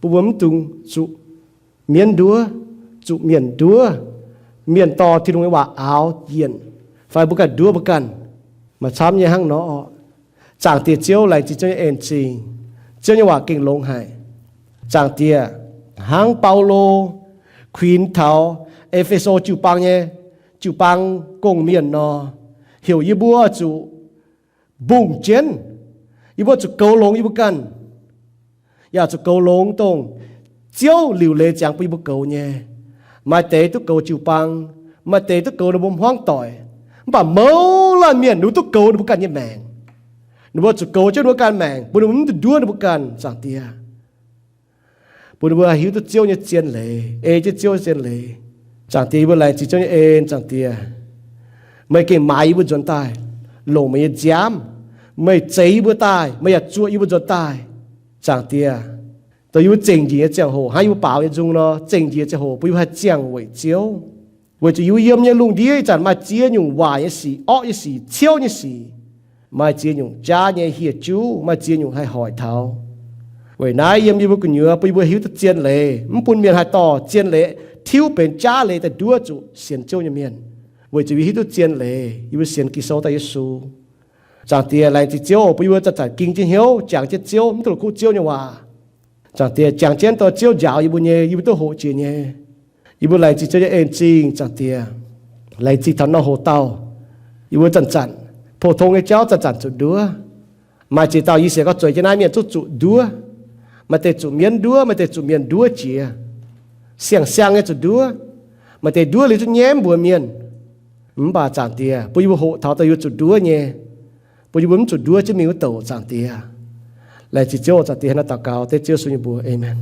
bun mbuo mv dungx zuqc mienv nduov, zuqc mienh nduov. Mienh dorh Tin-Hungh nyei waac aaux yienc, fai mbuo ganh nduov mbuo ganh, maaih camv nyei hnangv nor oc. Zaangc Diex Ziouv, laengz zingh Ziouv nyei en zingh. Ziouv nyei waac gengh longx haic. Zaangc Diex, hnangv Baulo kuinx taux E^fe^so jiu-baang nyei, jiu-baang gong-mienh nor, heuc yie mbuo zuqc mbungh jienv, yie mbuo zuqc goux longx yie mbuo ganh, yaac zuqc goux longx dongh Ziouv liuc leiz ziangx bun yie mbuo goux nyei. Maaih deix duqv goux jiu-baang, maaih deix duqv goux ninh mbuo hmuangv doic, mv baac mouz laanh mienh ninh mbuo duqv goux ninh mbuo ganh nyei maengc. Ninh mbuo zuqc goux jienv ninh mbuo ganh maengc, bun ninh mbuo mv dungx nduov ninh mbuo ganh, Zaangc Diex. Bun ninh mbuo haih hiuv duqv Ziouv nyei zien leiz, ei jienv Ziouv zien leiz. Zaangc Diex, yie mbuo laengz zingh Ziouv nyei en, Zaangc Diex. Meih gengh maaiz yie mbuo nzuonx daaih, longc meih nyei nziaamv. Meih zeix yie mbuo daaih, meih yaac zuoqc yie mbuo nzuonx daaih, Zaangc Diex. Dongh yie mbuo zengc njiec nyei ziangh hoc, hnangv yie mbuo baaux nyei nzung nor, zengc njiec ziangh hoc bun yie mbuo haih ziangh weic Ziouv. Weic zuqc yie mbuo yiem nyei lungh ndiev ih zanc maaih ziex nyungc waaic nyei sic, orqv nyei sic, ciouv nyei sic, maaih ziex nyungc jaav nyei hieh juv, maaih ziex nyungc haih hoic taux. Weic naaiv yiem yie mbuo gu'nyuoz bun yie mbuo hiuv duqv zien leiz, mv bun mienh haih dorh zien leiz tiuv benx jaav leiz daaih nduov zuqc sienx Ziouv nyei mienh. Weic zuqc yie hiuv duqv zien leiz, yie mbuo sienx Ging-Sou daaih Yesu. Zaangc Diex, laengz zingh Ziouv bun yie mbuo zanc-zanc ging jienv hnyouv jangx jienv Ziouv, mv duqv la'kuqv Ziouv nyei waac. Zaangc Diex, jangx jienv dorh Ziouv njaaux yie mbuo nyei, yie mbuo duqv hoqc jiex nyei. Yie mbuo laengz zingh Ziouv nyei en zingh, Zaangc Diex. Laengz zingh taux nor hoc dauh, yie mbuo zanc-zanc, pou-tong nyei jauv zanc-zanc zuqc nduov. Maaih ziex dauh yie sienx gorngv zueiz jienv naaiv mienh zungv zuqc nduov. Maaih deix zuqc mienv nduov, maaih deix zuqc mienh nduov jiex. Siang-siang nyei zuqc nduov. Maaih deix nduov liuz zungv nyaiv mbuox mienh. Mv baac Zaangc Diex, bun yie mbuo hoqc taux dongh yie mbuo zuqc nduov nyei, bun yie mbuo mv zuqc nduov jienv mingh wuov douc, Zaangc Diex. Laengz zingh Ziouv. Zaangc Diex, hnangv naaiv daux gaux dengv Ziouv Yesu nyei mbuox, Aamen.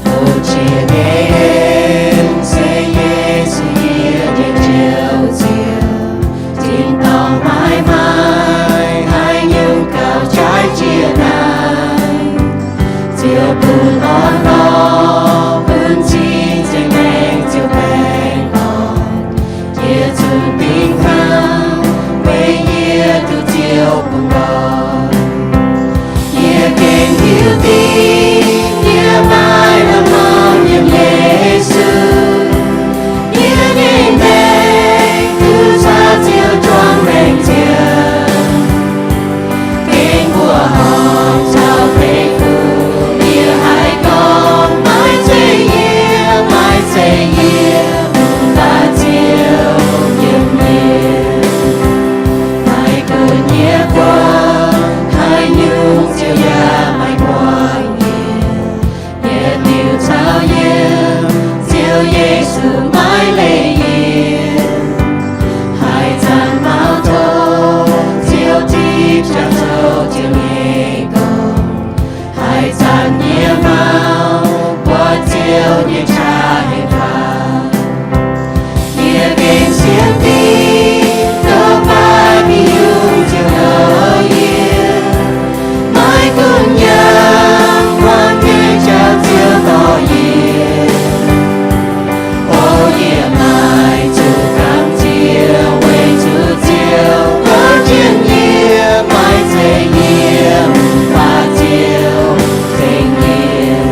Hoqc jiex nyei en se Yesu yie nyei Njoux Ziouv. Tin-dorngh maiv maaih haaix nyungc gauh jaiv jiex naaiv. Ziouv bun orn-lorqc, bun cing-nzengc maengc ziouc baengh orn. Yie zungv dingc hnangv, weic yie duqv Ziouv bun nqoi. Yie gengh hiuv duqv yie maiv lamh longc yiem Yesu. Yie nyei maengc duqv caux Ziouv juangc maengc ziouc gengh mbuoqc horngh caux fei-fu. Yie haih gorngv, maiv zeiz yie, maiv zeiz yie, mv baac Ziouv yiem yie. Maiv gunv yie buangh haaix nyungc, Ziouv yaac maiv buangh yie. Yietc liuz caux yiem, Ziouv Yesu maiv leih yie. Haaix zanc mauv doz, Ziouv tipv jaax zoux Ziouv nyei gong. Haaix zanc yie mauv buatc Ziouv nyei qaqv hei faaux, yie gengh sienx dingc duqv maiv mingh nyungc Ziouv hlo yie. Maiv gunv yangh muangx nyei jauv Ziouv dorh yie. O yie maaih zuqc gamh nziex weic zuqc Ziouv gorngv jienv yie, maiv zeiz yie, mv baac Ziouv tengx yie.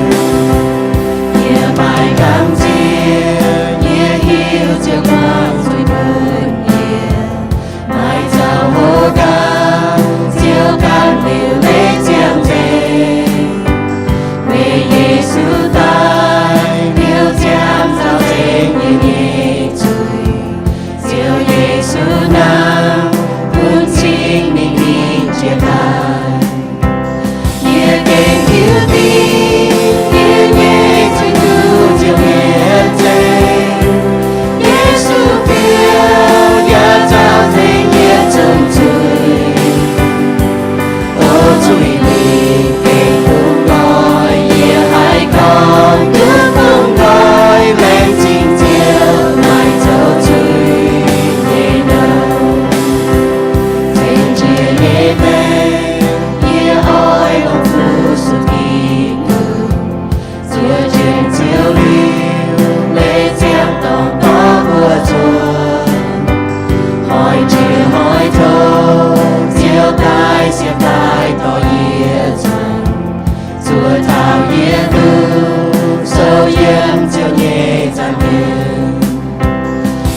Mbuo taux yie duqv sou yiem Ziouv nyei zaangc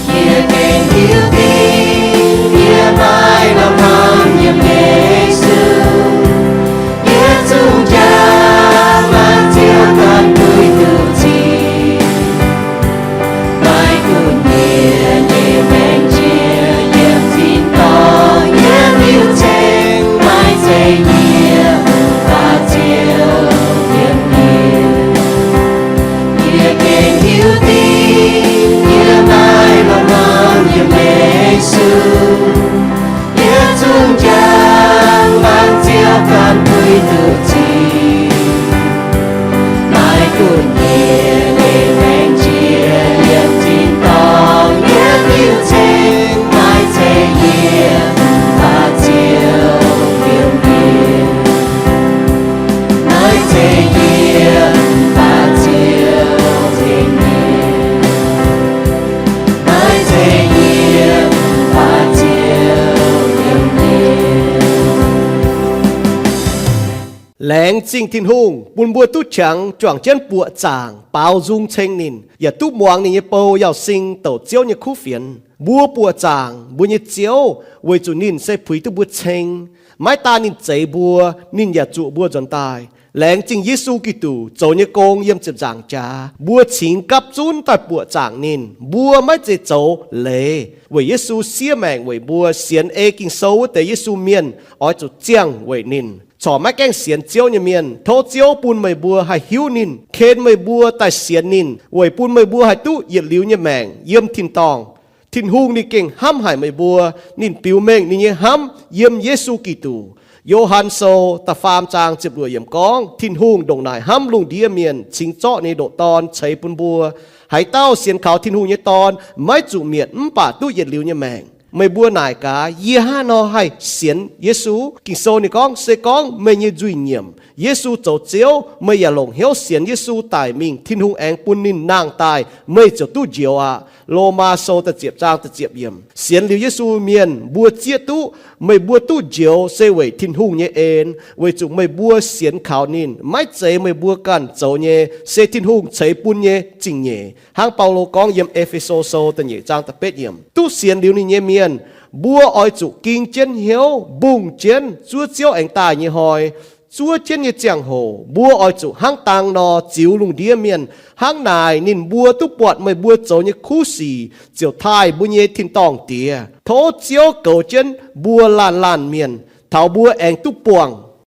Yie gengh hiuv duqv yie maiv lorz hmuangx yiem Yesu. Yie zungv jangx mangc Ziouv ganh puix duqv ziqc. Maiv gunv yie nyei maengc jiex yiem tin-dorngh, yie liuc ceng maiv zeiz yie mv baac Ziouv yiem yie. Yie gengh hiuv duqv yie maiv lorz hmuangx yiem Yesu. Yie zungv jangx mangc Ziouv ganh puix duqv ziqc. Maiv gunv yie nyei maengc jiex yiem tin-dorngh, yie liuc ceng maiv zeiz yie mv baac Ziouv yiem yie. Maiv zeiz yie mv baac Ziouv yiem yie. Maiv zeiz yie mv baac Ziouv yiem yie. Laengz zingh Tin-Hungh bun mbuo duqv qangx juangc jienv buoqc zaangc baaux nzung ceng ninh, yaac duqv muangx ninh nyei bou Yauz Sing douc Ziouv nyei kuv fienx. Mbuo buoqc zaangc mbuo nyei Ziouv weic zuqc ninh se puix duqv mbuo ceng. Maiv daan ninh zeix mbuo, ninh yaac zuqc mbuo nzuonx daaih. Laengz zingh Yesu Giduc zoux nyei gong yiem ziepc nzaangc jaax, mbuo cingx gapv zunv daaih buoqc zaangc ninh. Mbuo maiv zeiz zoux leiz, weic Yesu siev maengc weic mbuo, sienx ei Ging-Sou wuov deix Yesu mienh oix zuqc ziangh weic ninh. Corc maiv gaengh sienx Ziouv nyei mienh, tov Ziouv bun meih mbuo haih hiuv ninh, ken meih mbuo daaih sienx ninh, weic bun meih mbuo haih duqv yietc liuz nyei maengc yiem tin-dorngh. Tin-Hungh ninh gengh hnamv haic meih mbuo. Ninh biux mengh ninh nyei hnamv yiem Yesu Giduc. Yo^han Sou da'faam zaang ziepc luoqc yiemc gorngv, Tin-Hungh ndongc naaic hnamv lungh ndiev mienh, cingx zorqv ninh nyei ndoqc Dorn ceix bun mbuo. Haaix dauh sienx kaux Tin-Hungh nyei Dorn maiv zuqc mietc mv baac duqv yietc liuz nyei maengc. Meih mbuo naaic gaax, yie hnangv haaix nor haih sienx Yesu? Ging-Sou ninh gorngv, se gorngv meih nyei nzuih nyiemc, Yesu zoux Ziouv, meih yaac longc hnyouv sienx Yesu daic mingh, Tin-Hungh aengx bun ninh nangh daaih, meih ziouc duqv njoux aqv. Lomaa Sou da'ziepc zaang da'ziepc yiemc. Sienx liuz Yesu mienh mbuo zieqv duqv, meih mbuo duqv njoux se weic Tin-Hungh nyei en, weic zuqc meih mbuo sienx kaux ninh. Maiv zeiz meih mbuo ganh zoux nyei, se Tin-Hungh ceix bun nyei zingh nyeic. Hnangv Baulo gorngv yiem E^fe^so Sou da'nyeic zaang da'betv yiemc. Duqv sienx liuz ninh nyei mienh, mbuo oix zuqc ging jienv hnyouv, mbungh jienv zuov Ziouv aengx daaih nyei hnoi. Zuov jienv nyei ziangh hoc mbuo oix zuqc hnangv dang nor ziux lungh ndiev mienh. Hnangv naaic ninh mbuo duqv buatc meih mbuo zoux nyei kuv sic, ziouc taaih mbuo nyei tin-dorngh Diex. Tov Ziouv goux jienv mbuo laanh laanh mienh, taux mbuo aengx duqv buangh